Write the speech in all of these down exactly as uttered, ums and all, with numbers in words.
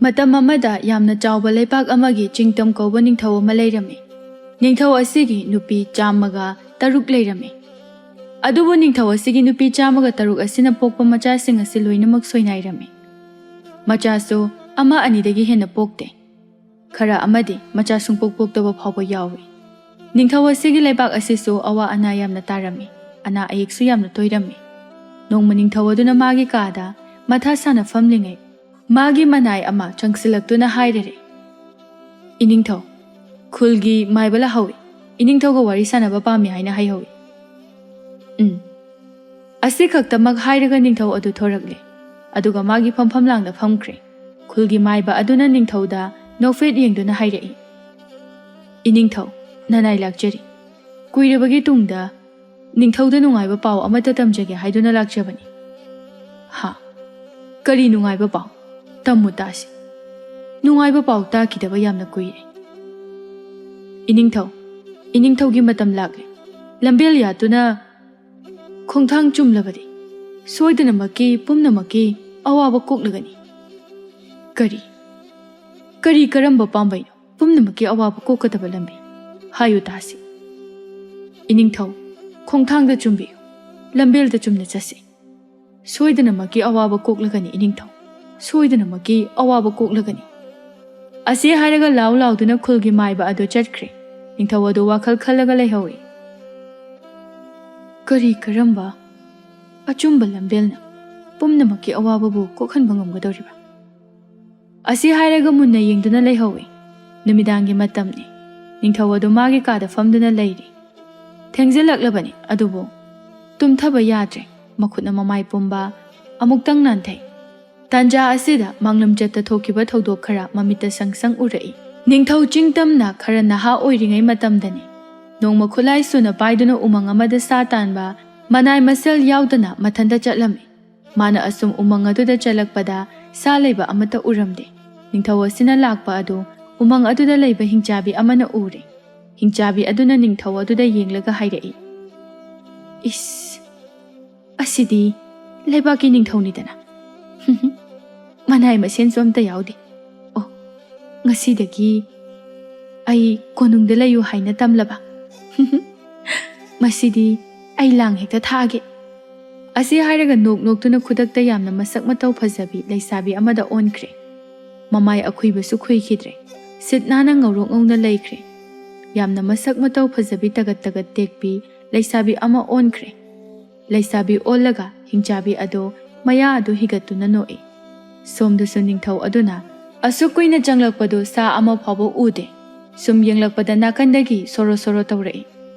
ꯃꯇꯝ ꯑꯃꯗ ꯌꯥꯝꯅ ꯆꯥꯎꯕ ꯂꯩꯕꯥꯛ ꯑꯃꯒꯤ ꯆꯤꯡꯇꯝ ꯀꯧꯕ ꯅꯤꯡꯊꯧ ꯑꯃ ꯂꯩꯔꯝꯃꯤ꯫ ꯅꯤꯡꯊꯧ ꯑꯁꯤꯒꯤ ꯅꯨꯄꯤ ꯆꯥꯝꯃꯒ ꯇꯔꯨꯛ ꯂꯩꯔꯝꯃꯤ꯫ ꯑꯗꯨꯕꯨ ꯅꯤꯡꯊꯧ ꯑꯁꯤꯒꯤ ꯅꯨꯄꯤ ꯆꯥꯝꯃꯒ ꯇꯔꯨꯛ ꯑꯁꯤꯅ ꯄꯣꯛꯄ ꯃꯆꯥꯁꯤꯡ ꯑꯁꯤ ꯂꯣꯏꯅꯃꯛ ꯁꯣꯏꯅꯥꯏꯔꯝꯃꯤ꯫ ꯃꯆꯥꯁꯨ ꯑꯃ ꯑꯅꯤꯗꯒꯤ ꯍꯦꯟꯅ ꯄꯣꯛꯇꯦ꯫ ꯈꯔ ꯑꯃꯗꯤ ꯃꯆꯥ ꯁꯨꯡꯄꯣꯛ ꯄꯣꯛꯇꯕ ꯐꯥꯎꯕ ꯌꯥꯎꯏ꯫ ꯅꯤꯡꯊꯧ ꯑꯁꯤꯒꯤ ꯂꯩꯕꯥꯛ ꯑꯁꯤꯁꯨ ꯑꯋꯥ ꯑꯅꯥ ꯌꯥꯝꯅ ꯇꯥꯔꯝꯃꯤ꯫ ꯑꯅꯥ ꯑꯌꯦꯛꯁꯨ ꯌꯥꯝꯅ ꯇꯣꯏꯔꯝꯃꯤ꯫ ꯅꯣꯡꯃ ꯅꯤꯡꯊꯧ ꯑꯗꯨꯅ ꯃꯥꯒꯤ ꯀꯥꯗ ꯃꯊꯥ ꯁꯥꯅ ꯐꯝꯂꯤꯉꯩ, ꯃꯥꯒꯤ ꯃꯅꯥꯏ ꯑꯃ ꯆꯪꯁꯤꯜꯂꯛꯇꯨꯅ ꯍꯥꯏꯔꯔꯦ, "ꯏꯅꯤꯡꯊꯧ, ꯈꯨꯜꯒꯤ ꯃꯥꯏꯕ ꯂꯥꯛꯍꯧꯏ꯫ ꯏꯅꯤꯡꯊꯧꯒ ꯋꯥꯔꯤ ꯁꯥꯟꯅꯕ ꯄꯥꯝꯃꯤ" ꯍꯥꯏꯅ ꯍꯥꯏꯍꯧꯏ꯫ "ꯎꯝ, ꯑꯁꯤ ꯈꯛꯇꯃꯛ ꯍꯥꯏꯔꯒ ꯅꯤꯡꯊꯧ ꯑꯗꯨ ꯊꯣꯔꯛꯂꯦ꯫ ꯑꯗꯨꯒ ꯃꯥꯒꯤ ꯐꯝꯐꯝ ꯂꯥꯡꯗ ꯐꯝꯈ꯭ꯔꯦ꯫ ꯈꯨꯜꯒꯤ ꯃꯥꯏꯕ ꯑꯗꯨꯅ ꯅꯤꯡꯊꯧꯗ ꯅꯣꯛꯐꯦꯠ ꯌꯦꯡꯗꯨꯅ ꯍꯥꯏꯔꯛꯏ, "ꯏꯅꯤꯡꯊꯧ, ꯅꯅꯥꯏ ꯂꯥꯛꯆꯔꯤ꯫ ꯀꯨꯏꯔꯕꯒꯤ ꯇꯨꯡꯗ ꯅꯤꯡꯊꯧꯗ ꯅꯨꯡꯉꯥꯏꯕ ꯄꯥꯎ ꯑꯃꯠꯇ ꯇꯝꯖꯒꯦ ꯍꯥꯏꯗꯨꯅ ꯂꯥꯛꯆꯕꯅꯤ"꯫ "ꯍꯥ? ꯀꯔꯤ ꯅꯨꯡꯉꯥꯏꯕ ꯄꯥꯎ? ꯇꯝꯃꯨ ꯇꯥꯁꯤ꯫ ꯅꯨꯡꯉꯥꯏꯕ ꯄꯥꯎ ꯇꯥꯈꯤꯗꯕ ꯌꯥꯝꯅ ꯀꯨꯏꯔꯦ"꯫ "ꯏꯅꯤꯡꯊꯧ, ꯏꯅꯤꯡꯊꯧꯒꯤ ꯃꯇꯝ ꯂꯥꯛꯂꯦ꯫ ꯂꯝꯕꯦꯜ ꯌꯥꯠꯇꯨꯅ ꯈꯣꯡꯊꯥꯡ ꯆꯨꯝꯂꯕꯗꯤ ꯁꯣꯏꯗꯅꯃꯛꯀꯤ ꯄꯨꯝꯅꯃꯛꯀꯤ ꯑꯋꯥꯕ ꯀꯣꯛꯂꯒꯅꯤ"꯫ "ꯀꯔꯤ? ꯀꯔꯤ ꯀꯔꯝꯕ ꯄꯥꯝꯕꯩꯅꯣ ꯄꯨꯝꯅꯃꯛꯀꯤ ꯑꯋꯥꯕ ꯀꯣꯛꯀꯗꯕ ꯂꯝꯕꯤ? ꯍꯥꯏꯌꯨ ꯇꯥꯁꯤ"꯫ "ꯏꯅꯤꯡꯊꯧ, ꯈꯣꯡꯊꯥꯡꯗ ꯆꯨꯝꯕꯤꯌꯨ꯫ ꯂꯝꯕꯦꯜꯗ ꯆꯨꯝꯅ ꯆꯠꯁꯤ꯫ ꯁꯣꯏꯗꯅꯃꯛꯀꯤ ꯑꯋꯥꯕ ꯀꯣꯛꯂꯒꯅꯤ ꯏꯅꯤꯡꯊꯧ꯫ ꯁꯣꯏꯗꯅꯃꯛꯀꯤ ꯑꯋꯥꯕ ꯀꯣꯛꯂꯒꯅꯤ"꯫ ꯑꯁꯤ ꯍꯥꯏꯔꯒ ꯂꯥꯎ ꯂꯥꯎꯗꯨꯅ ꯈꯨꯜꯒꯤ ꯃꯥꯏꯕ ꯑꯗꯨ ꯆꯠꯈ꯭ꯔꯦ꯫ ꯅꯤꯡꯊꯧ ꯑꯗꯨ ꯋꯥꯈꯜ ꯈꯜꯂꯒ ꯂꯩꯍꯧꯏ꯫ "ꯀꯔꯤ ꯀꯔꯝꯕ ꯑꯆꯨꯝꯕ ꯂꯝꯕꯦꯜꯅ ꯄꯨꯝꯅꯃꯛꯀꯤ ꯑꯋꯥꯕꯕꯨ ꯀꯣꯛꯍꯟꯕ ꯉꯝꯒꯗꯧꯔꯤꯕ?" ꯑꯁꯤ ꯍꯥꯏꯔꯒ ꯃꯨꯟꯅ ꯌꯦꯡꯗꯨꯅ ꯂꯩꯍꯧꯏ꯫ ꯅꯨꯃꯤꯗꯥꯡꯒꯤ ꯃꯇꯝꯅꯤ꯫ ꯅꯤꯡꯊꯧ ꯑꯗꯨ ꯃꯥꯒꯤ ꯀꯥꯗ ꯐꯝꯗꯨꯅ ꯂꯩꯔꯤ꯫ ꯊꯦꯡꯖꯤꯜꯂꯛꯂꯕꯅꯤ, ꯑꯗꯨꯕꯨ ꯇꯨꯝꯊꯕ ꯌꯥꯗ꯭ꯔꯦ꯫ ꯃꯈꯨꯠꯅ ꯃꯃꯥꯏ ꯄꯨꯝꯕ ꯑꯃꯨꯛꯇꯪ ꯅꯥꯟꯊꯩ꯫ ꯇꯥꯟꯖꯥ ꯑꯁꯤꯗ ꯃꯥꯡꯂꯝꯆꯠꯇ ꯊꯣꯛꯈꯤꯕ ꯊꯧꯗꯣꯛ ꯈꯔ ꯃꯃꯤꯠꯇ ꯁꯪ ꯁꯪ ꯎꯔꯛꯏ꯫ ꯅꯤꯡꯊꯧ ꯆꯤꯡꯇꯝꯅ ꯈꯔ ꯅꯍꯥ ꯑꯣꯏꯔꯤꯉꯩ ꯃꯇꯝꯗꯅꯤ꯫ ꯅꯣꯡꯃ ꯈꯨꯠꯂꯥꯏ ꯁꯨꯅ ꯄꯥꯏꯗꯨꯅ ꯎꯃꯪ ꯑꯃꯗ ꯁꯥ ꯇꯥꯟꯕ ꯃꯅꯥꯏ ꯃꯁꯦꯜ ꯌꯥꯎꯗꯅ ꯃꯊꯟꯇ ꯆꯠꯂꯝꯃꯤ꯫ ꯃꯥꯅ ꯑꯁꯨꯝ ꯎꯃꯪ ꯑꯗꯨꯗ ꯆꯠꯂꯛꯄꯗ ꯁꯥ ꯂꯩꯕ ꯑꯃꯠꯇ ꯎꯔꯝꯗꯦ꯫ ꯅꯤꯡꯊꯧ ꯑꯁꯤꯅ ꯂꯥꯛꯄ ꯑꯗꯨ ꯎꯃꯪ ꯑꯗꯨꯗ ꯂꯩꯕ ꯍꯤꯡꯆꯥꯕꯤ ꯑꯃꯅ ꯎꯔꯦ꯫ ꯍꯤꯡꯆꯥꯕꯤ ꯑꯗꯨꯅ ꯅꯤꯡꯊꯧ ꯑꯗꯨꯗ ꯌꯦꯡꯂꯒ ꯍꯥꯏꯔꯛꯏ, "ꯏꯁ, ꯑꯁꯤꯗꯤ ꯂꯩꯕꯥꯛꯀꯤ ꯅꯤꯡꯊꯧꯅꯤꯗꯅ꯫ ꯃꯅꯥꯏ ꯃꯁꯦꯟꯁꯨ ꯑꯝꯇ ꯌꯥꯎꯗꯦ꯫ "ꯉꯁꯤꯗꯒꯤ ꯑꯩ ꯀꯣꯅꯨꯡꯗ ꯂꯩꯌꯨ ꯍꯥꯏꯅ ꯇꯝꯂꯕ? ꯉꯁꯤꯗꯤ ꯑꯩ ꯂꯥꯡ ꯍꯦꯛꯇ ꯊꯥꯛꯑꯒꯦ"꯫ ꯑꯁꯤ ꯍꯥꯏꯔꯒ ꯅꯣꯛ ꯅꯣꯛꯇꯨꯅ ꯈꯨꯗꯛꯇ ꯌꯥꯝꯅ ꯃꯁꯛ ꯃꯇꯧ ꯐꯖꯕꯤ ꯂꯩꯁꯥꯕꯤ ꯑꯃꯗ ꯑꯣꯟꯈ꯭ꯔꯦ꯫ ꯃꯃꯥꯏ ꯑꯈꯨꯏꯕꯁꯨ ꯈꯨꯏꯈꯤꯗ꯭ꯔꯦ꯫ ꯁꯤꯠ ꯅꯥꯟꯅ ꯉꯧꯔꯣꯛ ꯉꯧꯅ ꯂꯩꯈ꯭ꯔꯦ꯫ ꯌꯥꯝꯅ ꯃꯁꯛ ꯃꯇꯧ ꯐꯖꯕꯤ ꯇꯒꯠ ꯇꯒꯠ ꯇꯦꯛꯄꯤ ꯂꯩꯁꯥꯕꯤ ꯑꯃ ꯑꯣꯟꯈ꯭ꯔꯦ꯫ ꯂꯩꯁꯥꯕꯤ ꯑꯣꯜꯂꯒ ꯍꯤꯡꯆꯥꯕꯤ ꯑꯗꯣ ꯃꯌꯥ ꯑꯗꯨ ꯍꯤꯒꯠꯇꯨꯅ ꯅꯣꯛꯏ꯫ ꯁꯣꯝꯗꯁꯨ ꯅꯤꯡꯊꯧ ꯑꯗꯨꯅ ꯑꯁꯨꯛ ꯀꯨꯏꯅ ꯆꯪꯂꯛꯄꯗꯨ ꯁꯥ ꯑꯃ ꯐꯥꯎꯕ ꯎꯗꯦ꯫ ꯁꯨꯝ ꯌꯦꯡꯂꯛꯄꯗ ꯅꯥꯀꯟꯗꯒꯤ ꯁꯣꯔꯣ ꯁꯣꯔꯣ ꯇꯧꯔꯛꯏ꯫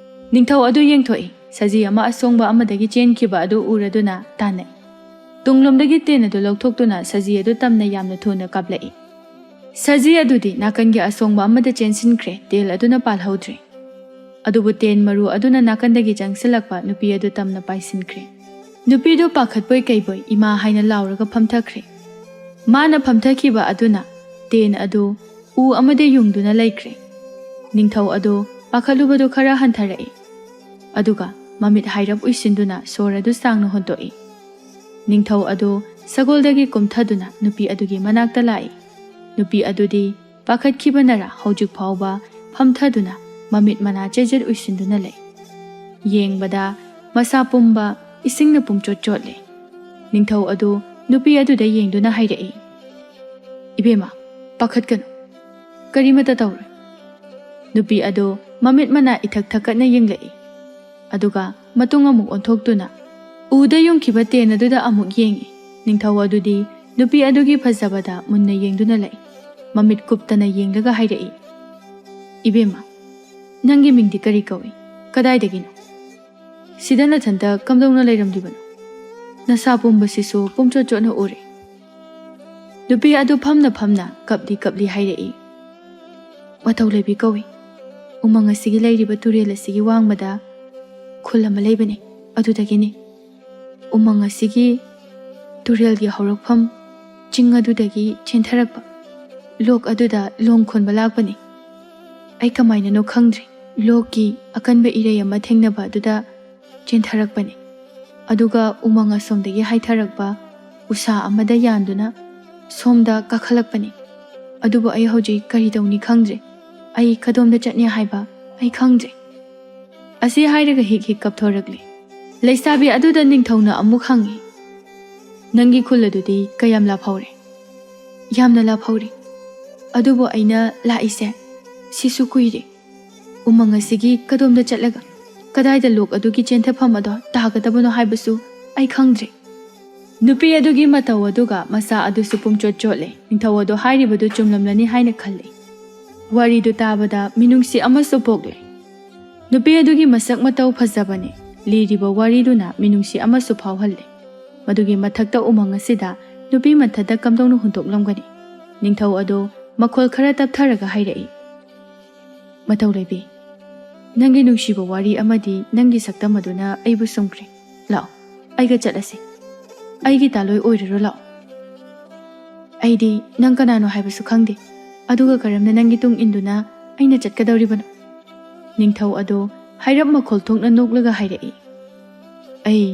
ꯅꯤꯡꯊꯧ ꯑꯗꯨ ꯌꯦꯡꯊꯣꯛꯏ꯫ ꯁꯖꯤ ꯑꯃ ꯑꯁꯣꯡꯕ ꯑꯃꯗꯒꯤ ꯆꯦꯟꯈꯤꯕ ꯑꯗꯨ ꯎꯔꯗꯨꯅ ꯇꯥꯟꯅꯩ꯫ ꯇꯨꯡꯂꯣꯝꯗꯒꯤ ꯇꯦꯟ ꯑꯗꯨ ꯂꯧꯊꯣꯛꯇꯨꯅ ꯁꯖꯤ ꯑꯗꯨ ꯇꯝꯅ ꯌꯥꯝꯅ ꯊꯨꯅ ꯀꯥꯞꯂꯛꯏ꯫ ꯁꯖꯤ ꯑꯗꯨꯗꯤ ꯅꯥꯀꯟꯒꯤ ꯑꯁꯣꯡꯕ ꯑꯃꯗ ꯆꯦꯟꯁꯤꯟꯈ꯭ꯔꯦ, ꯇꯦꯜ ꯑꯗꯨꯅ ꯄꯥꯜꯍꯧꯗ꯭ꯔꯦ꯫ ꯑꯗꯨꯕꯨ ꯇꯦꯟ ꯃꯔꯨ ꯑꯗꯨꯅ ꯅꯥꯀꯟꯗꯒꯤ ꯆꯪꯁꯤꯜꯂꯛꯄ ꯅꯨꯄꯤ ꯑꯗꯨ ꯇꯝꯅ ꯄꯥꯏꯁꯤꯟꯈ꯭ꯔꯦ꯫ ꯅꯨꯄꯤꯗꯨ ꯄꯥꯈꯠꯄꯣꯏ ꯀꯩꯕꯣꯏ "ꯏꯃꯥ" ꯍꯥꯏꯅ ꯂꯥꯎꯔꯒ ꯐꯝꯊꯈ꯭ꯔꯦ꯫ ꯃꯥꯅ ꯐꯝꯊꯈꯤꯕ ꯑꯗꯨꯅ ꯇꯦꯟ ꯑꯗꯨ ꯎ ꯑꯃꯗ ꯌꯨꯡꯗꯨꯅ ꯂꯩꯈ꯭ꯔꯦ꯫ ꯅꯤꯡꯊꯧ ꯑꯗꯨ ꯄꯥꯈꯠꯂꯨꯕꯗꯨ ꯈꯔ ꯍꯟꯊꯔꯛꯏ꯫ ꯑꯗꯨꯒ ꯃꯃꯤꯠ ꯍꯥꯏꯔꯞ ꯎꯏꯁꯤꯟꯗꯨꯅ ꯁꯣꯔ ꯑꯗꯨ ꯁꯥꯡꯅ ꯍꯣꯟꯇꯣꯛꯏ꯫ ꯅꯤꯡꯊꯧ ꯑꯗꯨ ꯁꯒꯣꯜꯗꯒꯤ ꯀꯨꯝꯊꯗꯨꯅ ꯅꯨꯄꯤ ꯑꯗꯨꯒꯤ ꯃꯅꯥꯛꯇ ꯂꯥꯛꯏ꯫ ꯅꯨꯄꯤ ꯑꯗꯨꯗꯤ ꯄꯥꯈꯠꯈꯤꯕꯅꯔ ꯍꯧꯖꯤꯛ ꯐꯥꯎꯕ ꯐꯝꯊꯗꯨꯅ ꯃꯃꯤꯠ ꯃꯅꯥ ꯆꯦꯖꯦꯠ ꯎꯏꯁꯤꯟꯗꯨꯅ ꯂꯩ꯫ ꯌꯦꯡꯕꯗ ꯃꯁꯥ ꯄꯨꯝꯕ ꯏꯁꯤꯡꯅ ꯄꯨꯡꯆꯣꯠ ꯆꯣꯠꯂꯦ꯫ ꯅꯤꯡꯊꯧ ꯑꯗꯨ ꯅꯨꯄꯤ ꯑꯗꯨꯗ ꯌꯦꯡꯗꯨꯅ ꯍꯥꯏꯔꯛꯏ, "ꯏꯕꯦꯝꯃ, ꯄꯥꯈꯠꯀꯅꯨ꯫ ꯀꯔꯤꯃꯠꯇ ꯇꯧꯔꯣꯏ"꯫ ꯅꯨꯄꯤ ꯑꯗꯨ ꯃꯃꯤꯠ ꯃꯅꯥ ꯏꯊꯛ ꯊꯛꯀꯠꯅ ꯌꯦꯡꯂꯛꯏ꯫ ꯑꯗꯨꯒ ꯃꯇꯨꯡ ꯑꯃꯨꯛ ꯑꯣꯟꯊꯣꯛꯇꯨꯅ ꯎꯗ ꯌꯨꯡꯈꯤꯕ ꯇꯦꯟ ꯑꯗꯨꯗ ꯑꯃꯨꯛ ꯌꯦꯡꯏ꯫ ꯅꯤꯡꯊꯧ ꯑꯗꯨꯗꯤ ꯅꯨꯄꯤ ꯑꯗꯨꯒꯤ ꯐꯖꯕꯗ ꯃꯨꯟꯅ ꯌꯦꯡꯗꯨꯅ ꯂꯩ꯫ ꯃꯃꯤꯠ ꯀꯨꯞꯇꯅ ꯌꯦꯡꯂꯒ ꯍꯥꯏꯔꯛꯏ, "ꯏꯕꯦꯝꯃ, ꯅꯪꯒꯤ ꯃꯤꯡꯗꯤ ꯀꯔꯤ ꯀꯧꯏ? ꯀꯗꯥꯏꯗꯒꯤꯅꯣ? ꯁꯤꯗ ꯅꯊꯟꯇ ꯀꯝꯗꯧꯅ ꯂꯩꯔꯝꯂꯤꯕꯅꯣ? ꯅꯁꯥ ꯄꯨꯝꯕꯁꯤꯁꯨ ꯄꯨꯝꯆꯣꯠ ꯆꯣꯠꯅ ꯎꯔꯦ"꯫ ꯅꯨꯄꯤ ꯑꯗꯨ ꯐꯝꯅ ꯐꯝꯅ ꯀꯞꯂꯤ ꯀꯞꯂꯤ ꯍꯥꯏꯔꯛꯏ, "ꯃꯇꯧ ꯂꯩꯕꯤ ꯀꯧꯏ꯫ ꯎꯃꯪ ꯑꯁꯤꯒꯤ ꯂꯩꯔꯤꯕ ꯇꯨꯔꯦꯜ ꯑꯁꯤꯒꯤ ꯋꯥꯡꯃꯗ ꯈꯨꯜ ꯑꯃ ꯂꯩꯕꯅꯤ, ꯑꯗꯨꯗꯒꯤꯅꯤ꯫ ꯎꯃꯪ ꯑꯁꯤꯒꯤ ꯇꯨꯔꯦꯜꯒꯤ ꯍꯧꯔꯛꯐꯝ ꯆꯤꯡ ꯑꯗꯨꯗꯒꯤ ꯆꯦꯟꯊꯔꯛꯄ ꯂꯣꯛ ꯑꯗꯨꯗ ꯂꯣꯡ ꯈꯣꯟꯕ ꯂꯥꯛꯄꯅꯤ꯫ ꯑꯩ ꯀꯃꯥꯏꯅꯅꯣ ꯈꯪꯗ꯭ꯔꯦ, ꯂꯣꯛꯀꯤ ꯑꯀꯟꯕ ꯏꯔꯩ ꯑꯃ ꯊꯦꯡꯅꯕ ꯑꯗꯨꯗ ꯆꯦꯟꯊꯔꯛꯄꯅꯤ꯫ ꯑꯗꯨꯒ ꯎꯃꯪ ꯑꯁꯣꯝꯗꯒꯤ ꯍꯥꯏꯊꯔꯛꯄ ꯎꯁꯥ ꯑꯃꯗ ꯌꯥꯟꯗꯨꯅ ꯁꯣꯝꯗ ꯀꯥꯈꯠꯂꯛꯄꯅꯤ꯫ ꯑꯗꯨꯕꯨ ꯑꯩ ꯍꯧꯖꯤꯛ ꯀꯔꯤ ꯇꯧꯅꯤ ꯈꯪꯗ꯭ꯔꯦ꯫ ꯑꯩ ꯀꯗꯣꯝꯗ ꯆꯠꯅꯤ ꯍꯥꯏꯕ ꯑꯩ ꯈꯪꯗ꯭ꯔꯦ꯫ ꯑꯁꯤ ꯍꯥꯏꯔꯒ ꯍꯤꯛ ꯍꯤꯛ ꯀꯞꯊꯣꯔꯛꯂꯦ꯫ ꯂꯩꯁꯥꯕꯤ ꯑꯗꯨꯗ ꯅꯤꯡꯊꯧꯅ ꯑꯃꯨꯛ ꯍꯪꯉꯤ, "ꯅꯪꯒꯤ ꯈꯨꯜ ꯑꯗꯨꯗꯤ ꯀꯌꯥꯝ ꯂꯥꯞꯍꯧꯔꯦ?" "ꯌꯥꯝꯅ ꯂꯥꯞꯍꯧꯔꯦ꯫ ꯑꯗꯨꯕꯨ ꯑꯩꯅ ꯂꯥꯛꯏꯁꯦ ꯁꯤꯁꯨ ꯀꯨꯏꯔꯦ꯫ ꯎꯃꯪ ꯑꯁꯤꯒꯤ ꯀꯗꯣꯝꯗ ꯆꯠꯂꯒ ꯀꯗꯥꯏꯗ ꯂꯣꯛ ꯑꯗꯨꯒꯤ ꯆꯦꯟꯊꯐꯝ ꯑꯗꯣ ꯇꯥꯒꯗꯕꯅꯣ ꯍꯥꯏꯕꯁꯨ ꯑꯩ ꯈꯪꯗ꯭ꯔꯦ꯫" ꯅꯨꯄꯤ ꯑꯗꯨꯒꯤ ꯃꯇꯧ ꯑꯗꯨꯒ ꯃꯁꯥ ꯑꯗꯨꯁꯨ ꯄꯨꯝꯆꯣꯠ ꯆꯣꯠꯂꯦ꯫ ꯅꯤꯡꯊꯧ ꯑꯗꯣ ꯍꯥꯏꯔꯤꯕꯗꯨ ꯆꯨꯝꯂꯝꯂꯅꯤ ꯍꯥꯏꯅ ꯈꯜꯂꯤ꯫ ꯋꯥꯔꯤꯗꯨ ꯇꯥꯕꯗ ꯃꯤꯅꯨꯡꯁꯤ ꯑꯃꯁꯨ ꯄꯣꯛꯂꯦ꯫ ꯅꯨꯄꯤ ꯑꯗꯨꯒꯤ ꯃꯁꯛ ꯃꯇꯧ ꯐꯖꯕꯅꯤ꯫ ꯂꯤꯔꯤꯕ ꯋꯥꯔꯤꯗꯨꯅ ꯃꯤꯅꯨꯡꯁꯤ ꯑꯃꯁꯨ ꯐꯥꯎꯍꯜꯂꯦ꯫ ꯃꯗꯨꯒꯤ ꯃꯊꯛꯇ ꯎꯃꯪ ꯑꯁꯤꯗ ꯅꯨꯄꯤ ꯃꯊꯟꯇ ꯀꯝꯗꯧꯅ ꯍꯨꯟꯗꯣꯛꯂꯝꯒꯅꯤ? ꯅꯤꯡꯊꯧ ꯑꯗꯣ ꯃꯈꯣꯜ ꯈꯔ ꯇꯞꯊꯔꯒ ꯍꯥꯏꯔꯛꯏ, "ꯃꯇꯧ ꯂꯩꯕꯤ, ꯅꯪꯒꯤ ꯅꯨꯡꯁꯤꯕ ꯋꯥꯔꯤ ꯑꯃꯗꯤ ꯅꯪꯒꯤ ꯁꯛꯇꯝ ꯑꯗꯨꯅ ꯑꯩꯕꯨ ꯁꯨꯝꯈ꯭ꯔꯦ꯫ ꯂꯥꯛꯑꯣ, ꯑꯩꯒ ꯆꯠꯂꯁꯤ꯫ ꯑꯩꯒꯤ ꯇꯥꯂꯣꯏ ꯑꯣꯏꯔꯔꯣ, ꯂꯥꯛꯑꯣ꯫ ꯑꯩꯗꯤ ꯅꯪ ꯀꯅꯥꯅꯣ ꯍꯥꯏꯕꯁꯨ ꯈꯪꯗꯦ꯫ ꯑꯗꯨꯒ ꯀꯔꯝꯅ ꯅꯪꯒꯤ ꯇꯨꯡ ꯏꯟꯗꯨꯅ ꯑꯩꯅ ꯆꯠꯀꯗꯧꯔꯤꯕꯅꯣ?" ꯅꯤꯡꯊꯧ ꯑꯗꯣ ꯍꯥꯏꯔꯞ ꯃꯈꯣꯜ ꯊꯣꯛꯅ ꯅꯣꯛꯂꯒ ꯍꯥꯏꯔꯛꯏ, "ꯑꯩ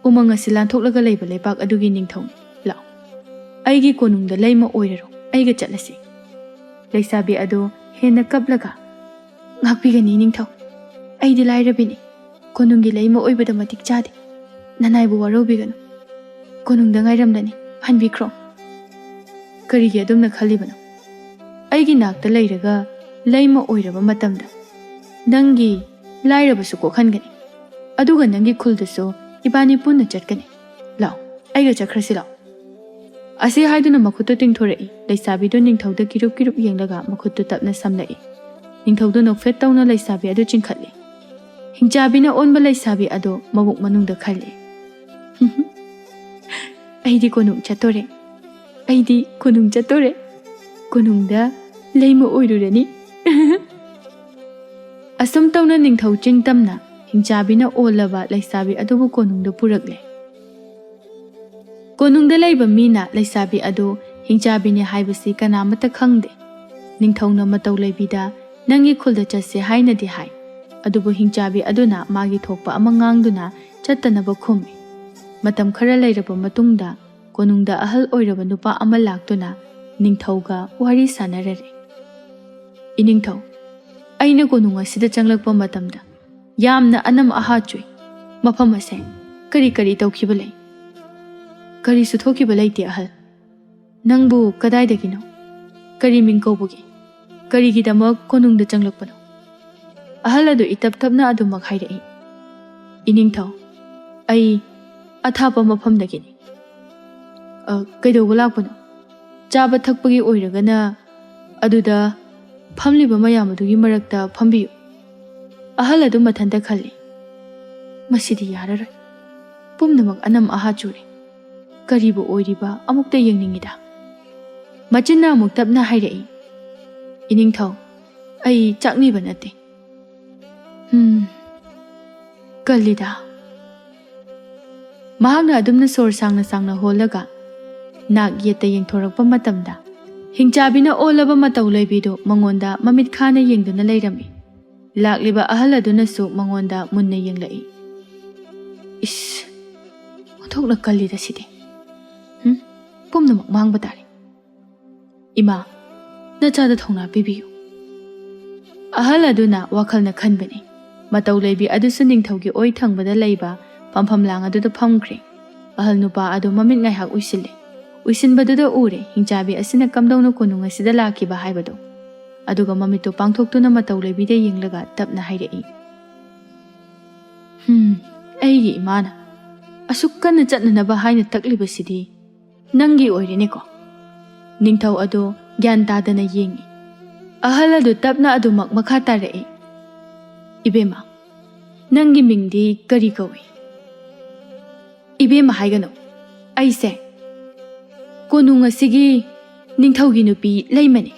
ꯎꯃꯪ ꯑꯁꯤ ꯂꯥꯟꯊꯣꯛꯂꯒ ꯂꯩꯕ ꯂꯩꯕꯥꯛ ꯑꯗꯨꯒꯤ ꯅꯤꯡꯊꯧꯅꯤ꯫ ꯂꯥꯛꯑꯣ, ꯑꯩꯒꯤ ꯀꯣꯅꯨꯡꯗ ꯂꯩꯃ ꯑꯣꯏꯔꯔꯣ, ꯑꯩꯒ ꯆꯠꯂꯁꯤ꯫" ꯂꯩꯁꯥꯕꯤ ꯑꯗꯣ ꯍꯦꯟꯅ ꯀꯞꯂꯒ, "ꯉꯥꯛꯄꯤꯒꯅꯤ ꯅꯤꯡꯊꯧ, ꯑꯩꯗꯤ ꯂꯥꯏꯔꯕꯤꯅꯤ, ꯀꯣꯅꯨꯡꯒꯤ ꯂꯩꯃ ꯑꯣꯏꯕꯗ ꯃꯇꯤꯛ ꯆꯥꯗꯦ꯫ ꯅꯅꯥꯏꯕꯨ ꯋꯥꯔꯧꯕꯤꯒꯅꯨ, ꯀꯣꯅꯨꯡꯗ ꯉꯥꯏꯔꯝꯂꯅꯤ, ꯍꯟꯕꯤꯈ꯭ꯔꯣ꯫" "ꯀꯔꯤꯒꯤ ꯑꯗꯨꯝꯅ ꯈꯜꯂꯤꯕꯅꯣ? ꯑꯩꯒꯤ ꯅꯥꯛꯇ ꯂꯩꯔꯒ ꯂꯩꯃ ꯑꯣꯏꯔꯕ ꯃꯇꯝꯗ ꯅꯪꯒꯤ ꯂꯥꯏꯔꯕꯁꯨ ꯀꯣꯛꯍꯟꯒꯅꯤ, ꯑꯗꯨꯒ ꯅꯪꯒꯤ ꯈꯨꯜꯗꯁꯨ ꯏꯕꯥꯅꯤ ꯄꯨꯟꯅ ꯆꯠꯀꯅꯤ꯫ ꯂꯥꯛꯑꯣ, ꯑꯩꯒ ꯆꯠꯈ꯭ꯔꯁꯤ ꯂꯥꯛꯑꯣ꯫" ꯑꯁꯤ ꯍꯥꯏꯗꯨꯅ ꯃꯈꯨꯠꯇꯨ ꯇꯤꯡꯊꯣꯔꯛꯏ꯫ ꯂꯩꯁꯥꯕꯤꯗꯨ ꯅꯤꯡꯊꯧꯗ ꯀꯤꯔꯨꯞ ꯀꯤꯔꯨꯞ ꯌꯦꯡꯂꯒ ꯃꯈꯨꯠꯇꯨ ꯇꯞꯅ ꯁꯝꯂꯛꯏ꯫ ꯅꯤꯡꯊꯧꯗꯨ ꯅꯣꯛꯐꯦꯠ ꯇꯧꯅ ꯂꯩꯁꯥꯕꯤ ꯑꯗꯨ ꯆꯤꯡꯈꯠꯂꯤ꯫ ꯍꯤꯡꯆꯥꯕꯤꯅ ꯑꯣꯟꯕ ꯂꯩꯁꯥꯕꯤ ꯑꯗꯨ ꯃꯕꯨꯛ ꯃꯅꯨꯡꯗ ꯈꯜꯂꯤ, "ꯑꯩꯗꯤ ꯀꯣꯅꯨꯡ ꯆꯠꯇꯣꯔꯦ, ꯑꯩꯗꯤ ꯀꯣꯅꯨꯡ ꯆꯠꯇꯣꯔꯦ, ꯀꯣꯅꯨꯡꯗ ꯂꯩꯃ ꯑꯣꯏꯔꯨꯔꯅꯤ꯫" ꯑꯁꯨꯝ ꯇꯧꯅ ꯅꯤꯡꯊꯧ ꯆꯤꯡ ꯇꯝꯅ ꯍꯤꯡꯆꯥꯕꯤꯅ ꯑꯣꯜꯂꯕ ꯂꯩꯁꯥꯕꯤ ꯑꯗꯨꯕꯨ ꯀꯣꯅꯨꯡꯗ ꯄꯨꯔꯛꯂꯦ꯫ ꯀꯣꯅꯨꯡꯗ ꯂꯩꯕ ꯃꯤꯅ ꯂꯩꯁꯥꯕꯤ ꯑꯗꯨ ꯍꯤꯡꯆꯥꯕꯤꯅꯤ ꯍꯥꯏꯕꯁꯤ ꯀꯅꯥꯃꯠꯇ ꯈꯪꯗꯦ꯫ ꯅꯤꯡꯊꯧꯅ ꯃꯇꯧ ꯂꯩꯕꯤꯗ ꯅꯪꯒꯤ ꯈꯨꯜꯗ ꯆꯠꯁꯦ ꯍꯥꯏꯅꯗꯤ ꯍꯥꯏ, ꯑꯗꯨꯕꯨ ꯍꯤꯡꯆꯥꯕꯤ ꯑꯗꯨꯅ ꯃꯥꯒꯤ ꯊꯣꯛꯄ ꯑꯃ ꯉꯥꯡꯗꯨꯅ ꯆꯠꯇꯅꯕ ꯈꯨꯝꯃꯤ꯫ ꯃꯇꯝ ꯈꯔ ꯂꯩꯔꯕ ꯃꯇꯨꯡꯗ ꯀꯣꯅꯨꯡꯗ ꯑꯍꯜ ꯑꯣꯏꯔꯕ ꯅꯨꯄꯥ ꯑꯃ ꯂꯥꯛꯇꯨꯅ ꯅꯤꯡꯊꯧꯒ ꯋꯥꯔꯤ ꯁꯥꯟꯅꯔꯔꯦ꯫ "ꯏꯅꯤꯡꯊꯧ, ꯑꯩꯅ ꯀꯣꯅꯨꯡ ꯑꯁꯤꯗ ꯆꯪꯂꯛꯄ ꯃꯇꯝꯗ ꯌꯥꯝꯅ ꯑꯅꯝ ꯑꯍꯥ ꯆꯨꯏ꯫ ꯃꯐꯝ ꯑꯁꯦ ꯀꯔꯤ ꯀꯔꯤ ꯇꯧꯈꯤꯕ ꯂꯩ?" "ꯀꯔꯤꯁꯨ ꯊꯣꯛꯈꯤꯕ ꯂꯩꯇꯦ ꯑꯍꯜ꯫ ꯅꯪꯕꯨ ꯀꯗꯥꯏꯗꯒꯤꯅꯣ? ꯀꯔꯤ ꯃꯤꯡ ꯀꯧꯕꯒꯦ? ꯀꯔꯤꯒꯤꯗꯃꯛ ꯀꯣꯅꯨꯡꯗ ꯆꯪꯂꯛꯄꯅꯣ?" ꯑꯍꯜ ꯑꯗꯨ ꯏꯇꯞ ꯇꯞꯅ ꯑꯗꯨꯃꯛ ꯍꯥꯏꯔꯛꯏ꯫ "ꯏꯅꯤꯡꯊꯧ, ꯑꯩ ꯑꯊꯥꯞꯄ ꯃꯐꯝꯗꯒꯤꯅꯤ꯫ "ꯑ, ꯀꯩꯗꯧꯕ ꯂꯥꯛꯄꯅꯣ?" "ꯆꯥꯕ ꯊꯛꯄꯒꯤ ꯑꯣꯏꯔꯒꯅ ꯑꯗꯨꯗ ꯐꯝꯂꯤꯕ ꯃꯌꯥꯝ ꯑꯗꯨꯒꯤ ꯃꯔꯛꯇ ꯐꯝꯕꯤꯌꯨ"꯫ ꯑꯍꯜ ꯑꯗꯨ ꯃꯊꯟꯇ ꯈꯜꯂꯤ, "ꯃꯁꯤꯗꯤ ꯌꯥꯔꯔꯣꯏ꯫ ꯄꯨꯝꯅꯃꯛ ꯑꯅꯝ ꯑꯍꯥ ꯆꯨꯔꯦ꯫ ꯀꯔꯤꯕꯨ ꯑꯣꯏꯔꯤꯕ ꯑꯃꯨꯛꯇ ꯌꯦꯡꯅꯤꯡꯉꯤꯗ"꯫ ꯃꯆꯤꯟꯅ ꯑꯃꯨꯛ ꯇꯞꯅ ꯍꯥꯏꯔꯛꯏ, "ꯏꯅꯤꯡꯊꯧ, ꯑꯩ ꯆꯥꯛꯅꯤꯕ ꯅꯠꯇꯦ꯫ ꯍꯝ, ꯀꯜꯂꯤꯗ"꯫ ꯃꯍꯥꯛꯅ ꯑꯗꯨꯝꯅ ꯁꯣꯔ ꯁꯥꯡꯅ ꯁꯥꯡꯅ ꯍꯣꯜꯂꯒ ꯅꯥꯛ ꯌꯦꯠꯇ ꯌꯦꯡꯊꯣꯔꯛꯄ ꯃꯇꯝꯗ, ꯍꯤꯡꯆꯥꯕꯤꯅ ꯑꯣꯜꯂꯕ ꯃꯇꯧ ꯂꯩꯕꯤꯗꯨ ꯃꯉꯣꯟꯗ ꯃꯃꯤꯠ ꯈꯥꯅ ꯌꯦꯡꯗꯨꯅ ꯂꯩꯔꯝꯃꯤ꯫ ꯂꯥꯛꯂꯤꯕ ꯑꯍꯜ ꯑꯗꯨꯅꯁꯨ ꯃꯉꯣꯟꯗ ꯃꯨꯟꯅ ꯌꯦꯡꯂꯛꯏ꯫ "ꯏꯁ, ꯑꯣꯟꯊꯣꯛꯅ ꯀꯜꯂꯤꯗ ꯁꯤꯗꯤ꯫ ꯍꯝ, ꯄꯨꯝꯅꯃꯛ ꯃꯥꯡꯕ ꯇꯥꯔꯦ꯫ ꯏꯃꯥ, ꯅꯆꯥꯗ ꯊꯧꯅꯥ ꯄꯤꯕꯤꯌꯨ"꯫ ꯑꯍꯜ ꯑꯗꯨꯅ ꯋꯥꯈꯜꯅ ꯈꯟꯕꯅꯤ꯫ ꯃꯇꯧ ꯂꯩꯕꯤ ꯑꯗꯨꯁꯨ ꯅꯤꯡꯊꯧꯒꯤ ꯑꯣꯏ ꯊꯪꯕꯗ ꯂꯩꯕ ꯐꯝꯐꯝ ꯂꯥꯡ ꯑꯗꯨꯗ ꯐꯝꯈ꯭ꯔꯦ꯫ ꯑꯍꯜ ꯅꯨꯄꯥ ꯑꯗꯨ ꯃꯃꯤꯠ ꯉꯥꯏꯍꯥꯛ ꯎꯏꯁꯤꯜꯂꯦ꯫ ꯎꯏꯁꯤꯟꯕꯗꯨꯗ ꯎꯔꯦ, ꯍꯤꯡꯆꯥꯕꯤ ꯑꯁꯤꯅ ꯀꯝꯗꯧꯅ ꯀꯣꯅꯨꯡ ꯑꯁꯤꯗ ꯂꯥꯛꯈꯤꯕ ꯍꯥꯏꯕꯗꯨ꯫ ꯑꯗꯨꯒ ꯃꯃꯤꯠꯇꯨ ꯄꯥꯡꯊꯣꯛꯇꯨꯅ ꯃꯇꯧ ꯂꯩꯕꯤꯗ ꯌꯦꯡꯂꯒ ꯇꯞꯅ ꯍꯥꯏꯔꯛꯏ, "ꯍꯝ, ꯑꯩꯒꯤ ꯏꯃꯥꯅ ꯑꯁꯨꯛ ꯀꯟꯅ ꯆꯠꯅꯅꯕ ꯍꯥꯏꯅ ꯇꯛꯂꯤꯕꯁꯤꯗꯤ ꯅꯪꯒꯤ ꯑꯣꯏꯔꯦꯅꯦꯀꯣ"꯫ ꯅꯤꯡꯊꯧ ꯑꯗꯨ ꯒ꯭ꯌꯥꯟ ꯇꯥꯗꯅ ꯌꯦꯡꯏ꯫ ꯑꯍꯜ ꯑꯗꯨ ꯇꯞꯅ ꯑꯗꯨꯃꯛ ꯃꯈꯥ ꯇꯥꯔꯛꯏ, "ꯏꯕꯦꯝꯃ, ꯅꯪꯒꯤ ꯃꯤꯡꯗꯤ ꯀꯔꯤ ꯀꯧꯏ?" "ꯏꯕꯦꯝꯃ ꯍꯥꯏꯒꯅꯨ, ꯑꯩꯁꯦ ꯀꯣꯅꯨꯡ ꯑꯁꯤꯒꯤ ꯅꯤꯡꯊꯧꯒꯤ ꯅꯨꯄꯤ ꯂꯩꯃꯅꯤ"꯫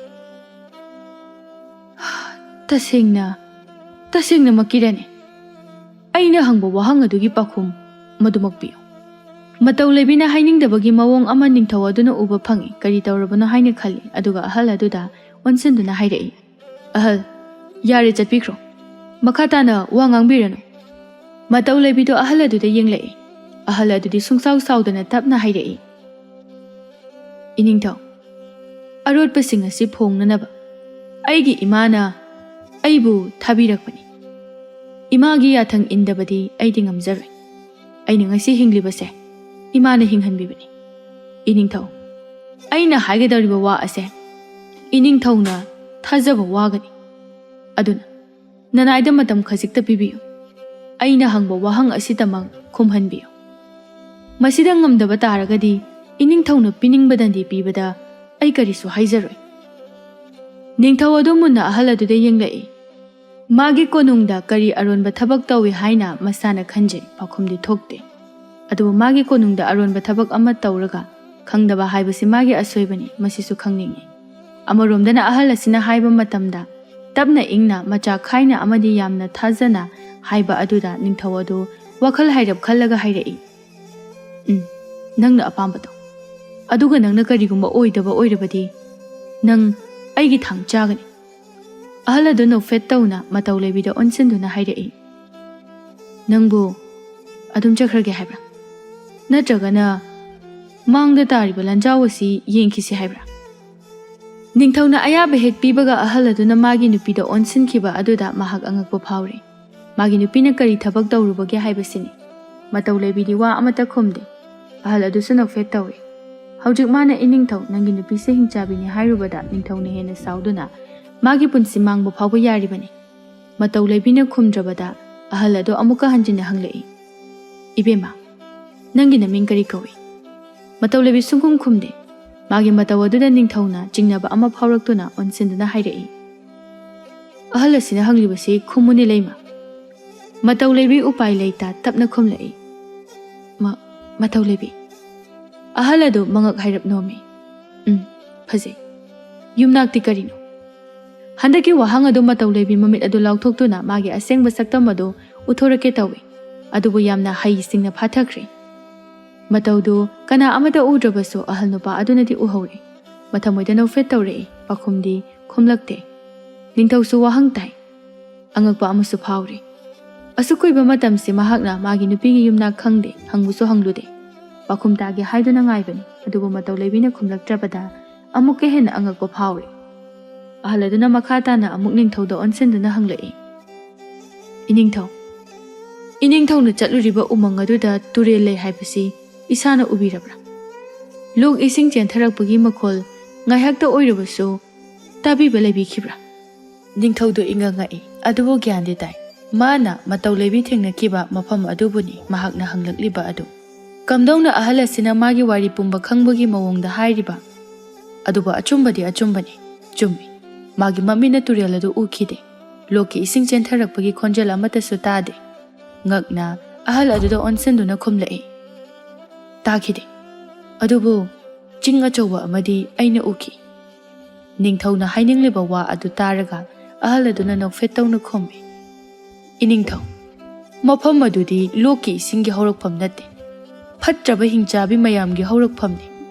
"ꯇꯁꯦꯡꯅ, ꯇꯁꯦꯡꯅꯃꯛꯀꯤꯔꯅꯦ? ꯑꯩꯅ ꯍꯪꯕ ꯋꯥꯍꯪ ꯑꯗꯨꯒꯤ ꯄꯥꯎꯈꯨꯝ ꯃꯗꯨꯃꯛ ꯄꯤꯌꯨ"꯫ ꯃꯇꯧ ꯂꯩꯕꯤꯅ ꯍꯥꯏꯅꯤꯡꯗꯕꯒꯤ ꯃꯑꯣꯡ ꯑꯃ ꯅꯤꯡꯊꯧ ꯑꯗꯨꯅ ꯎꯕ ꯐꯪꯏ꯫ ꯀꯔꯤ ꯇꯧꯔꯕꯅꯣ ꯍꯥꯏꯅ ꯈꯜꯂꯤ, ꯑꯗꯨꯒ ꯑꯍꯜ ꯑꯗꯨꯗ ꯑꯣꯟꯁꯤꯟꯗꯨꯅ ꯍꯥꯏꯔꯛꯏ, "ꯑꯍꯜ, ꯌꯥꯔꯦ, ꯆꯠꯄꯤꯈ꯭ꯔꯣ꯫ ꯃꯈꯥ ꯇꯥꯅ ꯋꯥ ꯉꯥꯡꯕꯤꯔꯅꯨ"꯫ ꯃꯇꯧ ꯂꯩꯕꯤꯗꯨ ꯑꯍꯜ ꯑꯗꯨꯗ ꯌꯦꯡꯂꯛꯏ꯫ ꯑꯍꯜ ꯑꯗꯨꯗꯤ ꯁꯨꯡꯁꯥꯎ ꯁꯥꯎꯗꯅ ꯇꯞꯅ ꯍꯥꯏꯔꯛꯏ, "ꯏꯅꯤꯡꯊꯧ, ꯑꯔꯣꯠꯄꯁꯤꯡ ꯑꯁꯤ ꯐꯣꯡꯅꯅꯕ ꯑꯩꯒꯤ ꯏꯃꯥꯅ ꯑꯩꯕꯨ ꯊꯥꯕꯤꯔꯛꯄꯅꯤ꯫ ꯏꯃꯥꯒꯤ ꯌꯥꯊꯪ ꯏꯟꯗꯕꯗꯤ ꯑꯩꯗꯤ ꯉꯝꯖꯔꯣꯏ꯫ ꯑꯩꯅ ꯉꯁꯤ ꯍꯤꯡꯂꯤꯕꯁꯦ ꯏꯃꯥꯅ ꯍꯤꯡꯍꯟꯕꯤꯕꯅꯤ꯫ ꯏꯅꯤꯡꯊꯧ, ꯑꯩꯅ ꯍꯥꯏꯒꯗꯧꯔꯤꯕ ꯋꯥ ꯑꯁꯦ ꯏꯅꯤꯡꯊꯧꯅ ꯊꯥꯖꯕ ꯋꯥꯒꯅꯤ꯫ ꯑꯗꯨꯅ ꯅꯅꯥꯏꯗ ꯃꯇꯝ ꯈꯖꯤꯛꯇ ꯄꯤꯕꯤꯌꯨ꯫ ꯑꯩꯅ ꯍꯪꯕ ꯋꯥꯍꯪ ꯑꯁꯤꯇꯃꯛ ꯈꯨꯝꯍꯟꯕꯤꯌꯨ꯫ ꯃꯁꯤꯗ ꯉꯝꯗꯕ ꯇꯥꯔꯒꯗꯤ ꯏꯅꯤꯡꯊꯧꯅ ꯄꯤꯅꯤꯡꯕ ꯗꯟꯗꯤ ꯄꯤꯕꯗ ꯑꯩ ꯀꯔꯤꯁꯨ ꯍꯥꯏꯖꯔꯣꯏ꯫ ꯅꯤꯡꯊꯧ ꯑꯗꯨ ꯃꯨꯟꯅ ꯑꯍꯜ ꯑꯗꯨꯗ ꯌꯦꯡꯂꯛꯏ꯫ ꯃꯥꯒꯤ ꯀꯣꯅꯨꯡꯗ ꯀꯔꯤ ꯑꯔꯣꯟꯕ ꯊꯕꯛ ꯇꯧꯏ ꯍꯥꯏꯅ ꯃꯁꯥꯅ ꯈꯟꯖꯩ, ꯄꯥꯎꯈꯨꯝꯗꯤ ꯊꯣꯛꯇꯦ꯫ ꯑꯗꯨꯕꯨ ꯃꯥꯒꯤ ꯀꯣꯅꯨꯡꯗ ꯑꯔꯣꯟꯕ ꯊꯕꯛ ꯑꯃ ꯇꯧꯔꯒ ꯈꯪꯗꯕ ꯍꯥꯏꯕꯁꯤ ꯃꯥꯒꯤ ꯑꯁꯣꯏꯕꯅꯤ, ꯃꯁꯤꯁꯨ ꯈꯪꯅꯤꯡꯏ꯫ ꯑꯃꯔꯣꯝꯗꯅ ꯑꯍꯜ ꯑꯁꯤꯅ ꯍꯥꯏꯕ ꯃꯇꯝꯗ ꯇꯞꯅ ꯏꯪꯅ, ꯃꯆꯥ ꯈꯥꯏꯅ ꯑꯃꯗꯤ ꯌꯥꯝꯅ ꯊꯥꯖꯅ ꯍꯥꯏꯕ ꯑꯗꯨꯗ ꯅꯤꯡꯊꯧ ꯑꯗꯨ ꯋꯥꯈꯜ ꯍꯥꯏꯔꯞ ꯈꯜꯂꯒ ꯍꯥꯏꯔꯛꯏ, "ꯎꯝ, ꯅꯪꯅ ꯑꯄꯥꯝꯕꯗꯣ꯫ ꯑꯗꯨꯒ ꯅꯪꯅ ꯀꯔꯤꯒꯨꯝꯕ ꯑꯣꯏꯗꯕ ꯑꯣꯏꯔꯕꯗꯤ ꯅꯪ ꯑꯩꯒꯤ ꯊꯥꯡ ꯆꯥꯒꯅꯤ꯫" ꯑꯍꯜ ꯑꯗꯨ ꯅꯣꯛꯐꯦꯠ ꯇꯧꯅ ꯃꯇꯧ ꯂꯩꯕꯤꯗ ꯑꯣꯟꯁꯤꯟꯗꯨꯅ ꯍꯥꯏꯔꯛꯏ, "ꯅꯪꯕꯨ ꯑꯗꯨꯝ ꯆꯠꯈ꯭ꯔꯒꯦ ꯍꯥꯏꯕ꯭ꯔꯥ? ꯅꯠꯇ꯭ꯔꯒꯅ ꯃꯥꯡꯗ ꯇꯥꯔꯤꯕ ꯂꯥꯟꯖꯥꯎ ꯑꯁꯤ ꯌꯦꯡꯈꯤꯁꯤ ꯍꯥꯏꯕ꯭ꯔꯥ?" ꯅꯤꯡꯊꯧꯅ ꯑꯌꯥꯕ ꯍꯦꯛ ꯄꯤꯕꯒ ꯑꯍꯜ ꯑꯗꯨꯅ ꯃꯥꯒꯤ ꯅꯨꯄꯤꯗ ꯑꯣꯟꯁꯤꯟꯈꯤꯕ ꯑꯗꯨꯗ ꯃꯍꯥꯛ ꯑꯉꯛꯄ ꯐꯥꯎꯔꯤ꯫ ꯃꯥꯒꯤ ꯅꯨꯄꯤꯅ ꯀꯔꯤ ꯊꯕꯛ ꯇꯧꯔꯨꯕꯒꯦ ꯍꯥꯏꯕꯁꯤꯅꯤ꯫ ꯃꯇꯧ ꯂꯩꯕꯤꯗꯤ ꯋꯥ ꯑꯃꯠꯇ ꯈꯨꯝꯗꯦ꯫ ꯑꯍꯜ ꯑꯗꯨꯁꯨ ꯅꯣꯛꯐꯦꯠ ꯇꯧꯏ꯫ ꯍꯧꯖꯤꯛ ꯃꯥꯅ, "ꯏꯅꯤꯡꯊꯧ, ꯅꯪꯒꯤ ꯅꯨꯄꯤꯁꯦ ꯍꯤꯡꯆꯥꯕꯤꯅꯤ" ꯍꯥꯏꯔꯨꯕꯗ ꯅꯤꯡꯊꯧꯅ ꯍꯦꯟꯅ ꯁꯥꯎꯗꯨꯅ ꯃꯥꯒꯤ ꯄꯨꯟꯁꯤ ꯃꯥꯡꯕ ꯐꯥꯎꯕ ꯌꯥꯔꯤꯕꯅꯤ꯫ ꯃꯇꯧ ꯂꯩꯕꯤꯅ ꯈꯨꯝꯗ꯭ꯔꯕꯗ ꯑꯍꯜ ꯑꯗꯨ ꯑꯃꯨꯛꯀ ꯍꯟꯖꯤꯟꯅ ꯍꯪꯂꯛꯏ, "ꯏꯕꯦꯝꯃ, ꯅꯪꯒꯤ ꯅꯃꯤꯡ ꯀꯔꯤ ꯀꯧꯏ?" ꯃꯇꯧ ꯂꯩꯕꯤ ꯁꯨꯡꯈꯨꯝ ꯈꯨꯝꯗꯦ꯫ ꯃꯥꯒꯤ ꯃꯇꯧ ꯑꯗꯨꯗ ꯅꯤꯡꯊꯧꯅ ꯆꯤꯡꯅꯕ ꯑꯃ ꯐꯥꯎꯔꯛꯇꯨꯅ ꯑꯣꯟꯁꯤꯟꯗꯨꯅ ꯍꯥꯏꯔꯛꯏ, "ꯑꯍꯜ ꯑꯁꯤꯅ ꯍꯪꯂꯤꯕꯁꯤ ꯈꯨꯝꯃꯨꯅꯦ ꯂꯩꯃ꯫" ꯃꯇꯧ ꯂꯩꯕꯤ ꯎꯄꯥꯏ ꯂꯩꯇ ꯇꯞꯅ ꯈꯨꯝꯂꯛꯏ, "ꯃ-, ꯃꯇꯧ ꯂꯩꯕꯤ꯫" ꯑꯍꯜ ꯑꯗꯨ ꯃꯉꯛ ꯍꯥꯏꯔꯞ ꯅꯣꯝꯃꯤ꯫ "ꯎꯝ, ꯐꯖꯩ꯫ ꯌꯨꯝꯅꯥꯛꯇꯤ ꯀꯔꯤꯅꯣ?" ꯍꯟꯗꯛꯀꯤ ꯋꯥꯍꯪ ꯑꯗꯨ ꯃꯇꯧ ꯂꯩꯕꯤ ꯃꯃꯤꯠ ꯑꯗꯨ ꯂꯥꯎꯊꯣꯛꯇꯨꯅ ꯃꯥꯒꯤ ꯑꯁꯦꯡꯕ ꯁꯛꯇꯝ ꯑꯗꯨ ꯎꯠꯊꯣꯔꯛꯀꯦ ꯇꯧꯏ꯫ ꯑꯗꯨꯕꯨ ꯌꯥꯝꯅ ꯍꯩꯁꯤꯡꯅ ꯐꯥꯊꯈ꯭ꯔꯦ꯫ ꯃꯇꯧꯗꯨ ꯀꯅꯥ ꯑꯃꯠꯇ ꯎꯗ꯭ꯔꯕꯁꯨ ꯑꯍꯜ ꯅꯨꯄꯥ ꯑꯗꯨꯅꯗꯤ ꯎꯍꯧꯔꯦ꯫ ꯃꯊꯃꯣꯏꯗ ꯅꯣꯛꯐꯦꯠ ꯇꯧꯔꯛꯏ, ꯄꯥꯎꯈꯨꯝꯗꯤ ꯈꯨꯝꯂꯛꯇꯦ꯫ ꯅꯤꯡꯊꯧꯁꯨ ꯋꯥꯍꯪ ꯇꯥꯏ꯫ ꯑꯉꯛꯄ ꯑꯃꯁꯨ ꯐꯥꯎꯔꯤ꯫ ꯑꯁꯨꯛ ꯀꯨꯏꯕ ꯃꯇꯝꯁꯤ ꯃꯍꯥꯛꯅ ꯃꯥꯒꯤ ꯅꯨꯄꯤꯒꯤ ꯌꯨꯝꯅꯥꯛ ꯈꯪꯗꯦ, ꯍꯪꯕꯁꯨ ꯍꯪꯂꯨꯗꯦ꯫ ꯄꯥꯎꯈꯨꯝ ꯇꯥꯒꯦ ꯍꯥꯏꯗꯨꯅ ꯉꯥꯏꯕꯅꯤ, ꯑꯗꯨꯕꯨ ꯃꯇꯧ ꯂꯩꯕꯤꯅ ꯈꯨꯝꯂꯛꯇ꯭ꯔꯕꯗ ꯑꯃꯨꯛꯀ ꯍꯦꯟꯅ ꯑꯉꯛꯄ ꯐꯥꯎꯔꯦ꯫ ꯑꯍꯜ ꯑꯗꯨꯅ ꯃꯈꯥ ꯇꯥꯅ ꯑꯃꯨꯛ ꯅꯤꯡꯊꯧꯗ ꯑꯣꯟꯁꯤꯟꯗꯨꯅ ꯍꯪꯂꯛꯏ, "ꯏꯅꯤꯡꯊꯧ, ꯏꯅꯤꯡꯊꯧꯅ ꯆꯠꯂꯨꯔꯤꯕ ꯎꯃꯪ ꯑꯗꯨꯗ ꯇꯨꯔꯦꯜ ꯂꯩ ꯍꯥꯏꯕꯁꯤ ꯏꯁꯥꯅ ꯎꯕꯤꯔꯕ꯭ꯔꯥ? ꯂꯣꯛ ꯏꯁꯤꯡ ꯆꯦꯟꯊꯔꯛꯄꯒꯤ ꯃꯈꯣꯜ ꯉꯥꯏꯍꯥꯛꯇ ꯑꯣꯏꯔꯕꯁꯨ ꯇꯥꯕꯤꯕ ꯂꯩꯕꯤꯈꯤꯕ꯭ꯔꯥ?" ꯅꯤꯡꯊꯧꯗꯨ ꯏꯉꯛ ꯉꯛꯏ, ꯑꯗꯨꯕꯨ ꯒ꯭ꯌꯥꯟꯗꯤ ꯇꯥꯏ꯫ ꯃꯥꯅ ꯃꯇꯧ ꯂꯩꯕꯤ ꯊꯦꯡꯅꯈꯤꯕ ꯃꯐꯝ ꯑꯗꯨꯕꯨꯅꯤ ꯃꯍꯥꯛꯅ ꯍꯪꯂꯛꯂꯤꯕ ꯑꯗꯨ꯫ ꯀꯝꯗꯧꯅ ꯑꯍꯜ ꯑꯁꯤꯅ ꯃꯥꯒꯤ ꯋꯥꯔꯤ ꯄꯨꯝꯕ ꯈꯪꯕꯒꯤ ꯃꯑꯣꯡꯗ ꯍꯥꯏꯔꯤꯕ? ꯑꯗꯨꯕꯨ ꯑꯆꯨꯝꯕꯗꯤ ꯑꯆꯨꯝꯕꯅꯤ꯫ ꯆꯨꯝꯃꯤ꯫ ꯃꯥꯒꯤ ꯃꯃꯤꯠꯅ ꯇꯨꯔꯦꯜ ꯑꯗꯨ ꯎꯈꯤꯗꯦ꯫ ꯂꯣꯛꯀꯤ ꯏꯁꯤꯡ ꯆꯦꯟꯊꯔꯛꯄꯒꯤ ꯈꯣꯟꯖꯦꯜ ꯑꯃꯠꯇꯁꯨ ꯇꯥꯗꯦ꯫ ꯉꯛꯅ ꯑꯍꯜ ꯑꯗꯨꯗ ꯑꯣꯟꯁꯤꯟꯗꯨꯅ ꯈꯨꯝꯂꯛꯏ, "ꯇꯥꯈꯤꯗꯦ꯫ ꯑꯗꯨꯕꯨ ꯆꯤꯡ ꯑꯆꯧꯕ ꯑꯃꯗꯤ ꯑꯩꯅ ꯎꯈꯤ꯫" ꯅꯤꯡꯊꯧꯅ ꯍꯥꯏꯅꯤꯡꯂꯤꯕ ꯋꯥ ꯑꯗꯨ ꯇꯥꯔꯒ ꯑꯍꯜ ꯑꯗꯨꯅ ꯅꯣꯛꯐꯦꯠ ꯇꯧꯅ ꯈꯨꯝꯃꯤ, "ꯏꯅꯤꯡꯊꯧ, ꯃꯐꯝ ꯑꯗꯨꯗꯤ ꯂꯣꯛꯀꯤ ꯏꯁꯤꯡꯒꯤ ꯍꯧꯔꯛꯐꯝ ꯅꯠꯇꯦ, ꯐꯠꯇ꯭ꯔꯕ ꯍꯤꯡꯆꯥꯕꯤ ꯃꯌꯥꯝꯒꯤ ꯍꯧꯔꯛꯐꯝꯅꯤ꯫"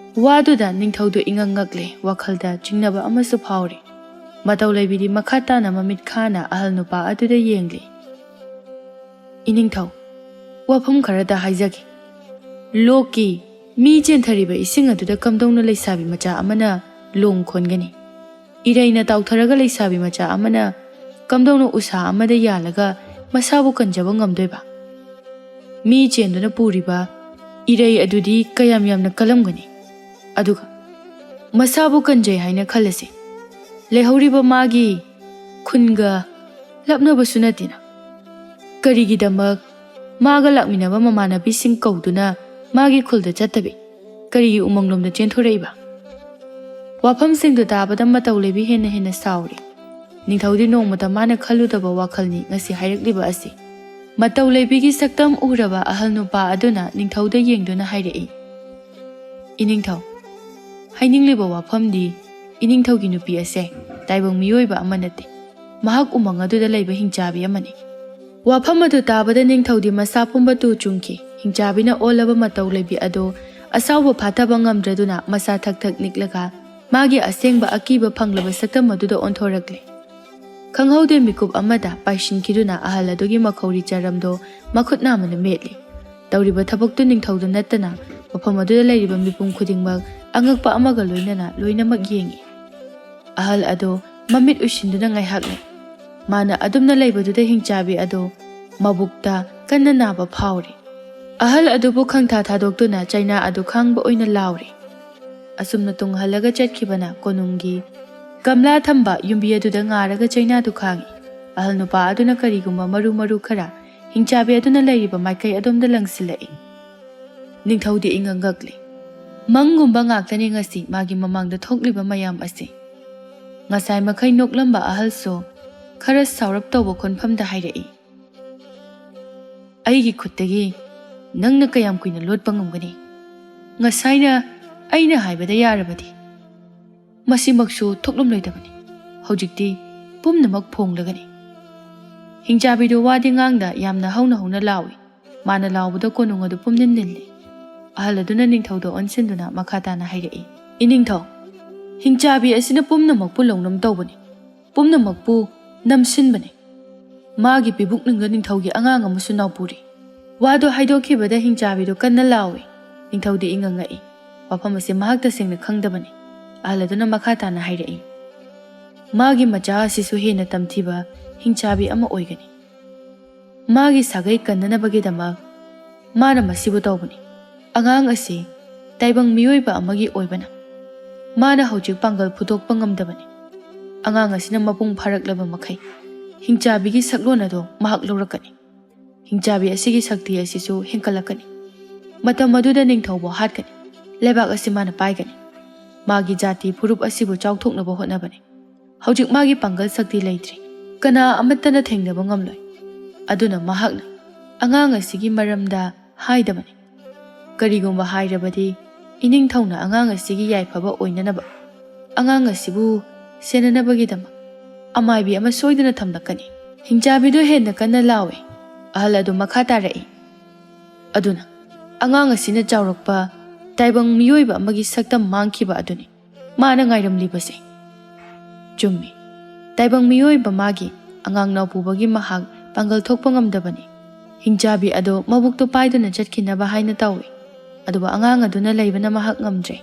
ꯋꯥꯗꯨꯗ ꯅꯤꯡꯊꯧꯗꯨ ꯏꯉꯛ ꯉꯛꯂꯦ, ꯋꯥꯈꯜꯗ ꯆꯤꯡꯅꯕ ꯑꯃꯁꯨ ꯐꯥꯎꯔꯤ꯫ ꯃꯇꯧ ꯂꯩꯕꯤꯗꯤ ꯃꯈꯥ ꯇꯥꯅ ꯃꯃꯤꯠ ꯈꯥꯅ ꯑꯍꯜ ꯅꯨꯄꯥ ꯑꯗꯨꯗ ꯌꯦꯡꯂꯤ꯫ "ꯏꯅꯤꯡꯊꯧ, ꯋꯥꯐꯝ ꯈꯔꯗ ꯍꯥꯏꯖꯒꯦ꯫ ꯂꯣꯛꯀꯤ ꯃꯤ ꯆꯦꯟꯊꯔꯤꯕ ꯏꯁꯤꯡ ꯑꯗꯨꯗ ꯀꯝꯗꯧꯅ ꯂꯩꯁꯥꯕꯤ ꯃꯆꯥ ꯑꯃꯅ ꯂꯣꯡ ꯈꯣꯟꯒꯅꯤ? ꯏꯔꯩꯅ ꯇꯥꯎꯊꯔꯒ ꯂꯩꯁꯥꯕꯤ ꯃꯆꯥ ꯑꯃꯅ ꯀꯝꯗꯧꯅ ꯎꯁꯥ ꯑꯃꯗ ꯌꯥꯜꯂꯒ ꯃꯁꯥꯕꯨ ꯀꯟꯖꯕ ꯉꯝꯗꯣꯏꯕ? ꯃꯤ ꯆꯦꯟꯗꯨꯅ ꯄꯨꯔꯤꯕ ꯏꯔꯩ ꯑꯗꯨꯗꯤ ꯀꯌꯥꯝ ꯌꯥꯝꯅ ꯀꯜꯂꯝꯒꯅꯤ? ꯑꯗꯨꯒ ꯃꯁꯥꯕꯨ ꯀꯟꯖꯩ ꯍꯥꯏꯅ ꯈꯜꯂꯁꯤ, ꯂꯩꯍꯧꯔꯤꯕ ꯃꯥꯒꯤ ꯈꯨꯟꯒ ꯂꯥꯞꯅꯕꯁꯨ ꯅꯠꯇꯦꯅ꯫ ꯀꯔꯤꯒꯤꯗꯃꯛ ꯃꯥꯒ ꯂꯥꯛꯃꯤꯟꯅꯕ ꯃꯃꯥꯟꯅꯕꯤꯁꯤꯡ ꯀꯧꯗꯨꯅ ꯃꯥꯒꯤ ꯈꯨꯜꯗ ꯆꯠꯇꯕꯤ ꯀꯔꯤꯒꯤ ꯎꯃꯪꯂꯣꯝꯗ ꯆꯦꯟꯊꯣꯔꯛꯏꯕ?" ꯋꯥꯐꯝꯁꯤꯡꯗꯨ ꯇꯥꯕꯗ ꯃꯇꯧ ꯂꯩꯕꯤ ꯍꯦꯟꯅ ꯍꯦꯟꯅ ꯁꯥꯎꯔꯤ꯫ ꯅꯤꯡꯊꯧꯗꯤ ꯅꯣꯡꯃꯇ ꯃꯥꯅ ꯈꯜꯂꯨꯗꯕ ꯋꯥꯈꯜꯅꯤ ꯉꯁꯤ ꯍꯥꯏꯔꯛꯂꯤꯕ ꯑꯁꯤ꯫ ꯃꯇꯧ ꯂꯩꯕꯤꯒꯤ ꯁꯛꯇꯝ ꯎꯔꯕ ꯑꯍꯜ ꯅꯨꯄꯥ ꯑꯗꯨꯅ ꯅꯤꯡꯊꯧꯗ ꯌꯦꯡꯗꯨꯅ ꯍꯥꯏꯔꯛꯏ, "ꯏꯅꯤꯡꯊꯧ, ꯍꯥꯏꯅꯤꯡꯂꯤꯕ ꯋꯥꯐꯝꯗꯤ ꯏꯅꯤꯡꯊꯧꯒꯤ ꯅꯨꯄꯤ ꯑꯁꯦ ꯇꯥꯏꯕꯪ ꯃꯤꯑꯣꯏꯕ ꯑꯃ ꯅꯠꯇꯦ꯫ ꯃꯍꯥꯛ ꯎꯃꯪ ꯑꯗꯨꯗ ꯂꯩꯕ ꯍꯤꯡꯆꯥꯕꯤ ꯑꯃꯅꯤ꯫" ꯋꯥꯐꯝ ꯑꯗꯨ ꯇꯥꯕꯗ ꯅꯤꯡꯊꯧꯗꯤ ꯃꯁꯥ ꯄꯨꯝꯕ ꯇꯨ ꯆꯨꯡꯈꯤ꯫ ꯍꯤꯡꯆꯥꯕꯤꯅ ꯑꯣꯜꯂꯕ ꯃꯇꯧ ꯂꯩꯕꯤ ꯑꯗꯨ ꯑꯁꯥꯎꯕ ꯐꯥꯊꯕ ꯉꯝꯗ꯭ꯔꯗꯨꯅ ꯃꯁꯥ ꯊꯛ ꯊꯛ ꯅꯤꯛꯂꯒ ꯃꯥꯒꯤ ꯑꯁꯦꯡꯕ ꯑꯀꯤꯕ ꯐꯪꯂꯕ ꯁꯛꯇꯝ ꯑꯗꯨꯗ ꯑꯣꯟꯊꯣꯔꯛꯂꯦ꯫ ꯈꯪꯍꯧꯗꯦ ꯃꯤꯀꯨꯞ ꯑꯃꯗ ꯄꯥꯏꯁꯤꯟꯈꯤꯗꯨꯅ ꯑꯍꯜ ꯑꯗꯨꯒꯤ ꯃꯈꯧꯔꯤ ꯆꯔꯝꯗꯣ ꯃꯈꯨꯠ ꯅꯥꯝꯃꯅ ꯃꯦꯠꯂꯤ꯫ ꯇꯧꯔꯤꯕ ꯊꯕꯛꯇꯨ ꯅꯤꯡꯊꯧꯗ ꯅꯠꯇꯅ ꯃꯐꯝ ꯑꯗꯨꯗ ꯂꯩꯔꯤꯕ ꯃꯤꯄꯨꯝ ꯈꯨꯗꯤꯡꯃꯛ ꯑꯉꯛꯄ ꯑꯃꯒ ꯂꯣꯏꯅꯅ ꯂꯣꯏꯅꯃꯛ ꯌꯦꯡꯏ꯫ ꯑꯍꯜ ꯑꯗꯨ ꯃꯃꯤꯠ ꯎꯏꯁꯤꯟꯗꯨꯅ ꯉꯥꯏꯍꯥꯛ ꯂꯩ꯫ ꯃꯥꯅ ꯑꯗꯨꯝꯅ ꯂꯩꯕꯗꯨꯗ ꯍꯤꯡꯆꯥꯕꯤ ꯑꯗꯨ ꯃꯕꯨꯛꯇ ꯀꯟꯅ ꯅꯥꯕ ꯐꯥꯎꯔꯤ꯫ ꯑꯍꯜ ꯑꯗꯨꯕꯨ ꯈꯪꯊꯥ ꯊꯥꯗꯣꯛꯇꯨꯅ ꯆꯩꯅꯥ ꯑꯗꯨ ꯈꯥꯡꯕ ꯑꯣꯏꯅ ꯂꯥꯎꯔꯤ꯫ ꯑꯁꯨꯝꯅ ꯇꯨꯡꯍꯜꯂꯒ ꯆꯠꯈꯤꯕꯅ ꯀꯣꯅꯨꯡꯒꯤ ꯒꯝꯂꯥ ꯊꯝꯕ ꯌꯨꯝꯕꯤ ꯑꯗꯨꯗ ꯉꯥꯔꯒ ꯆꯩꯅꯥꯗꯨ ꯈꯥꯡꯏ꯫ ꯑꯍꯜ ꯅꯨꯄꯥ ꯑꯗꯨꯅ ꯀꯔꯤꯒꯨꯝꯕ ꯃꯔꯨ ꯃꯔꯨ ꯈꯔ ꯍꯤꯡꯆꯥꯕꯤ ꯑꯗꯨꯅ ꯂꯩꯔꯤꯕ ꯃꯥꯏꯀꯩ ꯑꯗꯣꯝꯗ ꯂꯪꯁꯤꯜꯂꯛꯏ꯫ ꯅꯤꯡꯊꯧꯗꯤ ꯏꯉꯛ ꯉꯛꯂꯤ꯫ ꯃꯪꯒꯨꯝꯕ ꯉꯥꯛꯇꯅꯤ ꯉꯁꯤ ꯃꯥꯒꯤ ꯃꯃꯥꯡꯗ ꯊꯣꯛꯂꯤꯕ ꯃꯌꯥꯝ ꯑꯁꯤ꯫ ꯉꯁꯥꯏ ꯃꯈꯩ ꯅꯣꯛꯂꯝꯕ ꯑꯍꯜꯁꯨ ꯈꯔ ꯁꯥꯎꯔꯞ ꯇꯧꯕ ꯈꯣꯟꯐꯝꯗ ꯍꯥꯏꯔꯛꯏ, "ꯑꯩꯒꯤ ꯈꯨꯠꯇꯒꯤ ꯅꯪꯅ ꯀꯌꯥꯝ ꯀꯨꯏꯅ ꯂꯣꯠꯄ ꯉꯝꯒꯅꯤ? ꯉꯁꯥꯏꯅ ꯑꯩꯅ ꯍꯥꯏꯕꯗ ꯌꯥꯔꯕꯗꯤ ꯃꯁꯤꯃꯛꯁꯨ ꯊꯣꯛꯂꯝꯂꯣꯏꯗꯕꯅꯤ꯫ ꯍꯧꯖꯤꯛꯇꯤ ꯄꯨꯝꯅꯃꯛ ꯐꯣꯡꯂꯒꯅꯤ꯫" ꯍꯤꯡꯆꯥꯕꯤꯗꯨ ꯋꯥꯗꯤ ꯉꯥꯡꯗ ꯌꯥꯝꯅ ꯍꯧꯅ ꯍꯧꯅ ꯂꯥꯎꯏ꯫ ꯃꯥꯅ ꯂꯥꯎꯕꯗ ꯀꯣꯅꯨꯡ ꯑꯗꯨ ꯄꯨꯝꯅꯤꯟ ꯅꯤꯜꯂꯤ꯫ ꯑꯍꯜ ꯑꯗꯨꯅ ꯅꯤꯡꯊꯧꯗ ꯑꯣꯟꯁꯤꯟꯗꯨꯅ ꯃꯈꯥ ꯇꯥꯅ ꯍꯥꯏꯔꯛꯏ, "ꯏꯅꯤꯡꯊꯧ, ꯍꯤꯡꯆꯥꯕꯤ ꯑꯁꯤꯅ ꯄꯨꯝꯅꯃꯛꯄꯨ ꯂꯧꯅꯝ ꯇꯧꯕꯅꯤ, ꯄꯨꯝꯅꯃꯛꯄꯨ ꯅꯝꯁꯤꯟꯕꯅꯤ꯫ ꯃꯥꯒꯤ ꯄꯤꯕꯨꯛꯅꯨꯡꯗ ꯅꯤꯡꯊꯧꯒꯤ ꯑꯉꯥꯡ ꯑꯃꯁꯨ ꯅꯥꯎꯄꯨꯔꯤ꯫" ꯋꯥꯗꯨ ꯍꯥꯏꯗꯣꯛꯈꯤꯕꯗ ꯍꯤꯡꯆꯥꯕꯤꯗꯨ ꯀꯟꯅ ꯂꯥꯎꯏ꯫ ꯅꯤꯡꯊꯧꯗꯤ ꯏꯉꯛ ꯉꯛꯏ꯫ ꯋꯥꯐꯝ ꯑꯁꯤ ꯃꯍꯥꯛ ꯇꯁꯦꯡꯅ ꯈꯪꯗꯕꯅꯤ꯫ ꯑꯍꯜ ꯑꯗꯨꯅ ꯃꯈꯥ ꯇꯥꯅ ꯍꯥꯏꯔꯛꯏ, "ꯃꯥꯒꯤ ꯃꯆꯥ ꯑꯁꯤꯁꯨ ꯍꯦꯟꯅ ꯇꯝꯊꯤꯕ ꯍꯤꯡꯆꯥꯕꯤ ꯑꯃ ꯑꯣꯏꯒꯅꯤ꯫ ꯃꯥꯒꯤ ꯁꯥꯒꯩ ꯀꯟꯅꯅꯕꯒꯤꯗꯃꯛ ꯃꯥꯅ ꯃꯁꯤꯕꯨ ꯇꯧꯕꯅꯤ꯫ ꯑꯉꯥꯡ ꯑꯁꯤ ꯇꯥꯏꯕꯪ ꯃꯤꯑꯣꯏꯕ ꯑꯃꯒꯤ ꯑꯣꯏꯕꯅ ꯃꯥꯅ ꯍꯧꯖꯤꯛ ꯄꯥꯡꯒꯜ ꯐꯨꯗꯣꯛꯄ ꯉꯝꯗꯕꯅꯤ꯫ ꯑꯉꯥꯡ ꯑꯁꯤꯅ ꯃꯄꯨꯡ ꯐꯥꯔꯛꯂꯕ ꯃꯈꯩ ꯍꯤꯡꯆꯥꯕꯤꯒꯤ ꯁꯛꯂꯣꯟ ꯑꯗꯨ ꯃꯍꯥꯛ ꯂꯧꯔꯛꯀꯅꯤ꯫ ꯍꯤꯡꯆꯥꯕꯤ ꯑꯁꯤꯒꯤ ꯁꯛꯇꯤ ꯑꯁꯤꯁꯨ ꯍꯦꯟꯒꯠꯂꯛꯀꯅꯤ꯫ ꯃꯇꯝ ꯑꯗꯨꯗ ꯅꯤꯡꯊꯧꯕꯨ ꯍꯥꯠꯀꯅꯤ꯫ ꯂꯩꯕꯥꯛ ꯑꯁꯤ ꯃꯥꯅ ꯄꯥꯏꯒꯅꯤ꯫ ꯃꯥꯒꯤ ꯖꯥꯇꯤ ꯐꯨꯔꯨꯞ ꯑꯁꯤꯕꯨ ꯆꯥꯎꯊꯣꯛꯅꯕ ꯍꯣꯠꯅꯕꯅꯤ꯫ ꯍꯧꯖꯤꯛ ꯃꯥꯒꯤ ꯄꯥꯡꯒꯜ ꯁꯛꯇꯤ ꯂꯩꯇ꯭ꯔꯤ꯫ ꯀꯅꯥ ꯑꯃꯠꯇꯅ ꯊꯦꯡꯅꯕ ꯉꯝꯂꯣꯏ꯫ ꯑꯗꯨꯅ ꯃꯍꯥꯛꯅ ꯑꯉꯥꯡ ꯑꯁꯤꯒꯤ ꯃꯔꯝꯗ ꯍꯥꯏꯗꯕꯅꯤ꯫ ꯀꯔꯤꯒꯨꯝꯕ ꯍꯥꯏꯔꯕꯗꯤ ꯏꯅꯤꯡꯊꯧꯅ ꯑꯉꯥꯡ ꯑꯁꯤꯒꯤ ꯌꯥꯏꯐꯕ ꯑꯣꯏꯅꯅꯕ, ꯑꯉꯥꯡ ꯑꯁꯤꯕꯨ ꯁꯦꯟꯅꯅꯕꯒꯤꯗꯃꯛ ꯑꯃꯥꯏꯕꯤ ꯑꯃ ꯁꯣꯏꯗꯅ ꯊꯝꯂꯛꯀꯅꯤ꯫" ꯍꯤꯡꯆꯥꯕꯤꯗꯨ ꯍꯦꯟꯅ ꯀꯟꯅ ꯂꯥꯎꯏ꯫ ꯑꯍꯜ ꯑꯗꯨ ꯃꯈꯥ ꯇꯥꯔꯛꯏ, "ꯑꯗꯨꯅ ꯑꯉꯥꯡ ꯑꯁꯤꯅ ꯆꯥꯎꯔꯛꯄ ꯇꯥꯏꯕꯪ ꯃꯤꯑꯣꯏꯕ ꯑꯃꯒꯤ ꯁꯛꯇꯝ ꯃꯥꯡꯈꯤꯕ ꯑꯗꯨꯅꯤ ꯃꯥꯅ ꯉꯥꯏꯔꯝꯂꯤꯕꯁꯦ꯫" ꯆꯨꯝꯃꯤ꯫ ꯇꯥꯏꯕꯪ ꯃꯤꯑꯣꯏꯕ ꯃꯥꯒꯤ ꯑꯉꯥꯡ ꯅꯥꯎꯄꯨꯕꯒꯤ ꯃꯍꯥꯛ ꯄꯥꯡꯒꯜ ꯊꯣꯛꯄ ꯉꯝꯗꯕꯅꯤ꯫ ꯍꯤꯡꯆꯥꯕꯤ ꯑꯗꯨ ꯃꯕꯨꯛꯇꯨ ꯄꯥꯏꯗꯨꯅ ꯆꯠꯈꯤꯅꯕ ꯍꯥꯏꯅ ꯇꯧꯏ꯫ ꯑꯗꯨꯕꯨ ꯑꯉꯥꯡ ꯑꯗꯨꯅ ꯂꯩꯕꯅ ꯃꯍꯥꯛ ꯉꯝꯗ꯭ꯔꯦ꯫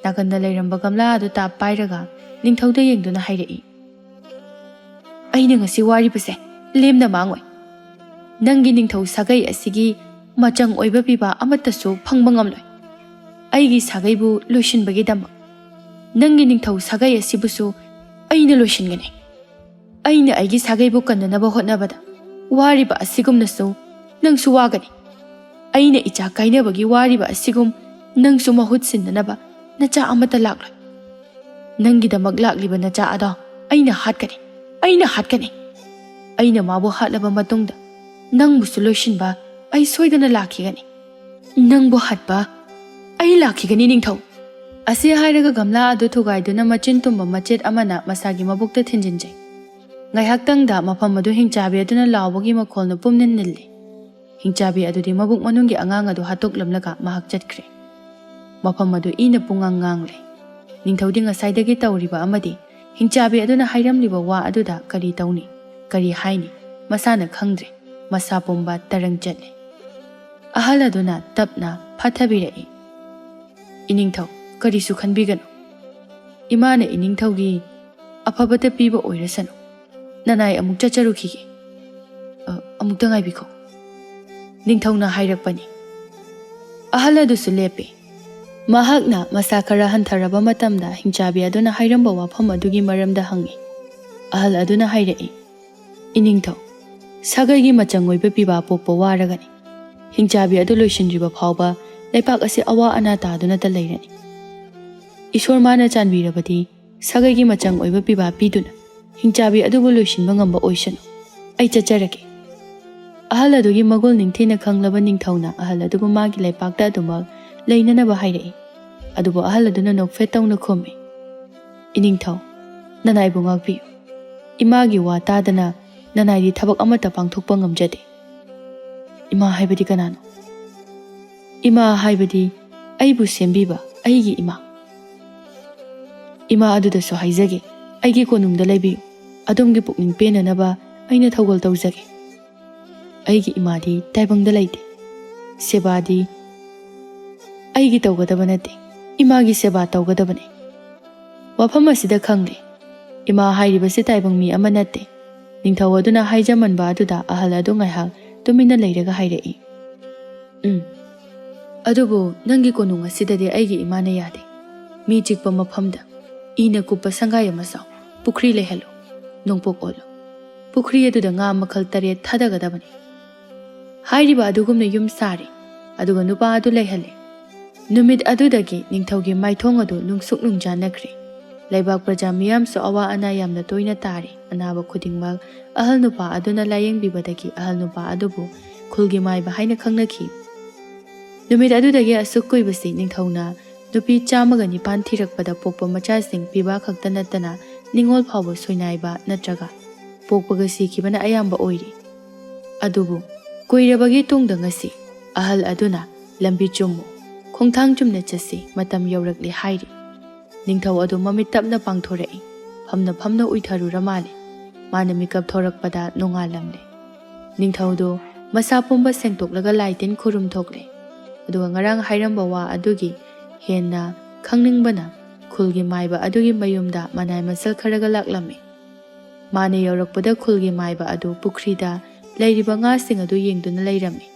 ꯅꯥꯀꯟꯗ ꯂꯩꯔꯝꯕ ꯒꯝꯂꯥ ꯑꯗꯨ ꯇꯥꯞ ꯄꯥꯏꯔꯒ ꯅꯤꯡꯊꯧꯗ ꯌꯦꯡꯗꯨꯅ ꯍꯥꯏꯔꯛꯏ, "ꯑꯩꯅ ꯉꯁꯤ ꯋꯥꯔꯤꯕꯁꯦ ꯂꯦꯝꯅ ꯃꯥꯡꯉꯣꯏ꯫ ꯅꯪꯒꯤ ꯅꯤꯡꯊꯧ ꯁꯥꯒꯩ ꯑꯁꯤꯒꯤ ꯃꯆꯪ ꯑꯣꯏꯕ ꯄꯤꯕ ꯑꯃꯠꯇꯁꯨ ꯐꯪꯕ ꯉꯝꯂꯣꯏ꯫ ꯑꯩꯒꯤ ꯁꯥꯒꯩꯕꯨ ꯂꯣꯏꯁꯤꯟꯕꯒꯤꯗꯃꯛ ꯅꯪꯒꯤ ꯅꯤꯡꯊꯧ ꯁꯥꯒꯩ ꯑꯁꯤꯕꯨꯁꯨ ꯑꯩꯅ ꯂꯣꯏꯁꯤꯟꯒꯅꯤ꯫ ꯑꯩꯅ ꯑꯩꯒꯤ ꯁꯥꯒꯩꯕꯨ ꯀꯟꯅꯅꯕ ꯍꯣꯠꯅꯕꯗ ꯋꯥꯔꯤꯕ ꯑꯁꯤꯒꯨꯝꯅꯁꯨ ꯅꯪꯁꯨ ꯋꯥꯒꯅꯤ꯫ ꯑꯩꯅ ꯏꯆꯥ ꯀꯥꯏꯅꯕꯒꯤ ꯋꯥꯔꯤꯕ ꯑꯁꯤꯒꯨꯝ ꯅꯪꯁꯨ ꯃꯍꯨꯠ ꯁꯤꯟꯅꯅꯕ ꯅꯆꯥ ꯑꯃꯠꯇ ꯂꯥꯛꯂꯣꯏ꯫ ꯅꯪꯒꯤꯗꯃꯛ ꯂꯥꯛꯂꯤꯕ ꯅꯆꯥ ꯑꯗꯣ ꯑꯩꯅ ꯍꯥꯠꯀꯅꯤ, ꯑꯩꯅ ꯍꯥꯠꯀꯅꯤ꯫ ꯑꯩꯅ ꯃꯥꯕꯨ ꯍꯥꯠꯂꯕ ꯃꯇꯨꯡꯗ ꯅꯪꯕꯨꯁꯨ ꯂꯣꯏꯁꯤꯟꯕ ꯑꯩ ꯁꯣꯏꯗꯅ ꯂꯥꯛꯈꯤꯒꯅꯤ꯫ ꯅꯪꯕꯨ ꯍꯥꯠꯄ ꯑꯩ ꯂꯥꯛꯈꯤꯒꯅꯤ, ꯅꯤꯡꯊꯧ!" ꯑꯁꯤ ꯍꯥꯏꯔꯒ ꯒꯝꯂꯥ ꯑꯗꯨ ꯊꯨꯒꯥꯏꯗꯨꯅ ꯃꯆꯤꯟ ꯇꯨꯝꯕ ꯃꯆꯦꯠ ꯑꯃꯅ ꯃꯁꯥꯒꯤ ꯃꯕꯨꯛꯇ ꯊꯤꯟꯖꯤꯟꯖꯩ꯫ ꯉꯥꯏꯍꯥꯛꯇꯪꯗ ꯃꯐꯝ ꯑꯗꯨ ꯍꯤꯡꯆꯥꯕꯤ ꯑꯗꯨꯅ ꯂꯥꯎꯕꯒꯤ ꯃꯈꯣꯜꯅ ꯄꯨꯝꯅꯤꯜ ꯅꯤꯜꯂꯤ꯫ ꯍꯤꯡꯆꯥꯕꯤ ꯑꯗꯨꯗꯤ ꯃꯕꯨꯛ ꯃꯅꯨꯡꯒꯤ ꯑꯉꯥꯡ ꯑꯗꯨ ꯍꯥꯠꯇꯣꯛꯂꯝꯂꯒ ꯃꯍꯥꯛ ꯆꯠꯈ꯭ꯔꯦ꯫ ꯃꯐꯝ ꯑꯗꯨ ꯏꯅ ꯄꯨꯡꯉꯥꯡ ꯉꯥꯡꯂꯦ꯫ ꯅꯤꯡꯊꯧꯗꯤ ꯉꯁꯥꯏꯗꯒꯤ ꯇꯧꯔꯤꯕ ꯑꯃꯗꯤ ꯍꯤꯡꯆꯥꯕꯤ ꯑꯗꯨꯅ ꯍꯥꯏꯔꯝꯂꯤꯕ ꯋꯥ ꯑꯗꯨꯗ ꯀꯔꯤ ꯇꯧꯅꯤ, ꯀꯔꯤ ꯍꯥꯏꯅꯤ, ꯃꯁꯥꯅ ꯈꯪꯗ꯭ꯔꯦ꯫ ꯃꯁꯥ ꯄꯨꯝꯕ ꯇꯔꯪ ꯆꯠꯂꯦ꯫ ꯑꯍꯜ ꯑꯗꯨꯅ ꯇꯞꯅ ꯐꯥꯊꯕꯤꯔꯛꯏ, "ꯏꯅꯤꯡꯊꯧ, ꯀꯔꯤꯁꯨ ꯈꯟꯕꯤꯒꯅꯨ꯫ ꯏꯃꯥꯅ ꯏꯅꯤꯡꯊꯧꯒꯤ ꯑꯐꯕꯇ ꯄꯤꯕ ꯑꯣꯏꯔꯁꯅꯨ꯫ ꯅꯅꯥꯏ ꯑꯃꯨꯛ ꯆꯠꯆꯔꯨꯈꯤꯒꯦ꯫ ꯑ, ꯑꯃꯨꯛꯇ ꯉꯥꯏꯕꯤꯈꯣ꯫" ꯅꯤꯡꯊꯧꯅ ꯍꯥꯏꯔꯛꯄꯅꯤ꯫ ꯑꯍꯜ ꯑꯗꯨꯁꯨ ꯂꯦꯞꯄꯦ꯫ ꯃꯍꯥꯛꯅ ꯃꯁꯥ ꯈꯔ ꯍꯟꯊꯔꯕ ꯃꯇꯝꯗ ꯍꯤꯡꯆꯥꯕꯤ ꯑꯗꯨꯅ ꯍꯥꯏꯔꯝꯕ ꯋꯥꯐꯝ ꯑꯗꯨꯒꯤ ꯃꯔꯝꯗ ꯍꯪꯉꯤ꯫ ꯑꯍꯜ ꯑꯗꯨꯅ ꯍꯥꯏꯔꯛꯏ, "ꯏꯅꯤꯡꯊꯧ, ꯁꯥꯒꯩꯒꯤ ꯃꯆꯪ ꯑꯣꯏꯕ ꯄꯤꯕ ꯄꯣꯛꯄ ꯋꯥꯔꯒꯅꯤ꯫ ꯍꯤꯡꯆꯥꯕꯤ ꯑꯗꯨ ꯂꯣꯏꯁꯤꯟꯗ꯭ꯔꯤꯕ ꯐꯥꯎꯕ ꯂꯩꯄꯥꯛ ꯑꯁꯤ ꯑꯋꯥ ꯑꯅꯥ ꯇꯥꯗꯨꯅꯇ ꯂꯩꯔꯅꯤ꯫ ꯏꯁꯣꯔ ꯃꯥꯅ ꯆꯥꯟꯕꯤꯔꯕꯗꯤ ꯁꯥꯒꯩꯒꯤ ꯃꯆꯪ ꯑꯣꯏꯕ ꯄꯤꯕ ꯄꯤꯗꯨꯅ ꯍꯤꯡꯆꯥꯕꯤ ꯑꯗꯨꯕꯨ ꯂꯣꯏꯁꯤꯟꯕ ꯉꯝꯕ ꯑꯣꯏꯁꯅꯨ꯫ ꯑꯩ ꯆꯠꯆꯔꯒꯦ꯫" ꯑꯍꯜ ꯑꯗꯨꯒꯤ ꯃꯒꯨꯟ ꯅꯤꯡꯊꯤꯅ ꯈꯪꯂꯕ ꯅꯤꯡꯊꯧꯅ ꯑꯍꯜ ꯑꯗꯨꯕꯨ ꯃꯥꯒꯤ ꯂꯩꯄꯥꯛꯇ ꯑꯗꯨꯃꯛ ꯂꯩꯅꯅꯕ ꯍꯥꯏꯔꯛꯏ꯫ ꯑꯗꯨꯕꯨ ꯑꯍꯜ ꯑꯗꯨꯅ ꯅꯣꯛꯐꯦꯠ ꯇꯧꯅ ꯈꯨꯝꯃꯤ, "ꯏꯅꯤꯡꯊꯧ, ꯅꯅꯥꯏꯕꯨ ꯉꯥꯛꯄꯤꯌꯨ꯫ ꯏꯃꯥꯒꯤ ꯋꯥ ꯇꯥꯗꯅ ꯅꯅꯥꯏꯗꯤ ꯊꯕꯛ ꯑꯃꯠꯇ ꯄꯥꯡꯊꯣꯛꯄ ꯉꯝꯖꯗꯦ꯫ ꯏꯃꯥ ꯍꯥꯏꯕꯗꯤ ꯀꯅꯥꯅꯣ?" "ꯏꯃꯥ ꯍꯥꯏꯕꯗꯤ ꯑꯩꯕꯨ ꯁꯦꯝꯕꯤꯕ ꯑꯩꯒꯤ ꯏꯃꯥ꯫ ꯏꯃꯥ ꯑꯗꯨꯗꯁꯨ ꯍꯥꯏꯖꯒꯦ, ꯑꯩꯒꯤ ꯀꯣꯅꯨꯡꯗ ꯂꯩꯕꯤꯌꯨ꯫ ꯑꯗꯣꯝꯒꯤ ꯄꯨꯛꯅꯤꯡ ꯄꯦꯟꯅꯅꯕ ꯑꯩꯅ ꯊꯧꯒꯜ ꯇꯧꯖꯒꯦ꯫ ꯑꯩꯒꯤ ꯏꯃꯥꯗꯤ ꯇꯥꯏꯕꯪꯗ ꯂꯩꯇꯦ꯫ ꯁꯦꯕꯥꯗꯤ ꯑꯩꯒꯤ ꯇꯧꯒꯗꯕ ꯅꯠꯇꯦ꯫ ꯏꯃꯥꯒꯤ ꯁꯦꯕꯥ ꯇꯧꯒꯗꯕꯅꯤ꯫ ꯋꯥꯐꯝ ꯑꯁꯤꯗ ꯈꯪꯂꯦ, ꯏꯃꯥ ꯍꯥꯏꯔꯤꯕꯁꯤ ꯇꯥꯏꯕꯪ ꯃꯤ ꯑꯃ ꯅꯠꯇꯦ꯫ ꯅꯤꯡꯊꯧ ꯑꯗꯨꯅ ꯍꯥꯏꯖꯃꯟꯕ ꯑꯗꯨꯗ ꯑꯍꯜ ꯑꯗꯨ ꯉꯥꯏꯍꯥꯛ ꯇꯨꯃꯤꯟꯅ ꯂꯩꯔꯒ ꯍꯥꯏꯔꯛꯏ, "ꯎꯝ, ꯑꯗꯨꯕꯨ ꯅꯪꯒꯤ ꯀꯣꯅꯨꯡ ꯑꯁꯤꯗꯗꯤ ꯑꯩꯒꯤ ꯏꯃꯥꯅ ꯌꯥꯗꯦ꯫ ꯃꯤ ꯆꯤꯛꯄ ꯃꯐꯝꯗ ꯏꯅ ꯀꯨꯞꯄ ꯁꯪꯒꯥꯏ ꯑꯃ ꯁꯥꯎ, ꯄꯨꯈ꯭ꯔꯤ ꯂꯩꯍꯜꯂꯨ, ꯅꯣꯡꯄꯣꯛ ꯑꯣꯜꯂꯨ꯫ ꯄꯨꯈ꯭ꯔꯤ ꯑꯗꯨꯗ ꯉꯥ ꯃꯈꯜ ꯇꯔꯦꯠ ꯊꯥꯗꯒꯗꯕꯅꯤ꯫" ꯍꯥꯏꯔꯤꯕ ꯑꯗꯨꯒꯨꯝꯅ ꯌꯨꯝ ꯁꯥꯔꯦ, ꯑꯗꯨꯒ ꯅꯨꯄꯥ ꯑꯗꯨ ꯂꯩꯍꯜꯂꯦ꯫ ꯅꯨꯃꯤꯠ ꯑꯗꯨꯗꯒꯤ ꯅꯤꯡꯊꯧꯒꯤ ꯃꯥꯏꯊꯣꯡ ꯑꯗꯨ ꯅꯨꯡꯁꯨꯛ ꯅꯨꯡꯖꯥꯅꯈ꯭ꯔꯦ꯫ ꯂꯩꯕꯥꯛ ꯄ꯭ꯔꯖꯥ ꯃꯤꯌꯥꯝꯁꯨ ꯑꯋꯥ ꯑꯅꯥ ꯌꯥꯝꯅ ꯇꯣꯏꯅ ꯇꯥꯔꯦ꯫ ꯑꯅꯥꯕ ꯈꯨꯗꯤꯡꯃꯛ ꯑꯍꯜ ꯅꯨꯄꯥ ꯑꯗꯨꯅ ꯂꯥꯌꯦꯡꯕꯤꯕꯗꯒꯤ ꯑꯍꯜ ꯅꯨꯄꯥ ꯑꯗꯨꯕꯨ ꯈꯨꯜꯒꯤ ꯃꯥꯏꯕ ꯍꯥꯏꯅ ꯈꯪꯅꯈꯤ꯫ ꯅꯨꯃꯤꯠ ꯑꯗꯨꯗꯒꯤ ꯑꯁꯨꯛ ꯀꯨꯏꯕꯁꯤ ꯅꯤꯡꯊꯧꯅ ꯅꯨꯄꯤ ꯆꯥꯝꯃꯒ ꯅꯤꯄꯥꯟ ꯊꯤꯔꯛꯄꯗ ꯄꯣꯛꯄ ꯃꯆꯥꯁꯤꯡ ꯄꯤꯕ ꯈꯛꯇ ꯅꯠꯇꯅ ꯅꯤꯡꯉꯣꯜ ꯐꯥꯎꯕ ꯁꯣꯏꯅꯥꯏꯕ ꯅꯠꯇ꯭ꯔꯒ ꯄꯣꯛꯄꯒ ꯁꯤꯈꯤꯕꯅ ꯑꯌꯥꯝꯕ ꯑꯣꯏꯔꯤ꯫ ꯑꯗꯨꯕꯨ ꯀꯨꯏꯔꯕꯒꯤ ꯇꯨꯡꯗ ꯉꯁꯤ ꯑꯍꯜ ꯑꯗꯨꯅ "ꯂꯝꯕꯤ ꯆꯨꯝꯃꯨ, ꯈꯣꯡꯊꯥꯡ ꯆꯨꯝꯅ ꯆꯠꯁꯤ, ꯃꯇꯝ ꯌꯧꯔꯛꯂꯦ" ꯍꯥꯏꯔꯤ꯫ ꯅꯤꯡꯊꯧ ꯑꯗꯨ ꯃꯃꯤꯠ ꯇꯞꯅ ꯄꯥꯡꯊꯣꯔꯛꯏ꯫ ꯐꯝꯅ ꯐꯝꯅ ꯎꯏꯊꯔꯨꯔ ꯃꯥꯜꯂꯦ꯫ ꯃꯥꯅ ꯃꯤꯀꯞ ꯊꯣꯔꯛꯄꯗ ꯅꯣꯡꯉꯥꯜꯂꯝꯂꯦ꯫ ꯅꯤꯡꯊꯧꯗꯨ ꯃꯁꯥ ꯄꯨꯝꯕ ꯁꯦꯡꯗꯣꯛꯂꯒ ꯂꯥꯏ ꯇꯤꯟ ꯈꯨꯔꯨꯝ ꯊꯣꯛꯂꯦ꯫ ꯑꯗꯨꯒ ꯉꯔꯥꯡ ꯍꯥꯏꯔꯝꯕ ꯋꯥ ꯑꯗꯨꯒꯤ ꯍꯦꯟꯅ ꯈꯪꯅꯤꯡꯕꯅ ꯈꯨꯜꯒꯤ ꯃꯥꯏꯕ ꯑꯗꯨꯒꯤ ꯃꯌꯨꯝꯗ ꯃꯅꯥꯏ ꯃꯁꯜ ꯈꯔꯒ ꯂꯥꯛꯂꯝꯃꯤ꯫ ꯃꯥꯅ ꯌꯧꯔꯛꯄꯗ ꯈꯨꯜꯒꯤ ꯃꯥꯏꯕ ꯑꯗꯨ ꯄꯨꯈ꯭ꯔꯤꯗ ꯂꯩꯔꯤꯕ ꯉꯥꯁꯤꯡ ꯑꯗꯨ ꯌꯦꯡꯗꯨꯅ ꯂꯩꯔꯝꯃꯤ꯫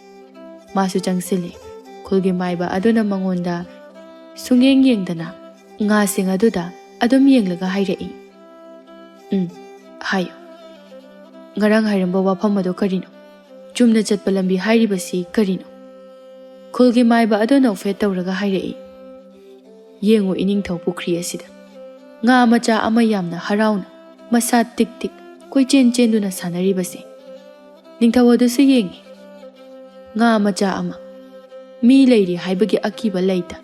ꯃꯥꯁꯨ ꯆꯪꯁꯤꯜꯂꯤ꯫ ꯈꯨꯜꯒꯤ ꯃꯥꯏꯕ ꯑꯗꯨꯅ ꯃꯉꯣꯟꯗ ꯁꯨꯡꯌꯦꯡ ꯌꯦꯡꯗꯅ ꯉꯥꯁꯤꯡ ꯑꯗꯨꯗ ꯑꯗꯨꯝ ꯌꯦꯡꯂꯒ ꯍꯥꯏꯔꯛꯏ, "ꯎꯝ, ꯍꯥꯏꯌꯨ꯫ ꯉꯔꯥꯡ ꯍꯥꯏꯔꯝꯕ ꯋꯥꯐꯝ ꯑꯗꯨ ꯀꯔꯤꯅꯣ? ꯆꯨꯝꯅ ꯆꯠꯄ ꯂꯝꯕꯤ ꯍꯥꯏꯔꯤꯕꯁꯤ ꯀꯔꯤꯅꯣ?" ꯈꯨꯜꯒꯤ ꯃꯥꯏꯕ ꯑꯗꯨ ꯅꯣꯛꯐꯦꯠ ꯇꯧꯔꯒ ꯍꯥꯏꯔꯛꯏ, "ꯌꯦꯡꯉꯨ ꯏꯅꯤꯡꯊꯧ, ꯄꯨꯈ꯭ꯔꯤ ꯑꯁꯤꯗ ꯉꯥ ꯃꯆꯥ ꯑꯃ ꯌꯥꯝꯅ ꯍꯔꯥꯎꯅ ꯃꯁꯥ ꯇꯤꯛ ꯇꯤꯛ ꯀꯣꯏꯆꯦꯟ ꯆꯦꯟꯗꯨꯅ ꯁꯥꯟꯅꯔꯤꯕꯁꯦ꯫ ꯅꯤꯡꯊꯧ ꯑꯗꯨꯁꯨ ꯌꯦꯡꯉꯤ꯫ ꯉꯥ ꯃꯆꯥ ꯑꯃ, ꯃꯤ ꯂꯩꯔꯤ ꯍꯥꯏꯕꯒꯤ ꯑꯀꯤꯕ ꯂꯩꯇ,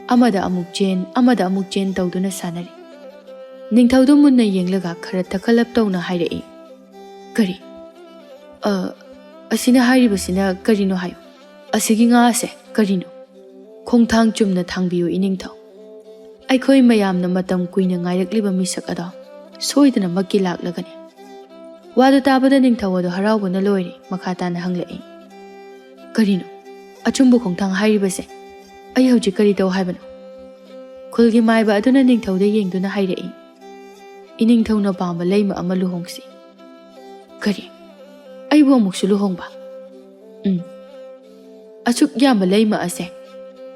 ꯑꯃꯗ ꯑꯃꯨꯛ ꯆꯦꯟ, ꯑꯃꯗ ꯑꯃꯨꯛ ꯆꯦꯟ ꯇꯧꯗꯨꯅ ꯁꯥꯟꯅꯔꯤ꯫" ꯅꯤꯡꯊꯧꯗꯨ ꯃꯨꯟꯅ ꯌꯦꯡꯂꯒ ꯈꯔ ꯊꯛꯈꯠꯂꯞ ꯇꯧꯅ ꯍꯥꯏꯔꯛꯏ, "ꯀꯔꯤ? ꯑ, ꯑꯁꯤꯅ ꯍꯥꯏꯔꯤꯕꯁꯤꯅ ꯀꯔꯤꯅꯣ ꯍꯥꯏꯌꯨ? ꯑꯁꯤꯒꯤ ꯉꯥꯁꯦ ꯀꯔꯤꯅꯣ? ꯈꯣꯡꯊꯥꯡ ꯆꯨꯝꯅ ꯊꯥꯡꯕꯤꯌꯨ ꯏꯅꯤꯡꯊꯧ꯫ ꯑꯩꯈꯣꯏ ꯃꯌꯥꯝꯅ ꯃꯇꯝ ꯀꯨꯏꯅ ꯉꯥꯏꯔꯛꯂꯤꯕ ꯃꯤꯁꯛ ꯑꯗꯣ ꯁꯣꯏꯗꯅꯃꯛꯀꯤ ꯂꯥꯛꯂꯒꯅꯤ꯫" ꯋꯥꯗꯨ ꯇꯥꯕꯗ ꯅꯤꯡꯊꯧ ꯑꯗꯨ ꯍꯔꯥꯎꯕꯅ ꯂꯣꯏꯔꯦ꯫ ꯃꯈꯥ ꯇꯥꯅ ꯍꯪꯂꯛꯏ, "ꯀꯔꯤꯅꯣ? ꯑꯆꯨꯝꯕ ꯈꯣꯡꯊꯥꯡ ꯍꯥꯏꯔꯤꯕꯁꯦ? ꯑꯩ ꯍꯧꯖꯤꯛ ꯀꯔꯤ ꯇꯧ ꯍꯥꯏꯕꯅꯣ? ꯈꯨꯜꯒꯤ ꯃꯥꯏꯕ ꯑꯗꯨꯅ ꯅꯤꯡꯊꯧꯗ ꯌꯦꯡꯗꯨꯅ ꯍꯥꯏꯔꯛꯏ, "ꯏꯅꯤꯡꯊꯧꯅ ꯄꯥꯝꯕ ꯂꯩꯃ ꯑꯃ ꯂꯨꯍꯣꯡꯁꯤ꯫" "ꯀꯔꯤ? ꯑꯩꯕꯨ ꯑꯃꯨꯛꯁꯨ ꯂꯨꯍꯣꯡꯕ?" "ꯎꯝ꯫ ꯑꯁꯨꯛ ꯌꯥꯝꯕ ꯂꯩꯃ ꯑꯁꯦ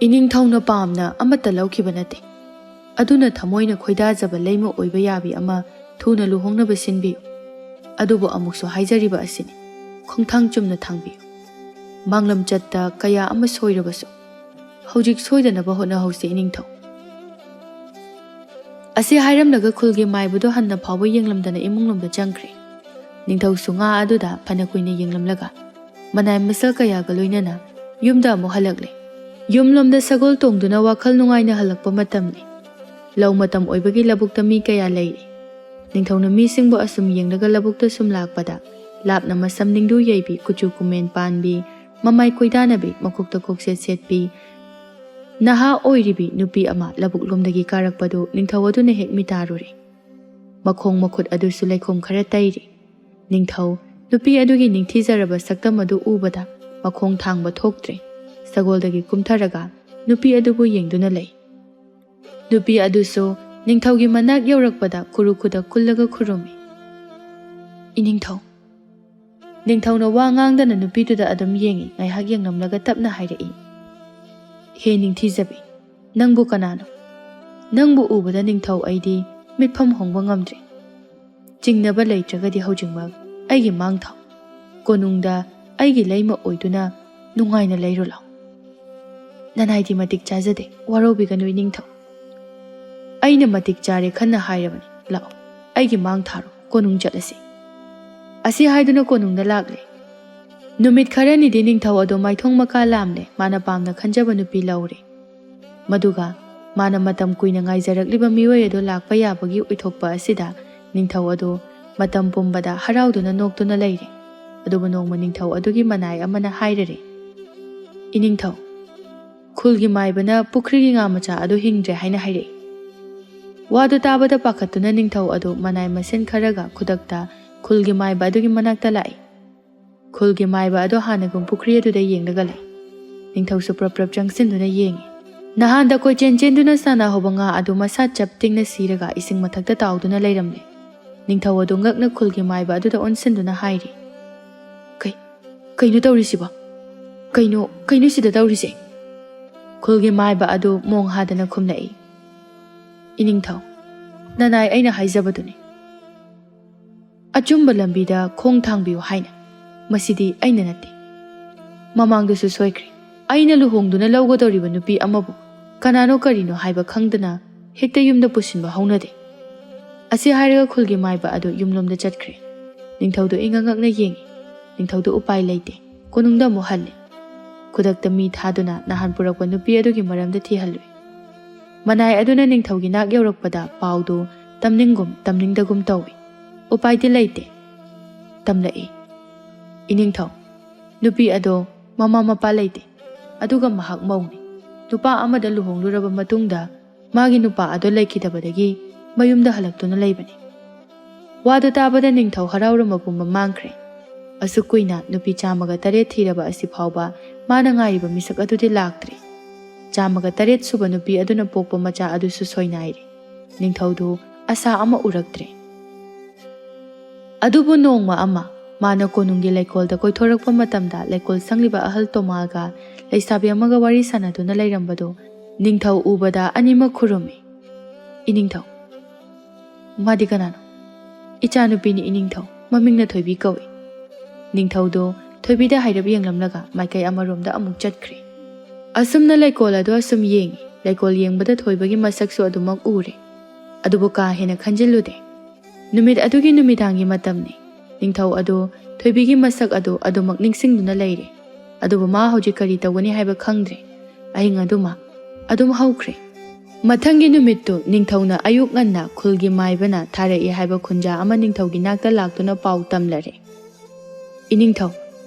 ꯏꯅꯤꯡꯊꯧꯅ ꯄꯥꯝꯅ ꯑꯃꯠꯇ ꯂꯧꯈꯤꯕ ꯅꯠꯇꯦ꯫ ꯑꯗꯨꯅ ꯊꯃꯣꯏꯅ ꯈꯣꯏꯗꯥꯖꯕ ꯂꯩꯃ ꯑꯣꯏꯕ ꯌꯥꯕꯤ ꯑꯃ ꯊꯨꯅ ꯂꯨꯍꯣꯡꯅꯕ ꯁꯤꯟꯕꯤꯌꯨ꯫ ꯑꯗꯨꯕꯨ ꯑꯃꯨꯛꯁꯨ ꯍꯥꯏꯖꯔꯤꯕ ꯑꯁꯤꯅꯤ, ꯈꯣꯡꯊꯥꯡ ꯆꯨꯝꯅ ꯊꯥꯡꯕꯤꯌꯨ꯫ ꯃꯥꯡꯂꯝꯆꯠꯇ ꯀꯌꯥ ꯑꯃ ꯁꯣꯏꯔꯕꯁꯨ, ꯍꯧꯖꯤꯛ ꯁꯣꯏꯗꯅꯕ ꯍꯣꯠꯅꯍꯧꯁꯤ ꯏꯅꯤꯡꯊꯧ꯫" ꯑꯁꯤ ꯍꯥꯏꯔꯝꯂꯒ ꯈꯨꯜꯒꯤ ꯃꯥꯏꯕꯗꯨ ꯍꯟꯅ ꯐꯥꯎꯕ ꯌꯦꯡꯂꯝꯗꯅ ꯏꯃꯨꯡꯂꯣꯝꯗ ꯆꯪꯈ꯭ꯔꯦ꯫ ꯅꯤꯡꯊꯧꯁꯨ ꯉꯥ ꯑꯗꯨꯗ ꯐꯅ ꯀꯨꯏꯅ ꯌꯦꯡꯂꯝꯂꯒ ꯃꯅꯥꯏ ꯃꯁꯜ ꯀꯌꯥꯒ ꯂꯣꯏꯅꯅ ꯌꯨꯝꯗ ꯑꯃꯨꯛ ꯍꯜꯂꯛꯂꯦ꯫ ꯌꯨꯝꯂꯣꯝꯗ ꯁꯒꯣꯜ ꯇꯣꯡꯗꯨꯅ ꯋꯥꯈꯜ ꯅꯨꯡꯉꯥꯏꯅ ꯍꯜꯂꯛꯄ ꯃꯇꯝꯅꯤ꯫ ꯂꯧ ꯃꯇꯝ ꯑꯣꯏꯕꯒꯤ ꯂꯧꯕꯨꯛꯇ ꯃꯤ ꯀꯌꯥ ꯂꯩꯔꯤ꯫ ꯅꯤꯡꯊꯧꯅ ꯃꯤꯁꯤꯡꯕꯨ ꯑꯁꯨꯝ ꯌꯦꯡꯂꯒ ꯂꯧꯕꯨꯛꯇ ꯁꯨꯝ ꯂꯥꯛꯄꯗ, ꯂꯥꯞꯅ ꯃꯁꯝ ꯅꯤꯡꯗꯨ ꯌꯩꯕꯤ, ꯀꯨꯆꯨ ꯀꯨꯃꯦꯟ ꯄꯥꯟꯕꯤ, ꯃꯃꯥꯏ ꯀꯣꯏꯗꯥꯅꯕꯤ, ꯃꯀꯣꯛꯇ ꯀꯣꯛꯁꯦꯠ ꯁꯦꯠꯄꯤ, ꯅꯍꯥ ꯑꯣꯏꯔꯤꯕꯤ ꯅꯨꯄꯤ ꯑꯃ ꯂꯧꯕꯨꯛꯂꯣꯝꯗꯒꯤ ꯀꯥꯔꯛꯄꯗꯨ ꯅꯤꯡꯊꯧ ꯑꯗꯨꯅ ꯍꯦꯛ ꯃꯤꯇꯥꯔꯨꯔꯦ꯫ ꯃꯈꯣꯡ ꯃꯈꯨꯠ ꯑꯗꯨꯁꯨ ꯂꯩꯈꯣꯝ ꯈꯔ ꯇꯩꯔꯤ꯫ ꯅꯤꯡꯊꯧ ꯅꯨꯄꯤ ꯑꯗꯨꯒꯤ ꯅꯤꯡꯊꯤꯖꯔꯕ ꯁꯛꯇꯝ ꯑꯗꯨ ꯎꯕꯗ ꯃꯈꯣꯡ ꯊꯥꯡꯕ ꯊꯣꯛꯇ꯭ꯔꯦ꯫ ꯁꯒꯣꯜꯗꯒꯤ ꯀꯨꯝꯊꯔꯒ ꯅꯨꯄꯤ ꯑꯗꯨꯕꯨ ꯌꯦꯡꯗꯨꯅ ꯂꯩ꯫ ꯅꯨꯄꯤ ꯑꯗꯨꯁꯨ ꯅꯤꯡꯊꯧꯒꯤ ꯃꯅꯥꯛ ꯌꯧꯔꯛꯄꯗ ꯈꯨꯔꯨ ꯈꯨꯗ ꯀꯨꯜꯂꯒ ꯈꯨꯔꯨꯝꯃꯤ꯫ "ꯏꯅꯤꯡꯊꯧ꯫" ꯅꯤꯡꯊꯧꯅ ꯋꯥ ꯉꯥꯡꯗꯅ ꯅꯨꯄꯤꯗꯨꯗ ꯑꯗꯨꯝ ꯌꯦꯡꯉꯤ꯫ ꯉꯥꯏꯍꯥꯛ ꯌꯦꯡꯂꯝꯂꯒ ꯇꯞꯅ ꯍꯥꯏꯔꯛꯏ, "ꯍꯦ ꯅꯤꯡꯊꯤꯖꯕꯤ, ꯅꯪꯕꯨ ꯀꯅꯥꯅꯣ? ꯅꯪꯕꯨ ꯎꯕꯗ ꯅꯤꯡꯊꯧ ꯑꯩꯗꯤ ꯃꯤꯠꯐꯝ ꯍꯣꯡꯕ ꯉꯝꯗ꯭ꯔꯦ꯫ ꯆꯤꯡꯅꯕ ꯂꯩꯇ꯭ꯔꯒꯗꯤ ꯍꯧꯖꯤꯛꯃꯛ ꯑꯩꯒꯤ ꯃꯥꯡ ꯊꯥꯎ꯫ ꯀꯣꯅꯨꯡꯗ ꯑꯩꯒꯤ ꯂꯩꯃ ꯑꯣꯏꯗꯨꯅ ꯅꯨꯡꯉꯥꯏꯅ ꯂꯩꯔꯣ ꯂꯥꯎ꯫" "ꯅꯅꯥꯏꯗꯤ ꯃꯇꯤꯛ ꯆꯥꯖꯗꯦ, ꯋꯥꯔꯧꯕꯤꯒꯅꯨ ꯏꯅꯤꯡꯊꯧ꯫ ꯑꯩꯅ ꯃꯇꯤꯛ ꯆꯥꯔꯦ ꯈꯟꯅ ꯍꯥꯏꯔꯕꯅꯤ꯫ ꯂꯥꯛꯑꯣ, ꯑꯩꯒꯤ ꯃꯥꯡ ꯊꯥꯔꯣ, ꯀꯣꯅꯨꯡ ꯆꯠꯂꯁꯤ꯫" ꯑꯁꯤ ꯍꯥꯏꯗꯨꯅ ꯀꯣꯅꯨꯡꯗ ꯂꯥꯛꯂꯦ꯫ ꯅꯨꯃꯤꯠ ꯈꯔꯅꯤꯗꯤ ꯅꯤꯡꯊꯧ ꯑꯗꯨ ꯃꯥꯏꯊꯣꯡ ꯃꯀꯥ ꯂꯥꯝꯂꯦ꯫ ꯃꯥꯅ ꯄꯥꯝꯅ ꯈꯟꯖꯕ ꯅꯨꯄꯤ ꯂꯧꯔꯦ꯫ ꯃꯗꯨꯒ ꯃꯥꯅ ꯃꯇꯝ ꯀꯨꯏꯅ ꯉꯥꯏꯖꯔꯛꯂꯤꯕ ꯃꯤꯑꯣꯏ ꯑꯗꯨ ꯂꯥꯛꯄ ꯌꯥꯕꯒꯤ ꯑꯣꯏꯊꯣꯛꯄ ꯑꯁꯤꯗ ꯅꯤꯡꯊꯧ ꯑꯗꯨ ꯃꯇꯝ ꯄꯨꯝꯕꯗ ꯍꯔꯥꯎꯗꯨꯅ ꯅꯣꯛꯇꯨꯅ ꯂꯩꯔꯦ꯫ ꯑꯗꯨꯕꯨ ꯅꯣꯡꯃ ꯅꯤꯡꯊꯧ ꯑꯗꯨꯒꯤ ꯃꯅꯥꯏ ꯑꯃꯅ ꯍꯥꯏꯔꯔꯦ, "ꯏꯅꯤꯡꯊꯧ, ꯈꯨꯜꯒꯤ ꯃꯥꯏꯕꯅ ꯄꯨꯈ꯭ꯔꯤꯒꯤ ꯉꯥ ꯃꯆꯥ ꯑꯗꯨ ꯍꯤꯡꯗ꯭ꯔꯦ ꯍꯥꯏꯅ ꯍꯥꯏꯔꯛꯏ꯫" ꯋꯥꯗꯨ ꯇꯥꯕꯗ ꯄꯥꯈꯠꯇꯨꯅ ꯅꯤꯡꯊꯧ ꯑꯗꯨ ꯃꯅꯥꯏ ꯃꯁꯦꯟ ꯈꯔꯒ ꯈꯨꯗꯛꯇ ꯈꯨꯜꯒꯤ ꯃꯥꯏꯕ ꯑꯗꯨꯒꯤ ꯃꯅꯥꯛꯇ ꯂꯥꯛꯏ꯫ ꯈꯨꯜꯒꯤ ꯃꯥꯏꯕ ꯑꯗꯨ ꯍꯥꯟꯅꯒꯨꯝ ꯄꯨꯈ꯭ꯔꯤ ꯑꯗꯨꯗ ꯌꯦꯡꯂꯒ ꯂꯩ꯫ ꯅꯤꯡꯊꯧꯁꯨ ꯄ꯭ꯔꯞ ꯄ꯭ꯔꯞ ꯆꯪꯁꯤꯟꯗꯨꯅ ꯌꯦꯡꯉꯤ꯫ ꯅꯍꯥꯟꯗ ꯀꯣꯏꯆꯦꯟ ꯆꯦꯟꯗꯨꯅ ꯁꯥꯟꯅꯍꯧꯕ ꯉꯥ ꯑꯗꯨ ꯃꯁꯥ ꯆꯞ ꯇꯤꯡꯅ ꯁꯤꯔꯒ ꯏꯁꯤꯡ ꯃꯊꯛꯇ ꯇꯥꯎꯗꯨꯅ ꯂꯩꯔꯝꯂꯦ꯫ ꯅꯤꯡꯊꯧ ꯑꯗꯨ ꯉꯛꯅ ꯈꯨꯜꯒꯤ ꯃꯥꯏꯕ ꯑꯗꯨꯗ ꯑꯣꯟꯁꯤꯟꯗꯨꯅ ꯍꯥꯏꯔꯤ, "ꯀꯩ, ꯀꯩꯅꯣ ꯇꯧꯔꯤꯁꯤꯕꯣ? ꯀꯩꯅꯣ, ꯀꯩꯅꯣ ꯁꯤꯗ ꯇꯧꯔꯤꯁꯦ?" ꯈꯨꯜꯒꯤ ꯃꯥꯏꯕ ꯑꯗꯨ ꯃꯣꯡ ꯍꯥꯗꯅ ꯈꯨꯝꯂꯛꯏ, "ꯏꯅꯤꯡꯊꯧ, ꯅꯅꯥꯏ ꯑꯩꯅ ꯍꯥꯏꯖꯕꯗꯨꯅꯤ꯫ ꯑꯆꯨꯝꯕ ꯂꯝꯕꯤꯗ ꯈꯣꯡ ꯊꯥꯡꯕꯤꯌꯨ ꯍꯥꯏꯅ꯫ ꯃꯁꯤꯗꯤ ꯑꯩꯅ ꯅꯠꯇꯦ꯫ ꯃꯃꯥꯡꯗꯁꯨ ꯁꯣꯏꯈ꯭ꯔꯦ꯫ ꯑꯩꯅ ꯂꯨꯍꯣꯡꯗꯨꯅ ꯂꯧꯒꯗꯧꯔꯤꯕ ꯅꯨꯄꯤ ꯑꯃꯕꯨ ꯀꯅꯥꯅꯣ ꯀꯔꯤꯅꯣ ꯍꯥꯏꯕ ꯈꯪꯗꯅ ꯍꯦꯛꯇ ꯌꯨꯝꯗ ꯄꯨꯁꯤꯟꯕ ꯍꯧꯅꯗꯦ꯫" ꯑꯁꯤ ꯍꯥꯏꯔꯒ ꯈꯨꯜꯒꯤ ꯃꯥꯏꯕ ꯑꯗꯨ ꯌꯨꯝꯂꯣꯝꯗ ꯆꯠꯈ꯭ꯔꯦ꯫ ꯅꯤꯡꯊꯧꯗꯨ ꯏꯉꯛ ꯉꯛꯅ ꯌꯦꯡꯉꯤ꯫ ꯅꯤꯡꯊꯧꯗꯨ ꯎꯄꯥꯏ ꯂꯩꯇꯦ꯫ ꯀꯣꯅꯨꯡꯗ ꯑꯃꯨꯛ ꯍꯜꯂꯦ꯫ ꯈꯨꯗꯛꯇ ꯃꯤ ꯊꯥꯗꯨꯅ ꯅꯍꯥꯟ ꯄꯨꯔꯛꯄ ꯅꯨꯄꯤ ꯑꯗꯨꯒꯤ ꯃꯔꯝꯗ ꯊꯤꯍꯜꯂꯨꯏ꯫ ꯃꯅꯥꯏ ꯑꯗꯨꯅ ꯅꯤꯡꯊꯧꯒꯤ ꯅꯥꯛ ꯌꯧꯔꯛꯄꯗ ꯄꯥꯎꯗꯨ ꯇꯝꯅꯤꯡꯒꯨꯝ ꯇꯝꯅꯤꯡꯗꯒꯨꯝ ꯇꯧꯏ꯫ ꯎꯄꯥꯏꯗꯤ ꯂꯩꯇꯦ꯫ ꯇꯝꯂꯛꯏ, "ꯏꯅꯤꯡꯊꯧ, ꯅꯨꯄꯤ ꯑꯗꯣ ꯃꯃꯥ ꯃꯄꯥ ꯂꯩꯇꯦ꯫ ꯑꯗꯨꯒ ꯃꯍꯥꯛ ꯃꯧꯅꯤ꯫ ꯅꯨꯄꯥ ꯑꯃꯗ ꯂꯨꯍꯣꯡꯂꯨꯔꯕ ꯃꯇꯨꯡꯗ ꯃꯥꯒꯤ ꯅꯨꯄꯥ ꯑꯗꯣ ꯂꯩꯈꯤꯗꯕꯗꯒꯤ ꯃꯌꯨꯝꯗ ꯍꯜꯂꯛꯇꯨꯅ ꯂꯩꯕꯅꯤ꯫" ꯋꯥꯗꯨ ꯇꯥꯕꯗ ꯅꯤꯡꯊꯧ ꯍꯔꯥꯎꯔꯝꯕ ꯄꯨꯝꯕ ꯃꯥꯡꯈ꯭ꯔꯦ꯫ ꯑꯁꯨꯛ ꯀꯨꯏꯅ ꯅꯨꯄꯤ ꯆꯥꯝꯃꯒ ꯇꯔꯦꯠ ꯊꯤꯔꯕ ꯑꯁꯤ ꯐꯥꯎꯕ ꯃꯥꯅ ꯉꯥꯏꯔꯤꯕ ꯃꯤꯁꯛ ꯑꯗꯨꯗꯤ ꯂꯥꯛꯇ꯭ꯔꯤ꯫ ꯆꯥꯝꯃꯒ ꯇꯔꯦꯠ ꯁꯨꯕ ꯅꯨꯄꯤ ꯑꯗꯨꯅ ꯄꯣꯛꯄ ꯃꯆꯥ ꯑꯗꯨꯁꯨ ꯁꯣꯏꯅꯥꯏꯔꯦ꯫ ꯅꯤꯡꯊꯧꯗꯨ ꯑꯁꯥ ꯑꯃ ꯎꯔꯛꯇ꯭ꯔꯦ꯫ ꯑꯗꯨꯕꯨ ꯅꯣꯡꯃ ꯑꯃ ꯃꯥꯅ ꯀꯣꯅꯨꯡꯒꯤ ꯂꯩꯀꯣꯜꯗ ꯀꯣꯏꯊꯣꯔꯛꯄ ꯃꯇꯝꯗ ꯂꯩꯀꯣꯜ ꯁꯪꯂꯤꯕ ꯑꯍꯜ ꯇꯣꯃꯥꯜꯒ ꯂꯩꯁꯥꯕꯤ ꯑꯃꯒ ꯋꯥꯔꯤ ꯁꯥꯟꯅꯗꯨꯅ ꯂꯩꯔꯝꯕꯗꯨ ꯅꯤꯡꯊꯧ ꯎꯕꯗ ꯑꯅꯤꯃꯛ ꯈꯨꯔꯨꯝꯃꯤ꯫ "ꯏꯅꯤꯡꯊꯧ꯫" "ꯃꯥꯗꯤ ꯀꯅꯥꯅꯣ?" "ꯏꯆꯥꯅꯨꯄꯤꯅꯤ ꯏꯅꯤꯡꯊꯧ, ꯃꯃꯤꯡꯅ ꯊꯣꯏꯕꯤ ꯀꯧꯏ꯫" ꯅꯤꯡꯊꯧꯗꯨ ꯊꯣꯏꯕꯤꯗ ꯍꯥꯏꯔꯞ ꯌꯦꯡꯂꯝꯂꯒ ꯃꯥꯏꯀꯩ ꯑꯃꯔꯣꯝꯗ ꯑꯃꯨꯛ ꯆꯠꯈ꯭ꯔꯦ꯫ ꯑꯁꯨꯝꯅ ꯂꯩꯀꯣꯜ ꯑꯗꯨ ꯑꯁꯨꯝ ꯌꯦꯡꯉꯤ꯫ ꯂꯩꯀꯣꯜ ꯌꯦꯡꯕꯗ ꯊꯣꯏꯕꯒꯤ ꯃꯁꯛꯁꯨ ꯑꯗꯨꯃꯛ ꯎꯔꯦ꯫ ꯑꯗꯨꯕꯨ ꯀꯥ ꯍꯦꯟꯅ ꯈꯟꯖꯤꯜꯂꯨꯗꯦ꯫ ꯅꯨꯃꯤꯠ ꯑꯗꯨꯒꯤ ꯅꯨꯃꯤꯗꯥꯡꯒꯤ ꯃꯇꯝꯅꯤ꯫ ꯅꯤꯡꯊꯧ ꯑꯗꯨ ꯊꯣꯏꯕꯤꯒꯤ ꯃꯁꯛ ꯑꯗꯨ ꯑꯗꯨꯃꯛ ꯅꯤꯡꯁꯤꯡꯗꯨꯅ ꯂꯩꯔꯦ꯫ ꯑꯗꯨꯕꯨ ꯃꯥ ꯍꯧꯖꯤꯛ ꯀꯔꯤ ꯇꯧꯒꯅꯤ ꯍꯥꯏꯕ ꯈꯪꯗ꯭ꯔꯦ꯫ ꯑꯍꯤꯡ ꯑꯗꯨꯃ ꯑꯗꯨꯝ ꯍꯧꯈ꯭ꯔꯦ꯫ ꯃꯊꯪꯒꯤ ꯅꯨꯃꯤꯠꯇꯨ ꯅꯤꯡꯊꯧꯅ ꯑꯌꯨꯛ ꯉꯟꯅ ꯈꯨꯜꯒꯤ ꯃꯥꯏꯕꯅ ꯊꯥꯔꯛꯏ ꯍꯥꯏꯕ ꯈꯨꯟꯖꯥ ꯑꯃ ꯅꯤꯡꯊꯧꯒꯤ ꯅꯥꯛꯇ ꯂꯥꯛꯇꯨꯅ ꯄꯥꯎ ꯇꯝꯂꯔꯦ꯫ "ꯏꯅꯤꯡꯊꯧ,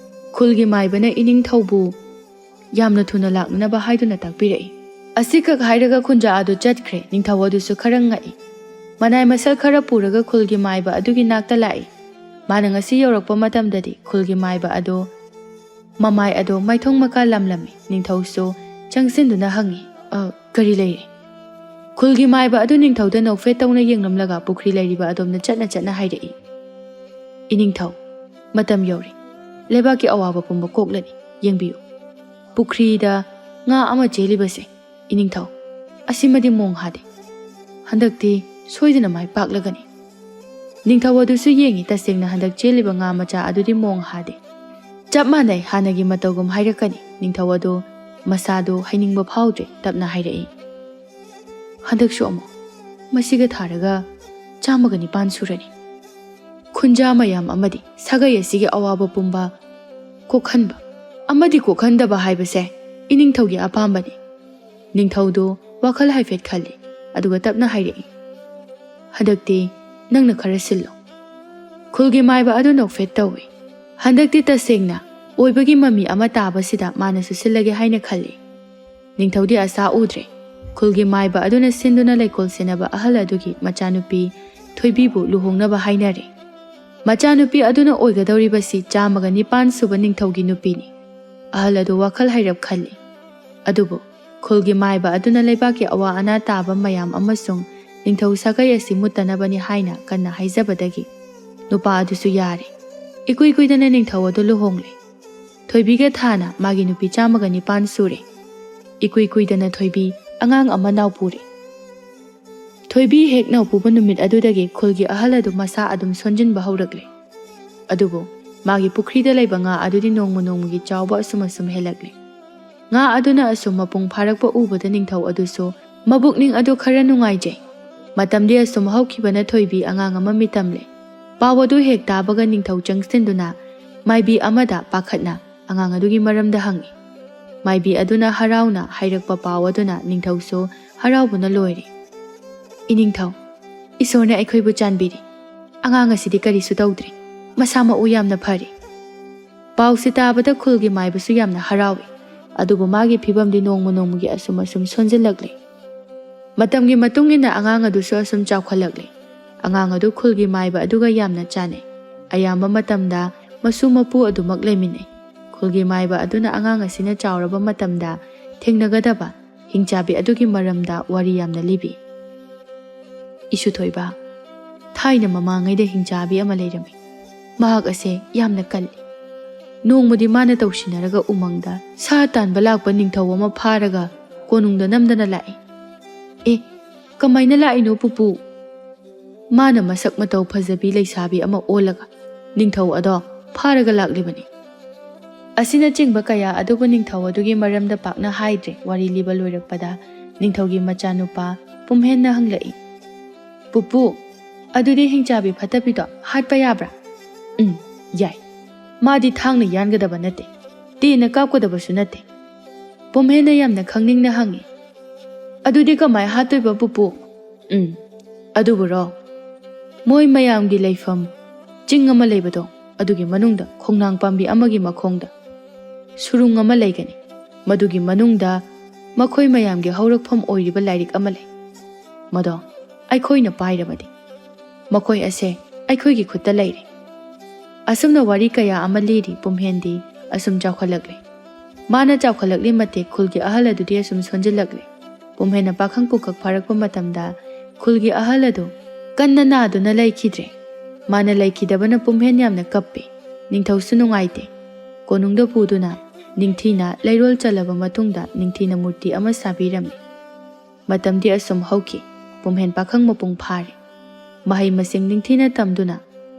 ꯈꯨꯜꯒꯤ ꯃꯥꯏꯕꯅ ꯏꯅꯤꯡꯊꯧꯕꯨ ꯌꯥꯝꯅ ꯊꯨꯅ ꯂꯥꯛꯅꯅꯕ ꯍꯥꯏꯗꯨꯅ ꯇꯥꯛꯄꯤꯔꯛꯏ꯫" ꯑꯁꯤꯈꯛ ꯍꯥꯏꯔꯒ ꯈꯨꯟꯖꯥ ꯑꯗꯨ ꯆꯠꯈ꯭ꯔꯦ꯫ ꯅꯤꯡꯊꯧ ꯑꯗꯨꯁꯨ ꯈꯔ ꯉꯛꯏ꯫ ꯃꯅꯥꯏ ꯃꯁꯜ ꯈꯔ ꯄꯨꯔꯒ ꯈꯨꯜꯒꯤ ꯃꯥꯏꯕ ꯑꯗꯨꯒꯤ ꯅꯥꯛꯇ ꯂꯥꯛꯏ꯫ ꯃꯥꯅ ꯉꯁꯤ ꯌꯧꯔꯛꯄ ꯃꯇꯝꯗꯗꯤ ꯈꯨꯜꯒꯤ ꯃꯥꯏꯕ ꯑꯗꯨ ꯃꯃꯥꯏ ꯑꯗꯨ ꯃꯥꯏꯊꯣꯡ ꯃꯀꯥ ꯂꯝꯂꯝꯃꯤ꯫ ꯅꯤꯡꯊꯧꯁꯨ ꯆꯪꯁꯤꯟꯗꯨꯅ ꯍꯪꯉꯤ, "ꯑ, ꯀꯔꯤ ꯂꯩꯔꯦ?" ꯈꯨꯜꯒꯤ ꯃꯥꯏꯕ ꯑꯗꯨ ꯅꯤꯡꯊꯧꯗ ꯅꯣꯛꯐꯦꯠ ꯇꯧꯅ ꯌꯦꯡꯂꯝꯂꯒ ꯄꯨꯈ꯭ꯔꯤ ꯂꯩꯔꯤꯕ ꯑꯗꯣꯝꯗ ꯆꯠꯅ ꯆꯠꯅ ꯍꯥꯏꯔꯛꯏ, "ꯏꯅꯤꯡꯊꯧ, ꯃꯇꯝ ꯌꯧꯔꯦ꯫ ꯂꯩꯕꯥꯛꯀꯤ ꯑꯋꯥꯕ ꯄꯨꯝꯕ ꯀꯣꯛꯂꯅꯤ꯫ ꯌꯦꯡꯕꯤꯌꯨ, ꯄꯨꯈ꯭ꯔꯤꯗ ꯉꯥ ꯑꯃ ꯆꯦꯜꯂꯤꯕꯁꯦ꯫ ꯏꯅꯤꯡꯊꯧ, ꯑꯁꯤꯃꯗꯤ ꯃꯣꯡ ꯍꯥꯗꯦ꯫ ꯍꯟꯗꯛꯇꯤ ꯁꯣꯏꯗꯅ ꯃꯥꯏ ꯄꯥꯛꯂꯒꯅꯤ꯫" ꯅꯤꯡꯊꯧ ꯑꯗꯨꯁꯨ ꯌꯦꯡꯉꯤ, ꯇꯁꯦꯡꯅ ꯍꯟꯗꯛ ꯆꯦꯜꯂꯤꯕ ꯉꯥ ꯃꯆꯥ ꯑꯗꯨꯗꯤ ꯃꯣꯡ ꯍꯥꯗꯦ꯫ ꯆꯞ ꯃꯥꯟꯅꯩ, ꯍꯥꯟꯅꯒꯤ ꯃꯇꯧꯒꯨꯝ ꯍꯥꯏꯔꯛꯀꯅꯤ꯫ ꯅꯤꯡꯊꯧ ꯑꯗꯨ ꯃꯁꯥꯗꯨ ꯍꯩꯅꯤꯡꯕ ꯐꯥꯎꯗ꯭ꯔꯦ, ꯇꯞꯅ ꯍꯥꯏꯔꯛꯏ, "ꯍꯟꯗꯛꯁꯨ ꯑꯃꯨꯛ ꯃꯁꯤꯒ ꯊꯥꯔꯒ ꯆꯥꯝꯃꯒ ꯅꯤꯄꯥꯟ ꯁꯨꯔꯅꯤ꯫ ꯈꯨꯟꯖꯥ ꯃꯌꯥꯝ ꯑꯃꯗꯤ ꯁꯥꯒꯩ ꯑꯁꯤꯒꯤ ꯑꯋꯥꯕ ꯄꯨꯝꯕ ꯀꯣꯛꯍꯟꯕ ꯑꯃꯗꯤ ꯀꯣꯛꯍꯟꯗꯕ ꯍꯥꯏꯕꯁꯦ ꯏꯅꯤꯡꯊꯧꯒꯤ ꯑꯄꯥꯝꯕꯅꯤ꯫" ꯅꯤꯡꯊꯧꯗꯨ ꯋꯥꯈꯜ ꯍꯥꯏꯐꯦꯠ ꯈꯜꯂꯤ, ꯑꯗꯨꯒ ꯇꯞꯅ ꯍꯥꯏꯔꯛꯏ, "ꯍꯟꯗꯛꯇꯤ ꯅꯪꯅ ꯈꯔ ꯁꯤꯜꯂꯣ꯫" ꯈꯨꯜꯒꯤ ꯃꯥꯏꯕ ꯑꯗꯨ ꯅꯣꯛꯐꯦꯠ ꯇꯧꯏ꯫ ꯍꯟꯗꯛꯇꯤ ꯇꯁꯦꯡꯅ ꯑꯣꯏꯕꯒꯤ ꯃꯃꯤ ꯑꯃ ꯇꯥꯕꯁꯤꯗ ꯃꯥꯅꯁꯨ ꯁꯤꯜꯂꯒꯦ ꯍꯥꯏꯅ ꯈꯜꯂꯤ꯫ ꯅꯤꯡꯊꯧꯗꯤ ꯑꯁꯥ ꯎꯗ꯭ꯔꯦ꯫ ꯈꯨꯜꯒꯤ ꯃꯥꯏꯕ ꯑꯗꯨꯅ ꯁꯤꯟꯗꯨꯅ ꯂꯩꯀꯣꯜ ꯁꯦꯟꯅꯕ ꯑꯍꯜ ꯑꯗꯨꯒꯤ ꯃꯆꯥꯅꯨꯄꯤ ꯊꯣꯏꯕꯤꯕꯨ ꯂꯨꯍꯣꯡꯅꯕ ꯍꯥꯏꯅꯔꯦ꯫ ꯃꯆꯥꯅꯨꯄꯤ ꯑꯗꯨꯅ ꯑꯣꯏꯒꯗꯧꯔꯤꯕꯁꯤ ꯆꯥꯝꯃꯒ ꯅꯤꯄꯥꯟ ꯁꯨꯕ ꯅꯤꯡꯊꯧꯒꯤ ꯅꯨꯄꯤꯅꯤ꯫ ꯑꯍꯜ ꯑꯗꯨ ꯋꯥꯈꯜ ꯍꯩꯔꯞ ꯈꯜꯂꯤ꯫ ꯑꯗꯨꯕꯨ ꯈꯨꯜꯒꯤ ꯃꯥꯏꯕ ꯑꯗꯨꯅ ꯂꯩꯕꯥꯛꯀꯤ ꯑꯋꯥ ꯑꯅꯥ ꯇꯥꯕ ꯃꯌꯥꯝ ꯑꯃꯁꯨꯡ ꯅꯤꯡꯊꯧ ꯁꯥꯒꯩ ꯑꯁꯤ ꯃꯨꯠꯇꯅꯕꯅꯤ ꯍꯥꯏꯅ ꯀꯟꯅ ꯍꯥꯏꯖꯕꯗꯒꯤ ꯅꯨꯄꯥ ꯑꯗꯨꯁꯨ ꯌꯥꯔꯦ꯫ ꯏꯀꯨꯏ ꯀꯨꯏꯗꯅ ꯅꯤꯡꯊꯧ ꯑꯗꯨ ꯂꯨꯍꯣꯡꯂꯦ꯫ ꯊꯣꯏꯕꯤꯒ ꯊꯥꯅ ꯃꯥꯒꯤ ꯅꯨꯄꯤ ꯆꯥꯝꯃꯒ ꯅꯤꯄꯥꯟ ꯁꯨꯔꯦ꯫ ꯏꯀꯨꯏ ꯀꯨꯏꯗꯅ ꯊꯣꯏꯕꯤ ꯑꯉꯥꯡ ꯑꯃ ꯅꯥꯎꯄꯨꯔꯦ꯫ ꯊꯣꯏꯕꯤ ꯍꯦꯛ ꯅꯥꯎꯄꯨꯕ ꯅꯨꯃꯤꯠ ꯑꯗꯨꯗꯒꯤ ꯈꯨꯜꯒꯤ ꯑꯍꯜ ꯑꯗꯨ ꯃꯁꯥ ꯑꯗꯨꯝ ꯁꯣꯟꯖꯤꯟꯕ ꯍꯧꯔꯛꯂꯦ꯫ ꯑꯗꯨꯕꯨ ꯃꯥꯒꯤ ꯄꯨꯈ꯭ꯔꯤꯗ ꯂꯩꯕ ꯉꯥ ꯑꯗꯨꯗꯤ ꯅꯣꯡꯃ ꯅꯣꯡꯃꯒꯤ ꯆꯥꯎꯕ ꯑꯁꯨꯝ ꯑꯁꯨꯝ ꯍꯦꯜꯂꯛꯂꯦ꯫ ꯉꯥ ꯑꯗꯨꯅ ꯑꯁꯨꯝ ꯃꯄꯨꯡ ꯐꯥꯔꯛꯄ ꯎꯕꯗ ꯅꯤꯡꯊꯧ ꯑꯗꯨꯁꯨ ꯃꯕꯨꯛꯅꯤꯡ ꯑꯗꯨ ꯈꯔ ꯅꯨꯡꯉꯥꯏꯖꯩ꯫ ꯃꯇꯝꯗꯤ ꯑꯁꯨꯝ ꯍꯧꯈꯤꯕꯅ ꯊꯣꯏꯕꯤ ꯑꯉꯥꯡ ꯑꯃ ꯃꯤꯇꯝꯂꯦ꯫ ꯄꯥꯎ ꯑꯗꯨ ꯍꯦꯛ ꯇꯥꯕꯒ ꯅꯤꯡꯊꯧ ꯆꯪꯁꯤꯟꯗꯨꯅ ꯃꯥꯏꯕꯤ ꯑꯃꯗ ꯄꯥꯈꯠꯅ ꯑꯉꯥꯡ ꯑꯗꯨꯒꯤ ꯃꯔꯝꯗ ꯍꯪꯉꯤ꯫ ꯃꯥꯏꯕꯤ ꯑꯗꯨꯅ ꯍꯔꯥꯎꯅ ꯍꯥꯏꯔꯛꯄ ꯄꯥꯎ ꯑꯗꯨꯅ ꯅꯤꯡꯊꯧꯁꯨ ꯍꯔꯥꯎꯕꯅ ꯂꯣꯏꯔꯦ꯫ "ꯏꯅꯤꯡꯊꯧ, ꯏꯁꯣꯔꯅ ꯑꯩꯈꯣꯏꯕꯨ ꯆꯥꯟꯕꯤꯔꯦ꯫ ꯑꯉꯥꯡ ꯑꯁꯤꯗꯤ ꯀꯔꯤꯁꯨ ꯇꯧꯗ꯭ꯔꯦ꯫ ꯃꯁꯥ ꯃꯎ ꯌꯥꯝꯅ ꯐꯔꯦ꯫" ꯄꯥꯎꯁꯤ ꯇꯥꯕꯗ ꯈꯨꯜꯒꯤ ꯃꯥꯏꯕꯁꯨ ꯌꯥꯝꯅ ꯍꯔꯥꯎꯏ꯫ ꯑꯗꯨꯕꯨ ꯃꯥꯒꯤ ꯐꯤꯕꯝꯗꯤ ꯅꯣꯡꯃ ꯅꯣꯡꯃꯒꯤ ꯑꯁꯨꯝ ꯑꯁꯨꯝ ꯁꯣꯟꯖꯤꯜꯂꯛꯂꯦ꯫ ꯃꯇꯝꯒꯤ ꯃꯇꯨꯡ ꯏꯟꯅ ꯑꯉꯥꯡ ꯑꯗꯨꯁꯨ ꯑꯁꯨꯝ ꯆꯥꯎꯈꯠꯂꯛꯂꯦ꯫ ꯑꯉꯥꯡ ꯑꯗꯨ ꯈꯨꯜꯒꯤ ꯃꯥꯏꯕ ꯑꯗꯨꯒ ꯌꯥꯝꯅ ꯆꯥꯟꯅꯩ꯫ ꯑꯌꯥꯝꯕ ꯃꯇꯝꯗ ꯃꯁꯨ ꯃꯄꯨ ꯑꯗꯨꯃꯛ ꯂꯩꯃꯤꯟꯅꯩ꯫ ꯈꯨꯜꯒꯤ ꯃꯥꯏꯕ ꯑꯗꯨꯅ ꯑꯉꯥꯡ ꯑꯁꯤꯅ ꯆꯥꯎꯔꯕ ꯃꯇꯝꯗ ꯊꯦꯡꯅꯒꯗꯕ ꯍꯤꯡꯆꯥꯕꯤ ꯑꯗꯨꯒꯤ ꯃꯔꯝꯗ ꯋꯥꯔꯤ ꯌꯥꯝꯅ ꯂꯤꯕꯤ꯫ ꯏꯁꯨꯊꯣꯏꯕ, ꯊꯥꯏꯅ ꯃꯃꯥꯡꯉꯩꯗ ꯍꯤꯡꯆꯥꯕꯤ ꯑꯃ ꯂꯩꯔꯝꯃꯤ꯫ ꯃꯍꯥꯛ ꯑꯁꯦ ꯌꯥꯝꯅ ꯀꯜꯂꯤ꯫ ꯅꯣꯡꯃꯗꯤ ꯃꯥꯅ ꯇꯧꯁꯤꯟꯅꯔꯒ ꯎꯃꯪꯗ ꯁꯥ ꯇꯥꯟꯕ ꯂꯥꯛꯄ ꯅꯤꯡꯊꯧ ꯑꯃ ꯐꯥꯔꯒ ꯀꯣꯅꯨꯡꯗ ꯅꯝꯗꯅ ꯂꯥꯛꯏ꯫ "ꯑꯦ, ꯀꯃꯥꯏꯅ ꯂꯥꯛꯏꯅꯣ ꯄꯨꯄꯨ?" ꯃꯥꯅ ꯃꯁꯛ ꯃꯇꯧ ꯐꯖꯕꯤ ꯂꯩꯁꯥꯕꯤ ꯑꯃ ꯑꯣꯜꯂꯒ ꯅꯤꯡꯊꯧ ꯑꯗꯣ ꯐꯥꯔꯒ ꯂꯥꯛꯂꯤꯕꯅꯤ꯫ ꯑꯁꯤꯅꯆꯤꯡꯕ ꯀꯌꯥ ꯑꯗꯨꯕꯨ ꯅꯤꯡꯊꯧ ꯑꯗꯨꯒꯤ ꯃꯔꯝꯗ ꯄꯥꯛꯅ ꯍꯥꯏꯗ꯭ꯔꯦ꯫ ꯋꯥꯔꯤ ꯂꯤꯕ ꯂꯣꯏꯔꯛꯄꯗ ꯅꯤꯡꯊꯧꯒꯤ ꯃꯆꯥꯅꯨꯄꯥ ꯄꯨꯝꯍꯦꯟꯅ ꯍꯪꯂꯛꯏ, "ꯄꯨꯄꯨ, ꯑꯗꯨꯗꯤ ꯍꯤꯡꯆꯥꯕꯤ ꯐꯠꯇꯕꯤꯗꯣ ꯍꯥꯠꯄ ꯌꯥꯕ꯭ꯔꯥ?" "ꯎꯝ, ꯌꯥꯏ꯫ ꯃꯥꯗꯤ ꯊꯥꯡꯅ ꯌꯥꯟꯒꯗꯕ ꯅꯠꯇꯦ, ꯇꯦꯟꯅ ꯀꯥꯞꯀꯗꯕꯁꯨ ꯅꯠꯇꯦ꯫" ꯄꯨꯝꯍꯦꯟꯅ ꯌꯥꯝꯅ ꯈꯪꯅꯤꯡꯅ ꯍꯪꯉꯤ, "ꯑꯗꯨꯗꯤ ꯀꯃꯥꯏ ꯍꯥꯠꯇꯣꯏꯕ ꯄꯨꯄꯨ?" "ꯎꯝ, ꯑꯗꯨꯕꯨꯔꯣ, ꯃꯣꯏ ꯃꯌꯥꯝꯒꯤ ꯂꯩꯐꯝ ꯆꯤꯡ ꯑꯃ ꯂꯩꯕꯗꯣ, ꯑꯗꯨꯒꯤ ꯃꯅꯨꯡꯗ ꯈꯣꯡꯅꯥꯡ ꯄꯥꯝꯕꯤ ꯑꯃꯒꯤ ꯃꯈꯣꯡꯗ ꯁꯨꯔꯨꯡ ꯑꯃ ꯂꯩꯒꯅꯤ꯫ ꯃꯗꯨꯒꯤ ꯃꯅꯨꯡꯗ ꯃꯈꯣꯏ ꯃꯌꯥꯝꯒꯤ ꯍꯧꯔꯛꯐꯝ ꯑꯣꯏꯔꯤꯕ ꯂꯥꯏꯔꯤꯛ ꯑꯃ ꯂꯩ꯫ ꯃꯗꯣ ꯑꯩꯈꯣꯏꯅ ꯄꯥꯏꯔꯕꯗꯤ ꯃꯈꯣꯏ ꯑꯁꯦ ꯑꯩꯈꯣꯏꯒꯤ ꯈꯨꯠꯇ ꯂꯩꯔꯦ꯫" ꯑꯁꯨꯝꯅ ꯋꯥꯔꯤ ꯀꯌꯥ ꯑꯃ ꯂꯤꯔꯤ ꯄꯨꯝꯍꯦꯟꯗꯤ ꯑꯁꯨꯝ ꯆꯥꯎꯈꯠꯂꯛꯂꯦ꯫ ꯃꯥꯅ ꯆꯥꯎꯈꯠꯂꯛꯂꯤ ꯃꯇꯤꯛ ꯈꯨꯜꯒꯤ ꯑꯍꯜ ꯑꯗꯨꯗꯤ ꯑꯁꯨꯝ ꯁꯣꯟꯖꯤꯜꯂꯛꯂꯦ꯫ ꯄꯨꯝꯍꯦꯟꯅ ꯄꯥꯈꯪ ꯄꯨꯡꯀꯛ ꯐꯥꯔꯛꯄ ꯃꯇꯝꯗ ꯈꯨꯜꯒꯤ ꯑꯍꯜ ꯑꯗꯨ ꯀꯟꯅ ꯅꯥꯗꯨꯅ ꯂꯩꯈꯤꯗ꯭ꯔꯦ꯫ ꯃꯥꯅ ꯂꯩꯈꯤꯗꯕꯅ ꯄꯨꯝꯍꯦꯟ ꯌꯥꯝꯅ ꯀꯞꯄꯦ꯫ ꯅꯤꯡꯊꯧꯁꯨ ꯅꯨꯡꯉꯥꯏꯇꯦ꯫ ꯀꯣꯅꯨꯡꯗ ꯄꯨꯗꯨꯅ ꯅꯤꯡꯊꯤꯅ ꯂꯩꯔꯣꯜ ꯆꯜꯂꯕ ꯃꯇꯨꯡꯗ ꯅꯤꯡꯊꯤꯅ ꯃꯨꯔꯇꯤ ꯑꯃ ꯁꯥꯕꯤꯔꯝꯃꯤ꯫ ꯃꯇꯝꯗꯤ ꯑꯁꯨꯝ ꯍꯧꯈꯤ꯫ ꯄꯨꯝꯍꯦꯟ ꯄꯥꯈꯪ ꯃꯄꯨꯡ ꯐꯥꯔꯦ꯫ ꯃꯍꯩ ꯃꯁꯤꯡ ꯅꯤꯡꯊꯤꯅ ꯇꯝꯗꯨꯅ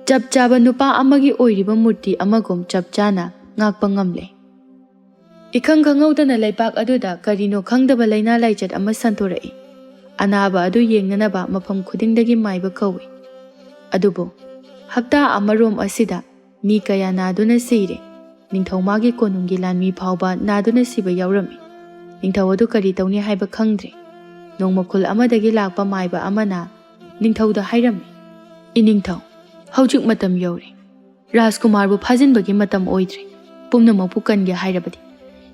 ꯆꯞ ꯆꯥꯕ ꯅꯨꯄꯥ ꯑꯃꯒꯤ ꯑꯣꯏꯔꯤꯕ ꯃꯨꯔꯇꯤ ꯑꯃꯒꯨꯝ ꯆꯞ ꯆꯥꯅ ꯉꯥꯛꯄ ꯉꯝꯂꯦ꯫ ꯏꯈꯪ ꯈꯪꯍꯧꯗꯅ ꯂꯩꯕꯥꯛ ꯑꯗꯨꯗ ꯀꯔꯤꯅꯣ ꯈꯪꯗꯕ ꯂꯥꯏꯅꯥ ꯂꯥꯏꯆꯠ ꯑꯃ ꯁꯟꯗꯣꯔꯛꯏ꯫ ꯑꯅꯥꯕ ꯑꯗꯨ ꯌꯦꯡꯅꯅꯕ ꯃꯐꯝ ꯈꯨꯗꯤꯡꯗꯒꯤ ꯃꯥꯏꯕ ꯀꯧꯏ꯫ ꯑꯗꯨꯕꯨ ꯍꯞꯇꯥ ꯑꯃꯔꯣꯝ ꯑꯁꯤꯗ ꯃꯤ ꯀꯌꯥ ꯅꯥꯗꯨꯅ ꯁꯤꯔꯦ꯫ ꯅꯤꯡꯊꯧ ꯃꯥꯒꯤ ꯀꯣꯅꯨꯡꯒꯤ ꯂꯥꯟꯃꯤ ꯐꯥꯎꯕ ꯅꯥꯗꯨꯅ ꯁꯤꯕ ꯌꯥꯎꯔꯝꯃꯤ꯫ ꯅꯤꯡꯊꯧ ꯑꯗꯨ ꯀꯔꯤ ꯇꯧꯅꯤ ꯍꯥꯏꯕ ꯈꯪꯗ꯭ꯔꯦ꯫ ꯅꯣꯡꯃ ꯈꯨꯜ ꯑꯃꯗꯒꯤ ꯂꯥꯛꯄ ꯃꯥꯏꯕ ꯑꯃꯅ ꯅꯤꯡꯊꯧꯗ ꯍꯥꯏꯔꯝꯃꯤ, "ꯏꯅꯤꯡꯊꯧ, ꯍꯧꯖꯤꯛ ꯃꯇꯝ ꯌꯧꯔꯦ꯫ ꯔꯥꯖꯀꯨꯃꯥꯔꯕꯨ ꯐꯥꯖꯤꯟꯕꯒꯤ ꯃꯇꯝ ꯑꯣꯏꯗ꯭ꯔꯦ꯫ ꯄꯨꯝꯅꯃꯛꯄꯨ ꯀꯟꯒꯦ ꯍꯥꯏꯔꯕꯗꯤ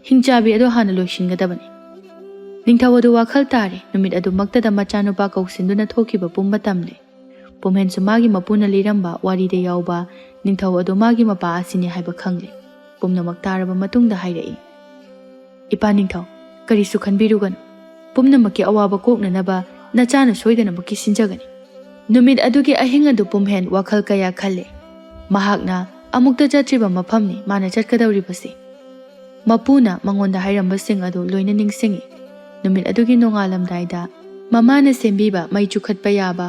ꯍꯤꯡꯆꯥꯕꯤ ꯑꯗꯨ ꯍꯥꯟꯅ ꯂꯣꯏꯁꯤꯟꯒꯗꯕꯅꯤ꯫" ꯅꯤꯡꯊꯧ ꯑꯗꯨ ꯋꯥꯈꯜ ꯇꯥꯔꯦ꯫ ꯅꯨꯃꯤꯠ ꯑꯗꯨꯃꯛꯇꯗ ꯃꯆꯥꯅꯨꯄꯥ ꯀꯧꯁꯤꯟꯗꯨꯅ ꯊꯣꯛꯈꯤꯕ ꯄꯨꯝꯕ ꯇꯝꯂꯦ꯫ ꯄꯨꯝꯍꯦꯟꯁꯨ ꯃꯥꯒꯤ ꯃꯄꯨꯅ ꯂꯤꯔꯝꯕ ꯋꯥꯔꯤꯗ ꯌꯥꯎꯕ ꯅꯤꯡꯊꯧ ꯑꯗꯨ ꯃꯥꯒꯤ ꯃꯄꯥ ꯑꯁꯤꯅꯤ ꯍꯥꯏꯕ ꯈꯪꯂꯦ꯫ ꯄꯨꯝꯅꯃꯛ ꯇꯥꯔꯕ ꯃꯇꯨꯡꯗ ꯍꯥꯏꯔꯛꯏ, "ꯏꯄꯥ ꯅꯤꯡꯊꯧ, ꯀꯔꯤꯁꯨ ꯈꯟꯕꯤꯔꯨꯒꯅꯨ꯫ ꯄꯨꯝꯅꯃꯛꯀꯤ ꯑꯋꯥꯕ ꯀꯣꯛꯅꯅꯕ ꯅꯆꯥꯅ ꯁꯣꯏꯗꯅꯃꯛꯀꯤ ꯁꯤꯟꯖꯒꯅꯤ꯫ ꯅꯨꯃꯤꯠ ꯑꯗꯨꯒꯤ ꯑꯍꯤꯡ ꯑꯗꯨ ꯄꯨꯝꯍꯦꯟ ꯋꯥꯈꯜ ꯀꯌꯥ ꯈꯜꯂꯦ꯫ ꯃꯍꯥꯛꯅ ꯑꯃꯨꯛꯇ ꯆꯠꯇ꯭ꯔꯤꯕ ꯃꯐꯝꯅꯤ ꯃꯥꯅ ꯆꯠꯀꯗꯧꯔꯤꯕꯁꯤ꯫ ꯃꯄꯨꯅ ꯃꯉꯣꯟꯗ ꯍꯥꯏꯔꯝꯕꯁꯤꯡ ꯑꯗꯨ ꯂꯣꯏꯅ ꯅꯤꯡꯁꯤꯡꯉꯤ꯫ ꯅꯨꯃꯤꯠ ꯑꯗꯨꯒꯤ ꯅꯣꯡꯉꯥꯜꯂꯝꯗꯥꯏꯗ ꯃꯃꯥꯅ ꯁꯦꯝꯕꯤꯕ ꯃꯩ ꯆꯨꯈꯠꯄ ꯌꯥꯕ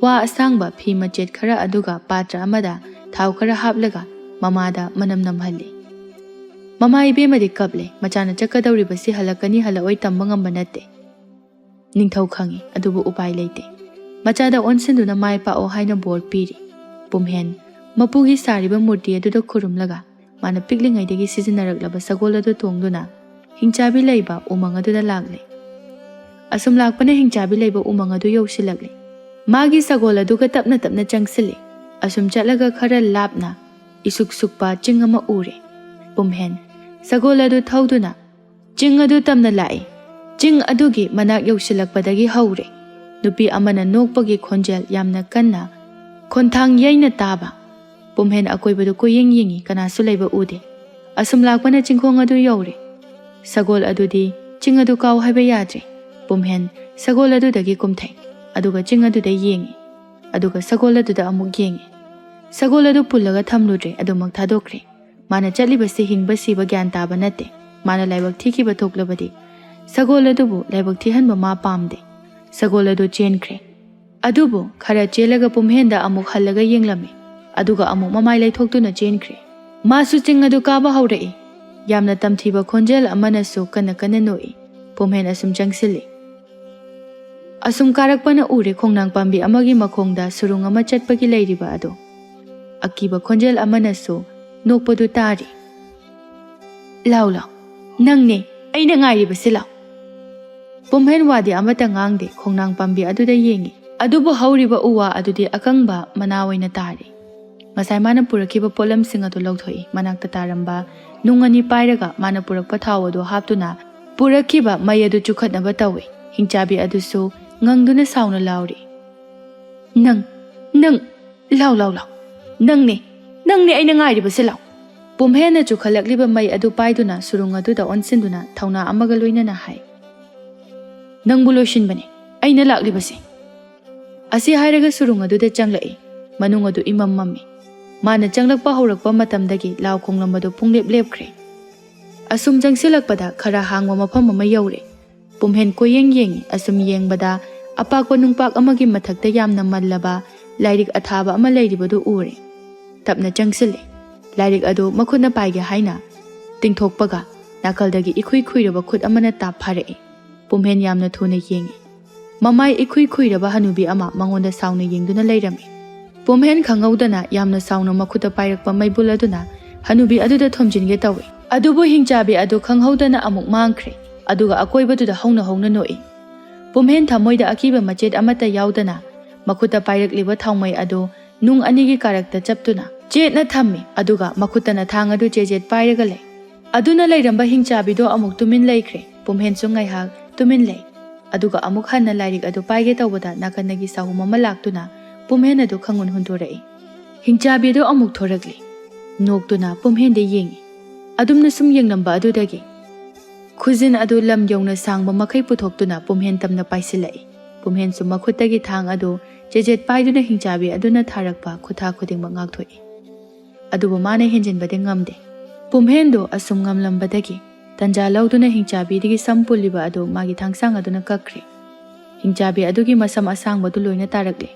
ꯋꯥ ꯑꯁꯥꯡꯕ ꯐꯤ ꯃꯆꯦꯠ ꯈꯔ ꯑꯗꯨꯒ ꯄꯥꯇ꯭ꯔ ꯑꯃꯗ ꯊꯥꯎ ꯈꯔ ꯍꯥꯞꯂꯒ ꯃꯃꯥꯗ ꯃꯅꯝ ꯅꯝꯍꯜꯂꯤ꯫ ꯃꯃꯥ ꯏꯕꯦꯝꯃꯗꯤ ꯀꯞꯂꯦ꯫ ꯃꯆꯥꯅ ꯆꯠꯀꯗꯧꯔꯤꯕꯁꯤ ꯍꯜꯂꯛꯀꯅꯤ ꯍꯜꯂꯛꯑꯣꯏ ꯇꯝꯕ ꯉꯝꯕ ꯅꯠꯇꯦ꯫ ꯅꯤꯡꯊꯧ ꯈꯪꯉꯤ, ꯑꯗꯨꯕꯨ ꯎꯄꯥꯏ ꯂꯩꯇꯦ꯫ ꯃꯆꯥꯗ ꯑꯣꯟꯁꯤꯟꯗꯨꯅ ꯃꯥꯏ ꯄꯥꯛꯑꯣ ꯍꯥꯏꯅ ꯕꯣꯔ ꯄꯤꯔꯤ꯫ ꯄꯨꯝꯍꯦꯟ ꯃꯄꯨꯒꯤ ꯁꯥꯔꯤꯕ ꯃꯨꯔꯇꯤ ꯑꯗꯨꯗ ꯈꯨꯔꯨꯝꯂꯒ ꯃꯥꯅ ꯄꯤꯛꯂꯤꯉꯩꯗꯒꯤ ꯁꯤꯖꯤꯟꯅꯔꯛꯂꯕ ꯁꯒꯣꯜ ꯑꯗꯨ ꯇꯣꯡꯗꯨꯅ ꯍꯤꯡꯆꯥꯕꯤ ꯂꯩꯕ ꯎꯃꯪ ꯑꯗꯨꯗ ꯂꯥꯛꯂꯦ꯫ ꯑꯁꯨꯝ ꯂꯥꯛꯄꯅ ꯍꯤꯡꯆꯥꯕꯤ ꯂꯩꯕ ꯎꯃꯪ ꯑꯗꯨ ꯌꯧꯁꯤꯜꯂꯛꯂꯦ꯫ ꯃꯥꯒꯤ ꯁꯒꯣꯜ ꯑꯗꯨꯒ ꯇꯞꯅ ꯇꯞꯅ ꯆꯪꯁꯤꯜꯂꯦ꯫ ꯑꯁꯨꯝ ꯆꯠꯂꯒ ꯈꯔ ꯂꯥꯞꯅ ꯏꯁꯨꯛ ꯁꯨꯛꯄ ꯆꯤꯡ ꯑꯃ ꯎꯔꯦ꯫ ꯄꯨꯝꯍꯦꯟ ꯁꯒꯣꯜ ꯑꯗꯨ ꯊꯧꯗꯨꯅ ꯆꯤꯡ ꯑꯗꯨ ꯇꯝꯅ ꯂꯥꯛꯏ꯫ ꯆꯤꯡ ꯑꯗꯨꯒꯤ ꯃꯅꯥꯛ ꯌꯧꯁꯤꯜꯂꯛꯄꯗꯒꯤ ꯍꯧꯔꯦ꯫ ꯅꯨꯄꯤ ꯑꯃꯅ ꯅꯣꯛꯄꯒꯤ ꯈꯣꯟꯖꯦꯜ ꯌꯥꯝꯅ ꯀꯟꯅ ꯈꯣꯟꯊꯥꯡ ꯌꯩꯅ ꯇꯥꯕ꯫ ꯄꯨꯝꯍꯦꯟ ꯑꯀꯣꯏꯕꯗꯨ ꯀꯣꯏꯌꯦꯡ ꯌꯦꯡꯉꯤ, ꯀꯅꯥꯁꯨ ꯂꯩꯕ ꯎꯗꯦ꯫ ꯑꯁꯨꯝ ꯂꯥꯛꯄꯅ ꯆꯤꯡꯈꯣꯡ ꯑꯗꯨ ꯌꯧꯔꯦ꯫ ꯁꯒꯣꯜ ꯑꯗꯨꯗꯤ ꯆꯤꯡ ꯑꯗꯨ ꯀꯥꯎ ꯍꯥꯏꯕ ꯌꯥꯗ꯭ꯔꯦ꯫ ꯄꯨꯝꯍꯦꯟ ꯁꯒꯣꯜ ꯑꯗꯨꯗꯒꯤ ꯀꯨꯝꯊꯩ, ꯑꯗꯨꯒ ꯆꯤꯡ ꯑꯗꯨꯗ ꯌꯦꯡꯉꯤ, ꯑꯗꯨꯒ ꯁꯒꯣꯜ ꯑꯗꯨꯗ ꯑꯃꯨꯛ ꯌꯦꯡꯉꯤ꯫ ꯁꯒꯣꯜ ꯑꯗꯨ ꯄꯨꯜꯂꯒ ꯊꯝꯂꯨꯗ꯭ꯔꯦ, ꯑꯗꯨꯃꯛ ꯊꯥꯗꯣꯛꯈ꯭ꯔꯦ꯫ ꯃꯥꯅ ꯆꯠꯂꯤꯕꯁꯤ ꯍꯤꯡꯕ ꯁꯤꯕ ꯒ꯭ꯌꯥꯟ ꯇꯥꯕ ꯅꯠꯇꯦ꯫ ꯃꯥꯅ ꯂꯥꯏꯕꯛ ꯊꯤꯈꯤꯕ ꯊꯣꯛꯂꯕꯗꯤ ꯁꯒꯣꯜ ꯑꯗꯨꯕꯨ ꯂꯥꯏꯕꯛ ꯊꯤꯍꯟꯕ ꯃꯥ ꯄꯥꯝꯗꯦ꯫ ꯁꯒꯣꯜ ꯑꯗꯨ ꯆꯦꯟꯈ꯭ꯔꯦ꯫ ꯑꯗꯨꯕꯨ ꯈꯔ ꯆꯦꯜꯂꯒ ꯄꯨꯝꯍꯦꯟꯗ ꯑꯃꯨꯛ ꯍꯜꯂꯒ ꯌꯦꯡꯂꯝꯃꯤ, ꯑꯗꯨꯒ ꯑꯃꯨꯛ ꯃꯃꯥꯏ ꯂꯩꯊꯣꯛꯇꯨꯅ ꯆꯦꯟꯈ꯭ꯔꯦ꯫ ꯃꯥꯁꯨ ꯆꯤꯡ ꯑꯗꯨ ꯀꯥꯕ ꯍꯧꯔꯛꯏ꯫ ꯌꯥꯝꯅ ꯇꯝꯊꯤꯕ ꯈꯣꯟꯖꯦꯜ ꯑꯃꯅꯁꯨ ꯀꯟꯅ ꯀꯟꯅ ꯅꯣꯛꯏ꯫ ꯄꯨꯝꯍꯦꯟ ꯑꯁꯨꯝ ꯆꯪꯁꯤꯜꯂꯤ꯫ ꯑꯁꯨꯝ ꯀꯥꯔꯛꯄꯅ ꯎꯔꯦ ꯈꯣꯡꯅꯥꯡ ꯄꯥꯝꯕꯤ ꯑꯃꯒꯤ ꯃꯈꯣꯡꯗ ꯁꯨꯔꯨꯡ ꯑꯃ ꯆꯠꯄꯒꯤ ꯂꯩꯔꯤꯕ ꯑꯗꯨ꯫ ꯑꯀꯤꯕ ꯈꯣꯟꯖꯦꯜ ꯑꯃꯅꯁꯨ ꯅꯣꯛꯄꯗꯨ ꯇꯥꯔꯤ꯫ "ꯂꯥꯎ, ꯂꯥꯎ, ꯅꯪꯅꯦ ꯑꯩꯅ ꯉꯥꯏꯔꯤꯕꯁꯤ, ꯂꯥꯎ!" ꯄꯨꯝꯍꯦꯟ ꯋꯥꯗꯤ ꯑꯃꯠꯇ ꯉꯥꯡꯗꯦ, ꯈꯣꯡꯅꯥꯡ ꯄꯥꯝꯕꯤ ꯑꯗꯨꯗ ꯌꯦꯡꯉꯤ꯫ ꯑꯗꯨꯕꯨ ꯍꯧꯔꯤꯕ ꯎ ꯋꯥ ꯑꯗꯨꯗꯤ ꯑꯀꯪꯕ ꯃꯅꯥ ꯑꯣꯏꯅ ꯇꯥꯔꯤ꯫ ꯉꯁꯥꯏ ꯃꯥꯅ ꯄꯨꯔꯛꯈꯤꯕ ꯄꯣꯠꯂꯝꯁꯤꯡ ꯑꯗꯨ ꯂꯧꯊꯣꯛꯏ꯫ ꯃꯅꯥꯛꯇ ꯇꯥꯔꯝꯕ ꯅꯨꯡ ꯑꯅꯤ ꯄꯥꯏꯔꯒ ꯃꯥꯅ ꯄꯨꯔꯛꯄ ꯊꯥꯎ ꯑꯗꯨ ꯍꯥꯞꯇꯨꯅ ꯄꯨꯔꯛꯈꯤꯕ ꯃꯩ ꯑꯗꯨ ꯆꯨꯈꯠꯅꯕ ꯇꯧꯏ꯫ ꯍꯤꯡꯆꯥꯕꯤ ꯑꯗꯨꯁꯨ ꯉꯪꯗꯨꯅ ꯁꯥꯎꯅ ꯂꯥꯎꯔꯤ, "ꯅꯪ, ꯅꯪ, ꯂꯥꯎ, ꯂꯥꯎ, ꯂꯥꯎ! ꯅꯪꯅꯦ, ꯅꯪꯅꯦ ꯑꯩꯅ ꯉꯥꯏꯔꯤꯕꯁꯦ, ꯂꯥꯎ!" ꯄꯨꯝꯍꯦꯟꯅ ꯆꯨꯈꯠꯂꯛꯂꯤꯕ ꯃꯩ ꯑꯗꯨ ꯄꯥꯏꯗꯨꯅ ꯁꯨꯔꯨꯡ ꯑꯗꯨꯗ ꯑꯣꯟꯁꯤꯟꯗꯨꯅ ꯊꯧꯅꯥ ꯑꯃꯒ ꯂꯣꯏꯅꯅ ꯍꯥꯏ, "ꯅꯪꯕꯨ ꯂꯣꯏꯁꯤꯟꯕꯅꯦ ꯑꯩꯅ ꯂꯥꯛꯂꯤꯕꯁꯦ"꯫ ꯑꯁꯤ ꯍꯥꯏꯔꯒ ꯁꯨꯔꯨꯡ ꯑꯗꯨꯗ ꯆꯪꯂꯛꯏ꯫ ꯃꯅꯨꯡ ꯑꯗꯨ ꯏꯃꯝ ꯃꯝꯃꯤ꯫ ꯃꯥꯅ ꯆꯪꯂꯛꯄ ꯍꯧꯔꯛꯄ ꯃꯇꯝꯗꯒꯤ ꯂꯥꯎ ꯈꯣꯡꯂꯝꯕꯗꯨ ꯄꯨꯡꯂꯦꯞ ꯂꯦꯞꯈ꯭ꯔꯦ꯫ ꯑꯁꯨꯝ ꯆꯪꯁꯤꯜꯂꯛꯄꯗ ꯈꯔ ꯍꯥꯡꯕ ꯃꯐꯝ ꯑꯃ ꯌꯧꯔꯦ꯫ ꯄꯨꯝꯍꯦꯟ ꯀꯣꯏꯌꯦꯡ ꯌꯦꯡꯉꯤ꯫ ꯑꯁꯨꯝ ꯌꯦꯡꯕꯗ ꯑꯄꯥꯛꯄ ꯅꯨꯡꯄꯥꯛ ꯑꯃꯒꯤ ꯃꯊꯛꯇ ꯌꯥꯝꯅ ꯃꯜꯂꯕ ꯂꯥꯏꯔꯤꯛ ꯑꯊꯥꯕ ꯑꯃ ꯂꯩꯔꯤꯕꯗꯨ ꯎꯔꯦ꯫ ꯇꯞꯅ ꯆꯪꯁꯤꯜꯂꯦ꯫ ꯂꯥꯏꯔꯤꯛ ꯑꯗꯨ ꯃꯈꯨꯠꯅ ꯄꯥꯏꯒꯦ ꯍꯥꯏꯅ ꯇꯤꯡꯊꯣꯛꯄꯒ ꯅꯥꯀꯜꯗꯒꯤ ꯏꯈꯨꯏ ꯈꯨꯏꯔꯕ ꯈꯨꯠ ꯑꯃꯅ ꯇꯥꯞ ꯐꯥꯔꯛꯏ꯫ ꯄꯨꯝꯍꯦꯟ ꯌꯥꯝꯅ ꯊꯨꯅ ꯌꯦꯡꯉꯤ꯫ ꯃꯃꯥꯏ ꯏꯈꯨꯏ ꯈꯨꯏꯔꯕ ꯍꯅꯨꯕꯤ ꯑꯃ ꯃꯉꯣꯟꯗ ꯁꯥꯎꯅ ꯌꯦꯡꯗꯨꯅ ꯂꯩꯔꯝꯃꯤ꯫ ꯄꯨꯝꯍꯦꯟ ꯈꯪꯍꯧꯗꯅ ꯌꯥꯝꯅ ꯁꯥꯎꯅ ꯃꯈꯨꯠꯇ ꯄꯥꯏꯔꯛꯄ ꯃꯩꯕꯨꯜ ꯑꯗꯨꯅ ꯍꯅꯨꯕꯤ ꯑꯗꯨꯗ ꯊꯣꯝꯖꯤꯟꯒꯦ ꯇꯧꯏ꯫ ꯑꯗꯨꯕꯨ ꯍꯤꯡꯆꯥꯕꯤ ꯑꯗꯨ ꯈꯪꯍꯧꯗꯅ ꯑꯃꯨꯛ ꯃꯥꯡꯈ꯭ꯔꯦ꯫ ꯑꯗꯨꯒ ꯑꯀꯣꯏꯕꯗꯨꯗ ꯍꯧꯅ ꯍꯧꯅ ꯅꯣꯛꯏ꯫ ꯄꯨꯝꯍꯦꯟ ꯊꯃꯣꯏꯗ ꯑꯀꯤꯕ ꯃꯆꯦꯠ ꯑꯃꯠꯇ ꯌꯥꯎꯗꯅ ꯃꯈꯨꯠꯇ ꯄꯥꯏꯔꯛꯂꯤꯕ ꯊꯥꯎꯃꯩ ꯑꯗꯨ ꯅꯨꯡ ꯑꯅꯤꯒꯤ ꯀꯥꯔꯛꯇ ꯆꯞꯇꯨꯅ ꯆꯦꯠꯅ ꯊꯝꯃꯤ꯫ ꯑꯗꯨꯒ ꯃꯈꯨꯠꯇꯅ ꯊꯥꯡ ꯑꯗꯨ ꯆꯦꯖꯦꯠ ꯄꯥꯏꯔꯒ ꯂꯩ꯫ ꯑꯗꯨꯅ ꯂꯩꯔꯝꯕ ꯍꯤꯡꯆꯥꯕꯤꯗꯣ ꯑꯃꯨꯛ ꯇꯨꯃꯤꯟ ꯂꯩꯈ꯭ꯔꯦ꯫ ꯄꯨꯝꯍꯦꯟꯁꯨ ꯉꯥꯏꯍꯥꯛ ꯇꯨꯃꯤꯟ ꯂꯩ꯫ ꯑꯗꯨꯒ ꯑꯃꯨꯛ ꯍꯟꯅ ꯂꯥꯏꯔꯤꯛ ꯑꯗꯨ ꯄꯥꯏꯒꯦ ꯇꯧꯕꯗ ꯅꯥꯀꯟꯗꯒꯤ ꯁꯥꯍꯨꯝ ꯑꯃ ꯂꯥꯛꯇꯨꯅ ꯄꯨꯝꯍꯦꯟ ꯑꯗꯨ ꯈꯪꯍꯨꯟ ꯍꯨꯟꯗꯣꯔꯛꯏ꯫ ꯍꯤꯡꯆꯥꯕꯤ ꯑꯗꯨ ꯑꯃꯨꯛ ꯊꯣꯔꯛꯂꯤ꯫ ꯅꯣꯛꯇꯨꯅ ꯄꯨꯝꯍꯦꯟꯗ ꯌꯦꯡꯉꯤ꯫ ꯑꯗꯨꯝꯅ ꯁꯨꯝ ꯌꯦꯡꯂꯝꯕ ꯑꯗꯨꯗꯒꯤ ꯈꯨꯖꯤꯟ ꯑꯗꯨ ꯂꯝ ꯌꯧꯅ ꯁꯥꯡꯕ ꯃꯈꯩ ꯄꯨꯊꯣꯛꯇꯨꯅ ꯄꯨꯝꯍꯦꯟ ꯇꯝꯅ ꯄꯥꯏꯁꯤꯜꯂꯛꯏ꯫ ꯄꯨꯝꯍꯦꯟꯁꯨ ꯃꯈꯨꯠꯇꯒꯤ ꯊꯥꯡ ꯑꯗꯨ ꯆꯦꯖꯦꯠ ꯄꯥꯏꯗꯨꯅ ꯍꯤꯡꯆꯥꯕꯤ ꯑꯗꯨꯅ ꯊꯥꯔꯛꯄ ꯈꯨꯊꯥ ꯈꯨꯗꯤꯡꯃꯛ ꯉꯥꯛꯊꯣꯛꯏ꯫ ꯑꯗꯨꯕꯨ ꯃꯥꯅ ꯍꯦꯟꯖꯤꯟꯕꯗꯤ ꯉꯝꯗꯦ꯫ ꯄꯨꯝꯍꯦꯟꯗꯨ ꯑꯁꯨꯝ ꯉꯝꯂꯝꯕꯗꯒꯤ ꯇꯟꯖꯥ ꯂꯧꯗꯨꯅ ꯍꯤꯡꯆꯥꯕꯤꯗꯒꯤ ꯁꯝ ꯄꯨꯜꯂꯤꯕ ꯑꯗꯨ ꯃꯥꯒꯤ ꯊꯥꯡꯁꯥꯡ ꯑꯗꯨꯅ ꯀꯛꯈ꯭ꯔꯦ꯫ ꯍꯤꯡꯆꯥꯕꯤ ꯑꯗꯨꯒꯤ ꯃꯁꯝ ꯑꯁꯥꯡꯕꯗꯨ ꯂꯣꯏꯅ ꯇꯥꯔꯛꯂꯦ꯫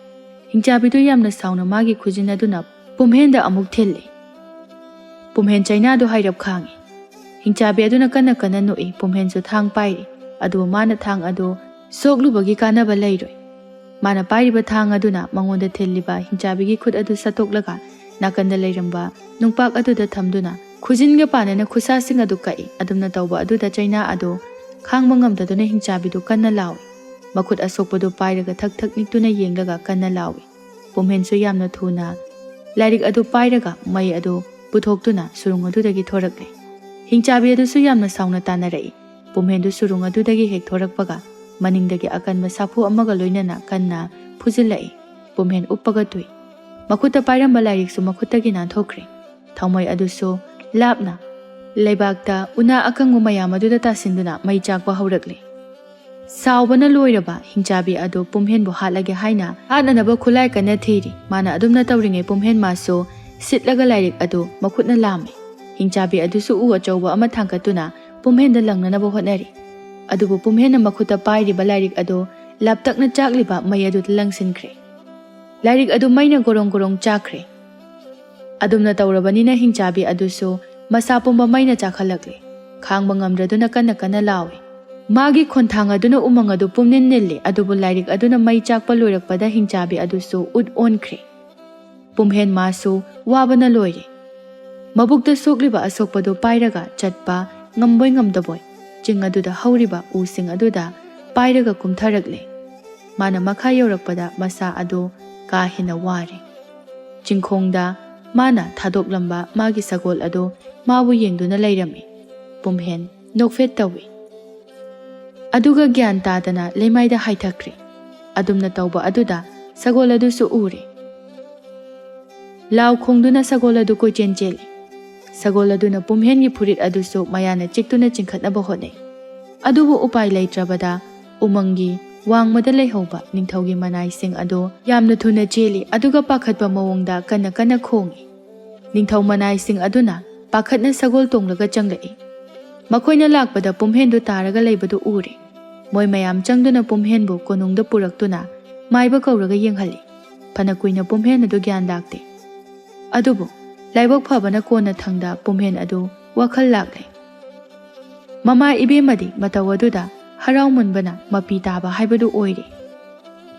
ꯍꯤꯡꯆꯥꯕꯤꯗꯨ ꯌꯥꯝꯅ ꯁꯥꯎꯅ ꯃꯥꯒꯤ ꯈꯨꯖꯤꯟ ꯑꯗꯨꯅ ꯄꯨꯝꯍꯦꯟꯗ ꯑꯃꯨꯛ ꯊꯤꯜꯂꯤ꯫ ꯄꯨꯝꯍꯦꯟ ꯆꯩꯅꯥꯗꯨ ꯍꯥꯏꯔꯞ ꯈꯥꯡꯉꯤ꯫ ꯍꯤꯡꯆꯥꯕꯤ ꯑꯗꯨꯅ ꯀꯟꯅ ꯀꯟꯅ ꯅꯣꯛꯏ꯫ ꯄꯨꯝꯍꯦꯟꯁꯨ ꯊꯥꯡ ꯄꯥꯏꯔꯤ꯫ ꯑꯗꯨꯕꯨ ꯃꯥꯅ ꯊꯥꯡ ꯑꯗꯨ ꯁꯣꯛꯂꯨꯕꯒꯤ ꯀꯥꯟꯅꯕ ꯂꯩꯔꯣꯏ꯫ ꯃꯥꯅ ꯄꯥꯏꯔꯤꯕ ꯊꯥꯡ ꯑꯗꯨꯅ ꯃꯉꯣꯟꯗ ꯊꯤꯜꯂꯤꯕ ꯍꯤꯡꯆꯥꯕꯤꯒꯤ ꯈꯨꯠ ꯑꯗꯨ ꯁꯠꯇꯣꯛꯂꯒ ꯅꯥꯀꯟꯗ ꯂꯩꯔꯝꯕ ꯅꯨꯡꯄꯥꯛ ꯑꯗꯨꯗ ꯊꯝꯗꯨꯅ ꯈꯨꯖꯤꯟꯒ ꯄꯥꯟꯅꯅ ꯈꯨꯠꯁꯥꯁꯤꯡ ꯑꯗꯨ ꯀꯛꯏ꯫ ꯑꯗꯨꯝꯅ ꯇꯧꯕ ꯑꯗꯨꯗ ꯆꯩꯅꯥ ꯑꯗꯨ ꯈꯥꯡꯕ ꯉꯝꯗꯗꯨꯅ ꯍꯤꯡꯆꯥꯕꯤꯗꯨ ꯀꯟꯅ ꯂꯥꯎꯏ꯫ ꯃꯈꯨꯠ ꯑꯁꯣꯛꯄꯗꯨ ꯄꯥꯏꯔꯒ ꯊꯛ ꯊꯛ ꯅꯤꯛꯇꯨꯅ ꯌꯦꯡꯂꯒ ꯀꯟꯅ ꯂꯥꯎꯏ꯫ ꯄꯨꯝꯍꯦꯟꯁꯨ ꯌꯥꯝꯅ ꯊꯨꯅ ꯂꯥꯏꯔꯤꯛ ꯑꯗꯨ ꯄꯥꯏꯔꯒ ꯃꯩ ꯑꯗꯨ ꯄꯨꯊꯣꯛꯇꯨꯅ ꯁꯨꯔꯨꯡ ꯑꯗꯨꯗꯒꯤ ꯊꯣꯔꯛꯂꯦ꯫ ꯍꯤꯡꯆꯥꯕꯤ ꯑꯗꯨꯁꯨ ꯌꯥꯝꯅ ꯁꯥꯎꯅ ꯇꯥꯅꯔꯛꯏ꯫ ꯄꯨꯝꯍꯦꯟꯗꯨ ꯁꯨꯔꯨꯡ ꯑꯗꯨꯗꯒꯤ ꯍꯦꯛ ꯊꯣꯔꯛꯄꯒ ꯃꯅꯤꯡꯗꯒꯤ ꯑꯀꯟꯕ ꯁꯥꯐꯨ ꯑꯃꯒ ꯂꯣꯏꯅꯅ ꯀꯟꯅ ꯐꯨꯖꯤꯜꯂꯛꯏ꯫ ꯄꯨꯝꯍꯦꯟ ꯎꯞꯄꯒ ꯇꯨꯏ꯫ ꯃꯈꯨꯠꯇ ꯄꯥꯏꯔꯝꯕ ꯂꯥꯏꯔꯤꯛꯁꯨ ꯃꯈꯨꯠꯇꯒꯤ ꯅꯥꯟꯊꯣꯛꯈ꯭ꯔꯦ꯫ ꯊꯥꯎꯃꯩ ꯑꯗꯨꯁꯨ ꯂꯥꯞꯅ ꯂꯩꯕꯥꯛꯇ ꯎꯅꯥ ꯑꯀꯪꯕ ꯃꯌꯥꯝ ꯑꯗꯨꯗ ꯇꯥꯁꯤꯟꯗꯨꯅ ꯃꯩ ꯆꯥꯛꯄ ꯍꯧꯔꯛꯂꯦ꯫ ꯁꯥꯎꯕꯅ ꯂꯣꯏꯔꯕ ꯍꯤꯡꯆꯥꯕꯤ ꯑꯗꯨ ꯄꯨꯝꯍꯦꯟꯕꯨ ꯍꯥꯠꯂꯒꯦ ꯍꯥꯏꯅ ꯍꯥꯠꯅꯅꯕ ꯈꯨꯠꯂꯥꯏ ꯀꯟꯅ ꯊꯤꯔꯤ꯫ ꯃꯥꯅ ꯑꯗꯨꯝꯅ ꯇꯧꯔꯤꯉꯩ ꯄꯨꯝꯍꯦꯟ ꯃꯥꯁꯨ ꯁꯤꯠꯂꯒ ꯂꯥꯏꯔꯤꯛ ꯑꯗꯨ ꯃꯈꯨꯠꯅ ꯂꯥꯝꯃꯤ꯫ ꯍꯤꯡꯆꯥꯕꯤ ꯑꯗꯨꯁꯨ ꯎ ꯑꯆꯧꯕ ꯑꯃ ꯊꯥꯡꯒꯠꯇꯨꯅ ꯄꯨꯝꯍꯦꯟꯗ ꯂꯪꯅꯅꯕ ꯍꯣꯠꯅꯔꯤ꯫ ꯑꯗꯨꯕꯨ ꯄꯨꯝꯍꯦꯟꯅ ꯃꯈꯨꯠꯇ ꯄꯥꯏꯔꯤꯕ ꯂꯥꯏꯔꯤꯛ ꯑꯗꯨ ꯂꯥꯞꯇꯛꯅ ꯆꯥꯛꯂꯤꯕ ꯃꯩ ꯑꯗꯨꯗ ꯂꯪꯁꯤꯟꯈ꯭ꯔꯦ꯫ ꯂꯥꯏꯔꯤꯛ ꯑꯗꯨ ꯃꯩꯅ ꯒꯣꯔꯣꯡ ꯒꯣꯔꯣꯡ ꯆꯥꯛꯈ꯭ꯔꯦ꯫ ꯑꯗꯨꯝꯅ ꯇꯧꯔꯕꯅꯤꯅ ꯍꯤꯡꯆꯥꯕꯤ ꯑꯗꯨꯁꯨ ꯃꯁꯥ ꯄꯨꯝꯕ ꯃꯩꯅ ꯆꯥꯛꯍꯜꯂꯛꯂꯦ꯫ ꯈꯥꯡꯕ ꯉꯝꯗ꯭ꯔꯗꯨꯅ ꯀꯟꯅ ꯀꯟꯅ ꯂꯥꯎꯏ꯫ ꯃꯥꯒꯤ ꯈꯣꯟꯊꯥꯡ ꯑꯗꯨꯅ ꯎꯃꯪ ꯑꯗꯨ ꯄꯨꯝꯅꯤꯟ ꯅꯤꯜꯂꯤ, ꯑꯗꯨꯕꯨ ꯂꯥꯏꯔꯤꯛ ꯑꯗꯨꯅ ꯃꯩ ꯆꯥꯛꯄ ꯂꯣꯏꯔꯛꯄꯗ ꯍꯤꯡꯆꯥꯕꯤ ꯑꯗꯨꯁꯨ ꯎꯠ ꯑꯣꯟꯈ꯭ꯔꯦ꯫ ꯄꯨꯝꯍꯦꯟ ꯃꯥꯁꯨ ꯋꯥꯕꯅ ꯂꯣꯏꯔꯦ꯫ ꯃꯕꯨꯛꯇ ꯁꯣꯛꯂꯤꯕ ꯑꯁꯣꯛꯄꯗꯨ ꯄꯥꯏꯔꯒ ꯆꯠꯄ ꯉꯝꯕꯣꯏ ꯉꯝꯗꯕꯣꯏ ꯆꯤꯡ ꯑꯗꯨꯗ ꯍꯧꯔꯤꯕ ꯎꯁꯤꯡ ꯑꯗꯨꯗ ꯄꯥꯏꯔꯒ ꯀꯨꯝꯊꯔꯛꯂꯦ꯫ ꯃꯥꯅ ꯃꯈꯥ ꯌꯧꯔꯛꯄꯗ ꯃꯁꯥ ꯑꯗꯨ ꯀꯥ ꯍꯦꯟꯅ ꯋꯥꯔꯦ꯫ ꯆꯤꯡꯈꯣꯡꯗ ꯃꯥꯅ ꯊꯥꯗꯣꯛꯂꯝꯕ ꯃꯥꯒꯤ ꯁꯒꯣꯜ ꯑꯗꯨ ꯃꯥꯕꯨ ꯌꯦꯡꯗꯨꯅ ꯂꯩꯔꯝꯃꯤ꯫ ꯄꯨꯝꯍꯦꯟ ꯅꯣꯛꯐꯦꯠ ꯇꯧꯏ꯫ ꯑꯗꯨꯒ ꯒ꯭ꯌꯥꯟ ꯇꯥꯗꯅ ꯂꯩꯃꯥꯏꯗ ꯍꯥꯏꯊꯈ꯭ꯔꯦ꯫ ꯑꯗꯨꯝꯅ ꯇꯧꯕ ꯑꯗꯨꯗ ꯁꯒꯣꯜ ꯑꯗꯨꯁꯨ ꯎꯔꯦ꯫ ꯂꯥꯎ ꯈꯣꯡꯗꯨꯅ ꯁꯒꯣꯜ ꯑꯗꯨ ꯀꯣꯏꯆꯦꯟ ꯆꯦꯜꯂꯤ꯫ ꯁꯒꯣꯜ ꯑꯗꯨꯅ ꯄꯨꯝꯍꯦꯟꯒꯤ ꯐꯨꯔꯤꯠ ꯑꯗꯨꯁꯨ ꯃꯌꯥꯅ ꯆꯤꯛꯇꯨꯅ ꯆꯤꯡꯈꯠꯅꯕ ꯍꯣꯠꯅꯩ꯫ ꯑꯗꯨꯕꯨ ꯎꯄꯥꯏ ꯂꯩꯇ꯭ꯔꯕꯗ ꯎꯃꯪꯒꯤ ꯋꯥꯡꯃꯗ ꯂꯩꯍꯧꯕ ꯅꯤꯡꯊꯧꯒꯤ ꯃꯅꯥꯏꯁꯤꯡ ꯑꯗꯨ ꯌꯥꯝꯅ ꯊꯨꯅ ꯆꯦꯜꯂꯤ, ꯑꯗꯨꯒ ꯄꯥꯈꯠꯄ ꯃꯑꯣꯡꯗ ꯀꯟꯅ ꯀꯟꯅ ꯈꯣꯡꯏ꯫ ꯅꯤꯡꯊꯧ ꯃꯅꯥꯏꯁꯤꯡ ꯑꯗꯨꯅ ꯄꯥꯈꯠꯅ ꯁꯒꯣꯜ ꯇꯣꯡꯂꯒ ꯆꯪꯂꯛꯏ꯫ ꯃꯈꯣꯏꯅ ꯂꯥꯛꯄꯗ ꯄꯨꯝꯍꯦꯟꯗꯨ ꯇꯥꯔꯒ ꯂꯩꯕꯗꯨ ꯎꯔꯦ꯫ ꯃꯣꯏ ꯃꯌꯥꯝ ꯆꯪꯗꯨꯅ ꯄꯨꯝꯍꯦꯟꯕꯨ ꯀꯣꯅꯨꯡꯗ ꯄꯨꯔꯛꯇꯨꯅ ꯃꯥꯏꯕ ꯀꯧꯔꯒ ꯌꯦꯡꯍꯜꯂꯤ꯫ ꯐꯅ ꯀꯨꯏꯅ ꯄꯨꯝꯍꯦꯟ ꯑꯗꯨ ꯒ꯭ꯌꯥꯟ ꯂꯥꯛꯇꯦ꯫ ꯑꯗꯨꯕꯨ ꯂꯥꯏꯕꯛ ꯐꯕꯅ ꯀꯣꯟꯅ ꯊꯪꯗ ꯄꯨꯝꯍꯦꯟ ꯑꯗꯨ ꯋꯥꯈꯜ ꯂꯥꯛꯂꯦ꯫ ꯃꯃꯥ ꯏꯕꯦꯝꯃꯗꯤ ꯃꯇꯧ ꯑꯗꯨꯗ ꯍꯔꯥꯎꯃꯟꯕꯅ ꯃꯄꯤ ꯇꯥꯕ ꯍꯥꯏꯕꯗꯨ ꯑꯣꯏꯔꯦ꯫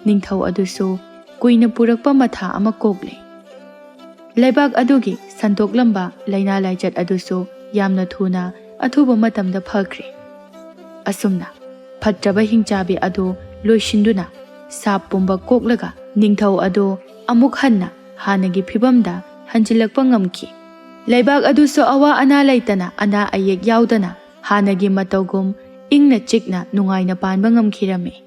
ꯅꯤꯡꯊꯧ ꯑꯗꯨꯁꯨ ꯀꯨꯏꯅ ꯄꯨꯔꯛꯄ ꯃꯊꯥ ꯑꯃ ꯀꯣꯛꯂꯦ꯫ ꯂꯩꯕꯥꯛ ꯑꯗꯨꯒꯤ ꯁꯟꯗꯣꯛꯂꯝꯕ ꯂꯥꯏꯅꯥ ꯂꯥꯏꯆꯠ ꯑꯗꯨꯁꯨ ꯌꯥꯝꯅ ꯊꯨꯅ ꯑꯊꯨꯕ ꯃꯇꯝꯗ ꯐꯈ꯭ꯔꯦ꯫ ꯑꯁꯨꯝꯅ ꯐꯠꯇ꯭ꯔꯕ ꯍꯤꯡꯆꯥꯕꯤ ꯑꯗꯨ ꯂꯣꯏꯁꯤꯟꯗꯨꯅ ꯁꯥꯞ ꯄꯨꯝꯕ ꯀꯣꯛꯂꯒ ꯅꯤꯡꯊꯧ ꯑꯗꯨ ꯑꯃꯨꯛ ꯍꯟꯅ ꯍꯥꯟꯅꯒꯤ ꯐꯤꯕꯝꯗ ꯍꯟꯖꯤꯜꯂꯛꯄ ꯉꯝꯈꯤ꯫ ꯂꯩꯕꯥꯛ ꯑꯗꯨꯁꯨ ꯑꯋꯥ ꯑꯅꯥ ꯂꯩꯇꯅ, ꯑꯅꯥ ꯑꯌꯦꯛ ꯌꯥꯎꯗꯅ ꯍꯥꯟꯅꯒꯤ ꯃꯇꯧꯒꯨꯝ ꯏꯪꯅ ꯆꯤꯛꯅ ꯅꯨꯡꯉꯥꯏꯅ ꯄꯥꯟꯕ ꯉꯝꯈꯤꯔꯝꯃꯤ꯫